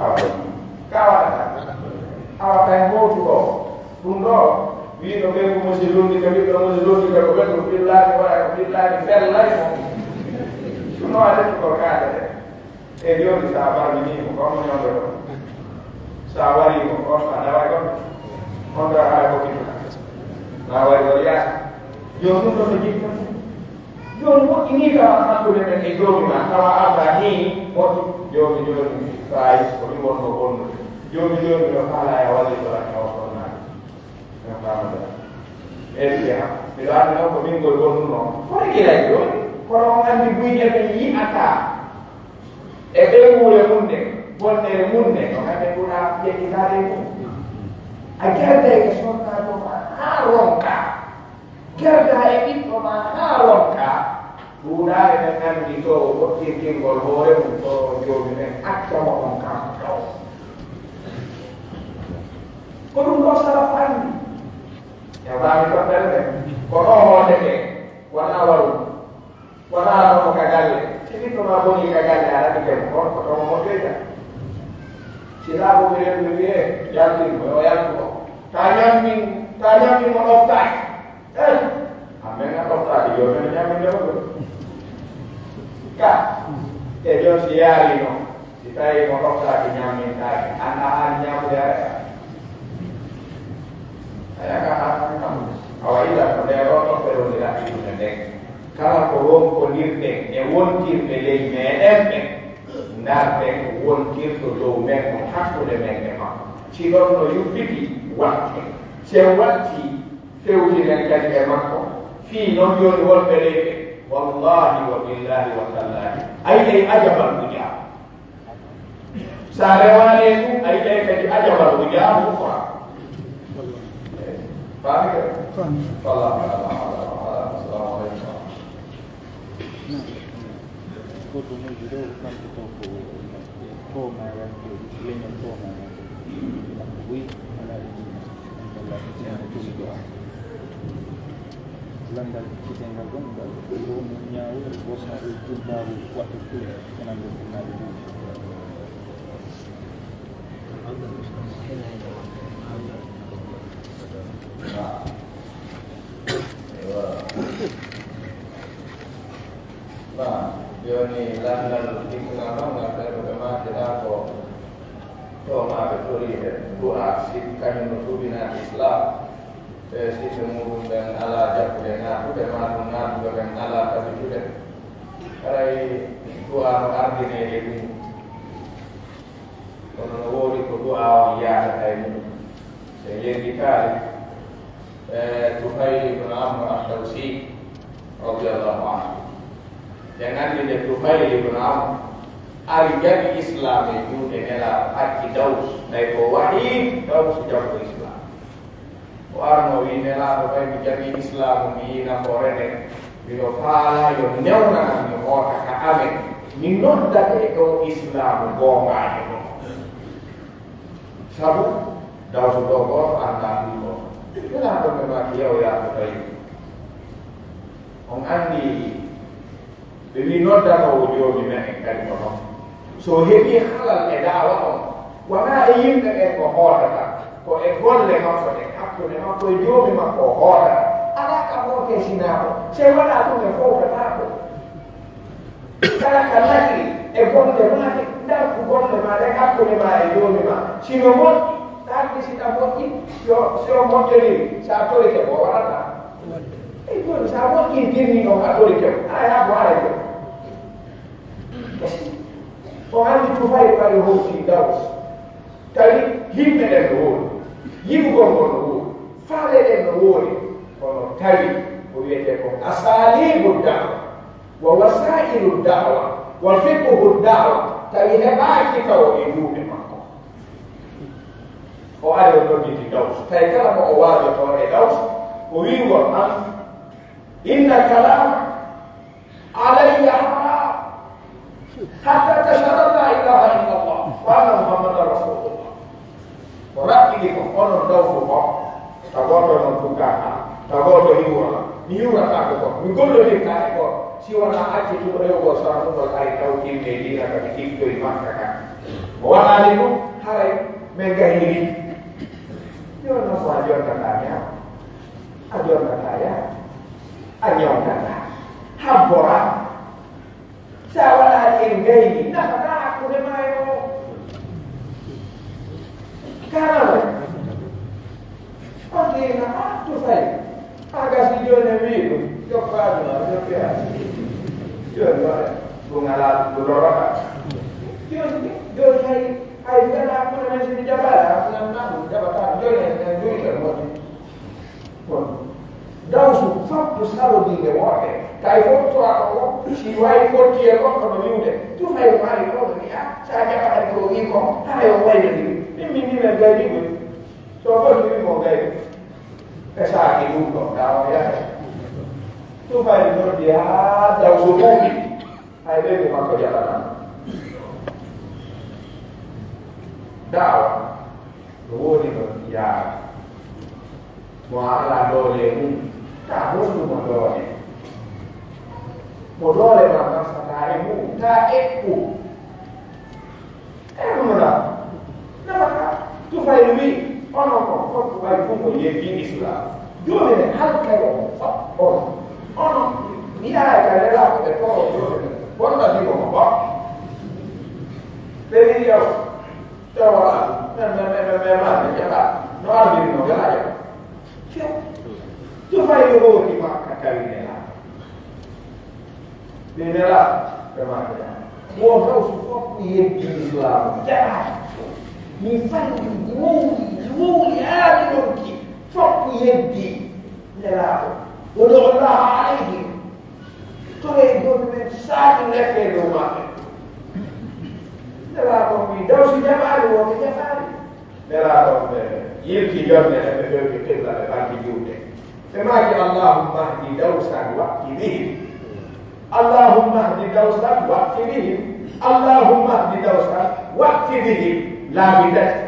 awa, ka waɗata. Awa, kay, hootu ɗoo. Ɗum ɗoo, wiino ɓeyngu mo si lundi ka ɓiɗɗo mo si lundi ka ko ɓen ko fillaani, waya ko fillaani, fellay mo. Ɗum ɗoo a lettugol kaake ɗe. E jooni, si a barminii mo, ko mo ñawde ɗoo? Si a warii mo, on a naway ɗon? On ɗoo haray ko ɓiɗɗo. Na wayi ɗoo yaasi. Jooni, ɗum ɗoo no jiɗɗon. Jooni, moƴƴinii tawa hakkunde men e Joomi maa, tawa arda nii moƴƴi. Joomi, jooni, faayi ko mi wonno bonnude. Joomi, jooni, miɗo faalaa e wallitoo lan e oo sonnaajo. Miɗo faamada. Ɓeydude han. Miɗo anndi non ko min ngol bonnunoo. Kono gila e jooni, kono on anndi guyƴe men yi'ataa e ɓeynguure mun nden, bonnere mun nden, on anndi ɓuraa yettitaade e mun. A jarday e sonnaajo maa haa ronka. Jardaa e ɓiɗɗo maa haa ronka, duuɗaare nden annditoowo woɗɗintingol hoore mum ɗoo Joomi men acca mo on kanko taw. Ko ɗum ɗoo salaf anndi. E faami toɓɓere nden, ko ɗoo hootete, wonaa waru. Wonaa hono ka galle. Si ɓiɗɗo maa bonii ka galle, a raɗike mo, on ko tomo moƴƴoyta. Si laaɓuɓe renndo wiyee, yaltin mo, yo yaltu o. Taa ñammin, taa ñammin mo ɗoftaaki. Eh, amen a ɗoftaaki, yo men ñammin nde o ɗum. Ka, e jon si yaarino, si tawi mo ɗoftaaki ñammintaaki, an a an ñaamude a reka. A yaka an an kam. Awa ila ko nde ɗo ɗofte woni raɓɓiɗude nden. Kala ko ronkondirɗen e wontirɓe ley meɗen ɓen, ndarten wontirɗo dow men on hakkunde men e makko. Si ɗon no yuppiti, watte. Si en wattii, fewtiren kadi e makko. Fii non jooni wonɓe ley ɓen, wallaahi wa billaahi wa tallaahi, a yi'ay ajabal ujaa. Sa rewaali e ɗum, a yi'ay kadi ajabal ujaa ukhra. Faami kadi? Faami. Wallahu ta'ala a'lam. Assalamu alaikum. Goɗɗo mawɗo ɗo, o kanko taw ko toomaayanke, leñol toomaayanke. Kanko buy, alaa e diina. Lanndal kisengal ɗon ngal, ko ɗum ñaawol, bosnagol, jubbaagu, waɗɗo ɗum, e nande ɗum, nande ɗum. Naa, jooni lanndal kisengal ɗon ngal, ɓe ko ɓe maaki ɗaa ko toomaaɓe toriiɓe du'a, si kañum no tuubinaaki Islaam. Ɓe siɓe muuɗum ɓen alaa jaɓude naatude, maa ɗum naatuɓe ɓen alaa tabitude. Haray du'aa no ardinee e ɗum. Kono no woodi ko du'aa on yaadata e mum. Ɓe yewtitaali, e, Tufayl ibn Amr ad-Dawsi, radiyallahu anhu. En anndi nde Tufayl ibn Amr ari jaɓi Islaam e juuɗe Nelaaɗo, acci Daws, tawi ko waɗi Daws jaɓude Islaam. O arno o wi'i, Nelaaɗo, ɓay mi jaɓii Islaamu, mi yi'i nafoore nden, miɗo faalaa yo newnanan mi hoota ka amen, mi noddate e ɗoo Islaamu goongaajo ɗoo. Sabu Dawsu ɗoo gooto anndaa ɗum ɗoo. Nelaaɗo ɓe maaki, Yaw yaa Tufayl, on anndi Ɓe wi'i, noddanoowo Joomi meɗen kadi ko non. So o heɓii halal e da'awa on, wonaa e yimɓe ɓen o hootata, ko e golle makko ɗen, hakkunde makko e Joomi makko o hootata. Alaa ka hootee sinaa ko, si waɗaa ɗum e fowtataako. Kala ka lagri e golle maa ɗen, ndartu golle maa ɗen hakkunde maa e Joomi maa. Si no moƴƴi, taake si ɗa moƴƴi, si o, si o moƴƴonii, si a torike ko o waɗata. Ey, jooni, si a moƴƴintinii on, a torike mo, aray haa ko haray ko. O anndi Tufayl ɓay hawti Daws. Tawi yimɓe ɓen no woodi, yiɗugol ngol no woodi, faale ɗen no woodi, kono tawi ko wiyetee kon asaliibu da'wa wa wasaa'ilu da'wa. Wal fiqhu da'wa, tawi heɓaaki taw e juuɗe makko. O ari o nodditi Daws. Tawi kala mo o waajotoo e Daws, o wi'ugol an, "Inna kalama alayya haram, hatta tashhada an la ilaha illa Allah, wa anna Muhammadan rasulullah." O raɓɓiɗi ko, onon Dawsu ko, ta gooto non tuggaaka, ta gooto hiwora, mi hiwrataako ko, mi gollodirtaake ko, si wonaa acce tun rewugol sarmugol ari tawtiimi e diina ka mi tiftoyi Makka kan. Mo waɗaali ɗun, haray men gayniri. Yo non ko a jonnataa ñaama, a jonnataa yaade, a ñawnataa, habboraa. Si a waɗaali en gayni, nafataa hakkunde maa e on. Kaala way. On tigi na, ah, Tufay. A gasi jooni e wii ɗum. Jokkaani ma, jokki a. Jooni waɗa. Ɗum alaa, ɗum lorata. Jooni, jooni hay, hay mbela kono men si mi jaɓaali, a nan na ɗum jaɓataa. Jooni en, en duwi ɗon moƴƴi. Bon, Dawsu fottu salodiinde woɗɓe. Kay fottu a ko, si wayi fotti e goɗɗo no wi'ude, tun hay o maari ko no wi'a, sa jaɓaani ko o wi'i ko, hara yo wayno ni. Min, min, min, men gayni ɗum. So fotti wi mo gayni. E saaki ɗum ɗo, daa o yaha. Tun fay noddi haa Dawsu ɓuuɓi. Hay ɓe ko makko jaɓataa. Daawa. No woodi no yaara. Mo a alaa doole e mum, taa hollu mo doole. Mo doole ma masataa e mum, taa eɓɓu. E ɗum na, nafata, Tufaylu wi, onon kon fof ko ɓay ɗum o yeddi Islam. Jooni ne halkay on fof on. Onon, mi yaaya ka lelaa ko ɓe toro jooni ne. Bonna digo mo fof. Ɓe wi yaw. Tawa, men, men, men, men, men, men, men, jaɓa. No ardi no gala jaɓa. Ke. Tufaylu hooti Makka tawi Nelaaɗo. Ɓe Nelaaɗo, ɓe Makka. Mo taw so fof ko yeddi Islaamu. Jaɓa. Mi falli, mi wowli, mi wowli, haa mi ɗonki. Fof ko yeddi Nelaaɗo. Woni Allah alayhim. Toree jooni men saaki leɗɗe e dow maɓɓe. Nelaaɗo on wi'i, Dawsi jaɓaali, wonɓe jaɓaali. Nelaaɗo on ɓe yilti jonde, ɓe fewti qibla, ɓe ɓanti juuɗe. Ɓe maaki, Allahumma hdi Dawsan wa'ti bihim. Allahumma hdi Dawsan wa'ti bihim. Allahumma hdi Dawsan wa'ti bihim. Laabi tati.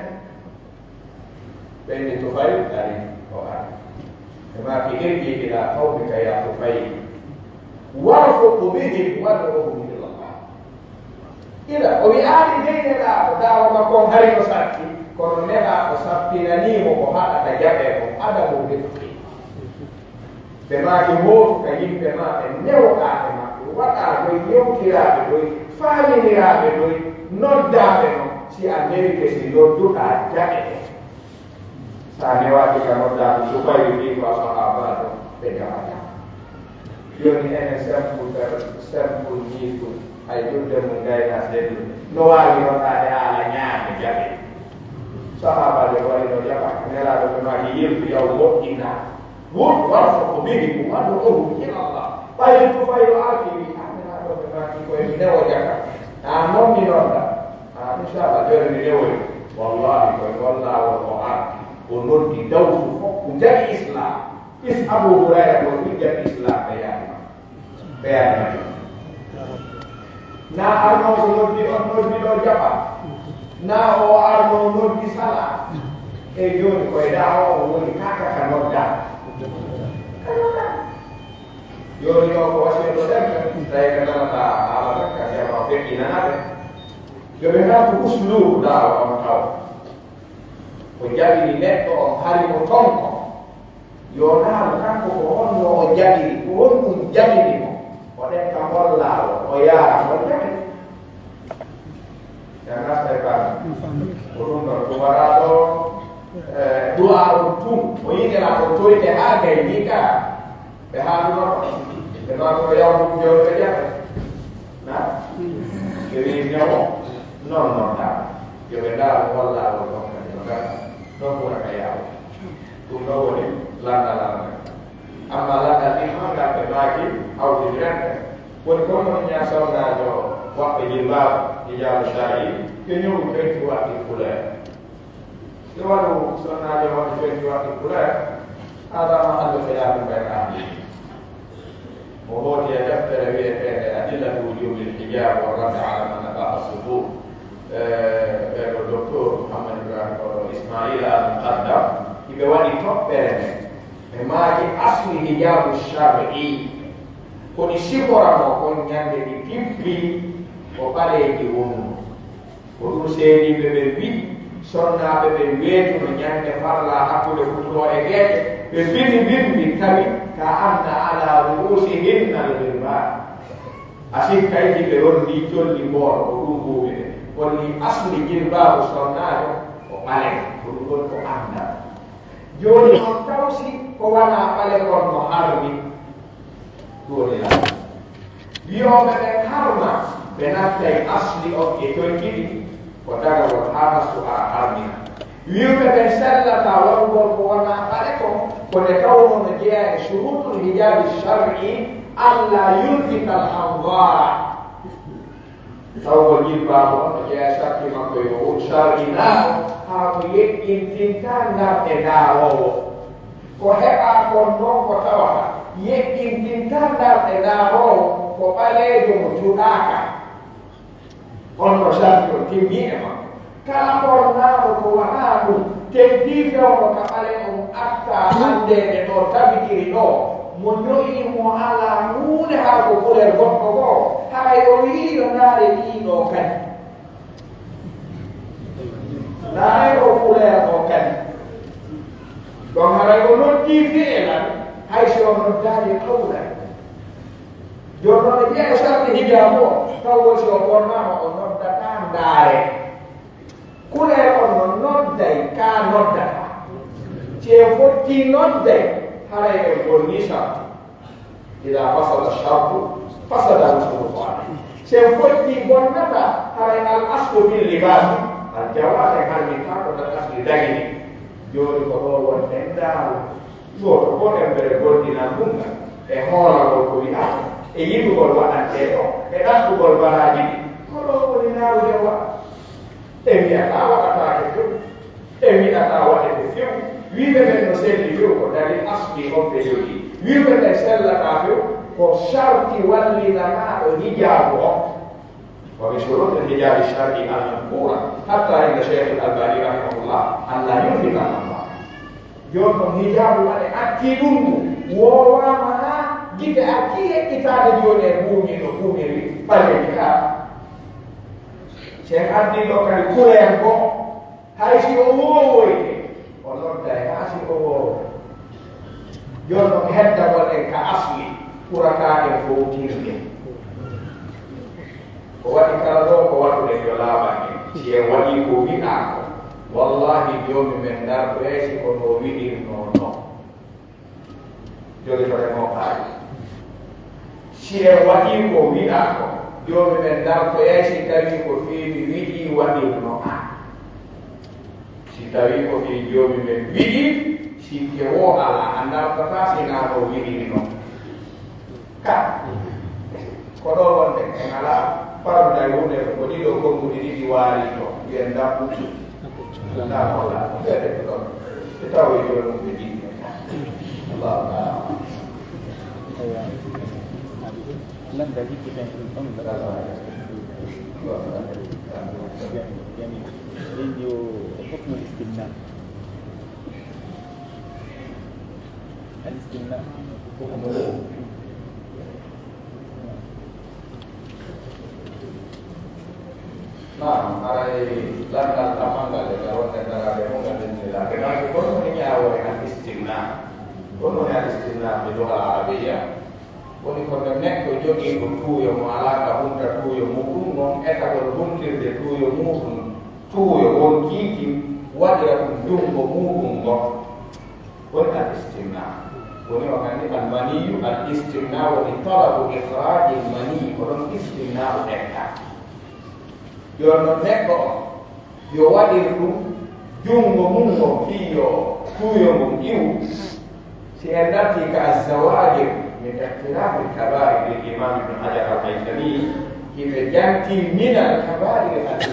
Ɓe inni Tufayl ari, o ari. Ɓe maaki, irji ila qawmika ya Tufayl, warfuq bihim wad'uhum ila Allah. Ila, o wi'aali dey Nelaaɗo, daawa makko on hari no satti, kono Nelaaɗo sappinanii mo ko haɗata jaɓee kon, adabu rifqi. Ɓe maaki, hootu ka yimɓe maa ɓen, newoɗaa e maɓɓe, waɗaa ɗoy, yewtiraa ɓe ɗoy, faamindiraa ɓe ɗoy, noddaa ɓe non. Si a newike, si nodduɗaa, jaɓete. Si a newaaki ka noddaa ɗum, Suhaybu wi'i ko a sahaabaajo, ɓe jaɓataa. Jooni enen simple per-, simple nii ɗum, hay julde mum gayna seeɗa, no waawi ronɗaade haala ñaame jaɓe. Sahaabaajo wari no jaɓa, Nelaaɗo ɓe maaki, yiltu yaw moƴƴinaa. Hum warfuq bihim wad'uhum ila Allah. Ɓay Tufaylu arti wi, "Ah, mi naa ɗo ɓe maaki koye mi newo jaka." Ah, non mi nodda. Ah, inchallah, jooni mi newoyi. Wallahi, koye ngol laawol o arti. O noddi Dawsu fof, ko jaɓi Islam. Is Abu Hurayra ko ɗum jaɓi Islam, ɓe yaari ma. Ɓe yaari ma. Na arno ko noddi on noddi ɗo jaɓa. Na o arno noddi sala. E jooni koye daawa o woni kaka ka nodda. Ka nodda. Jooni o ko wasiya ɗo ɗen, tawi ka nanata haala tan ka jamaa feƴƴi nanaɓe. Yo ɓe ngartu usluubu daawa on taw. Ko jaɓiri neɗɗo on hari ko ton ko. Yo naamu kanko ko honno o jaɓiri, ko honɗum jaɓiri mo. O ɗen ka ngol laawol, o yaara ngol jaɓi. Ɓe nasta e baaɗe. Ko ɗum ɗon, ɗum waɗaa ɗo, eh, du'a on tun. O yiɗira ko toyte haa gay ni ka. Ɓe haalduno ko. Ɓe noon ko yawtu jawdi ɓe jaɓe. Na? Ɓe wi'i ñawo. Non, non, ɗa. Yo ɓe ndaaro wallaago ɗon kadi no ngara. Ɗon ko wona ka yaawo. Ɗum ɗo woni lanndal amen. Amma lanndal ɗin hongal ɓe maaki hawtindirande. Woni kon woni ñaa sawnaajo Waɗɓe jilbaabu, hijaabu shar'i, yo ñowu twenty waɗɗi couleur. Yo waɗu sonnaajo waɗu twenty waɗɗi couleur, hada mahallu khilafin bayna ahli ilm. Mo hooti e deftere wi'eteende Adillatu Wujubil Hijab wa Radd ala Man Nafa As-Sutur, eh, ɓee ɗo Docteur Mouhammad Ibrahim koɗo Ismaila Al Muqaddam, hiɓe waɗi toɓɓere nden. Ɓe maaki asli hijaabu shar'i, ko ɗi siforano kon ñande ɗi pippi, ko ɓaleeji wonno. Ko ɗun seediiɓe ɓen wi'i, sonnaaɓe ɓen weetuno ñande farla hakkunde futuro e geeƴe, ɓe bini bimbi tawi ka anna ala ru'usihinna al-ghirban. A sikkay hiɓe rondii colli mbooro, ko ɗun buuɓi ɓe. Holli asli jilbaabu sonnaajo ko ɓaleejo, ko ɗun ɗon ko anndal. Jooni non, taw si ko wanaa ɓale kon no harmi? Ɗun woni laawol. Wi'ooɓe ɓen harma, ɓe nattay asli on e conci ɗin, ko dagagol haa nastu hara harmina. Wi'uɓe ɓen sellataa waɗugol ko wanaa ɓale kon, ko nde tawnoo no jeyaa e shuruutul hijaabi shar'i, alla yulfita al anzara. Taw ko jilbaabu on no jeyaa e sarti makko yo won shar'inaaɗo, haa ko yeƴƴintintaa ngarɗe ndaaroowo. Ko heɓaa kon non ko tawata yeƴƴintintaa ngarɗe ndaaroowo, ko ɓaleejo mo juɗaaka. On no sarti on timmii e makko. Kala ɓornaaɗo ko wanaa ɗun, tentii fewndo ka ɓale on attaa anndeede ɗo tabitiri ɗoo, mo ño'i mo alaa huunde hara ko couleur goɗɗo goo, haray o wi'i yo ndaare ɗii ɗoo kadi. Ndaare oo couleur oo kadi. Ɗon haray o noddii fi'lan, hay si o noddaali qawlan. Jooni non e wi'a e sarti hijaabu o, taw won si o ɓornaama o noddataa ndaare. Couleur on no nodday ka noddataa. Si en fottii nodday, haray en bonnii sarti. Idaa fasada shartu, fasada al shuruutu alayhi. Si en fottii bonnataa, haray al aslu fil libaasi al jawaaz, en harmintaa ko ngal asli dagini. Jooni ko ɗoo wonɗen ndaaru. Gooto fof embere golldinan ɗum ngal, e hoolagol ko wi'aa, e yiɗugol waɗantee ɗoo, e ɗaɓɓugol baraaji ɗin. Ko ɗoo woni naaru jawa. En wi'ataa waɗataake few. En wi'ataa waɗete few. Wi'uɓe ɓen no selli few ko dalil asli on ɓe jogii. Wi'uɓe ɓen sellataa few ko sarti wallinanaaɗo hijaabu on. ومن شروط الحجاب الشرعي المذكورة حتى عند الشيخ الألباني رحمه الله أن لا يلفت الأنظار. Jooni non hijaabu waɗe accii ɗun ngu, woowaama haa gite accii heɓɓitaade jooni e buumi no buumiri ɓaleeji kaa. Si en addii ɗoo kadi couleur goo, hay si o woowoyte, o nodday haa si o woowoy. Jooni non heddagol en ka asli ɓurataa en fowtirde. Ko waɗi kala ɗoo ko waɗuɗen yo laaɓan en. Si en waɗii ko wi'aa kon, wallaahi joomi men ndartoyay si ko no wi'irnoo non. Jogitoren on kaari. Si en waɗii ko wi'aa kon, joomi men ndartoyay si tawii ko fii mi wi'ii waɗirno an. Si tawii ko fii joomi men wi'i, sikke woo alaa, a ndartataa si naa no wi'iri non. Ka, ko ɗoo wonde en alaa farda yowtere ko ɗiɗo konnguɗi ɗiɗi waarii to, mbiyen ndambu. Ndaa ko la, ɓe ɗon. Ɓe tawa e jooni ɓe ɗiɗi. Allahu taala. Aywa. Lan da hikki ɓen ɗum ɗon. Jami, jami. Ɗin yo hukmu istimna. Al istimna. Naam, haray lanndal ɗammal ngal e ngal wonde daraade fof ngal denndilaade. Ngal ko honno woni ñaawoore al istimna? Honno woni al istimna e lugal arabiyya? Woni ko nde neɗɗo jogiiɗo tuuyo mo alaa ka hunta tuuyo muɗum on, etagol huntirde tuuyo muɗum, tuuyo on kiikin waɗira ɗum junngo muɗum ngon. Woni al istimna. Woni on anndi al maniyu, al istimna woni talabu ikhrajil mani, ko ɗon istimna o ƴetta. Jooni non neɗɗo on, yo waɗir ɗum junngo mum ngon fii yo tuuyo ngon iwu. Si en dartii ka Azzawaajir min iqtirafil kabaa'ir lil Imaam Ibn Hajar al Haytami, Hiɓe jantii minal kabaa'iri, ati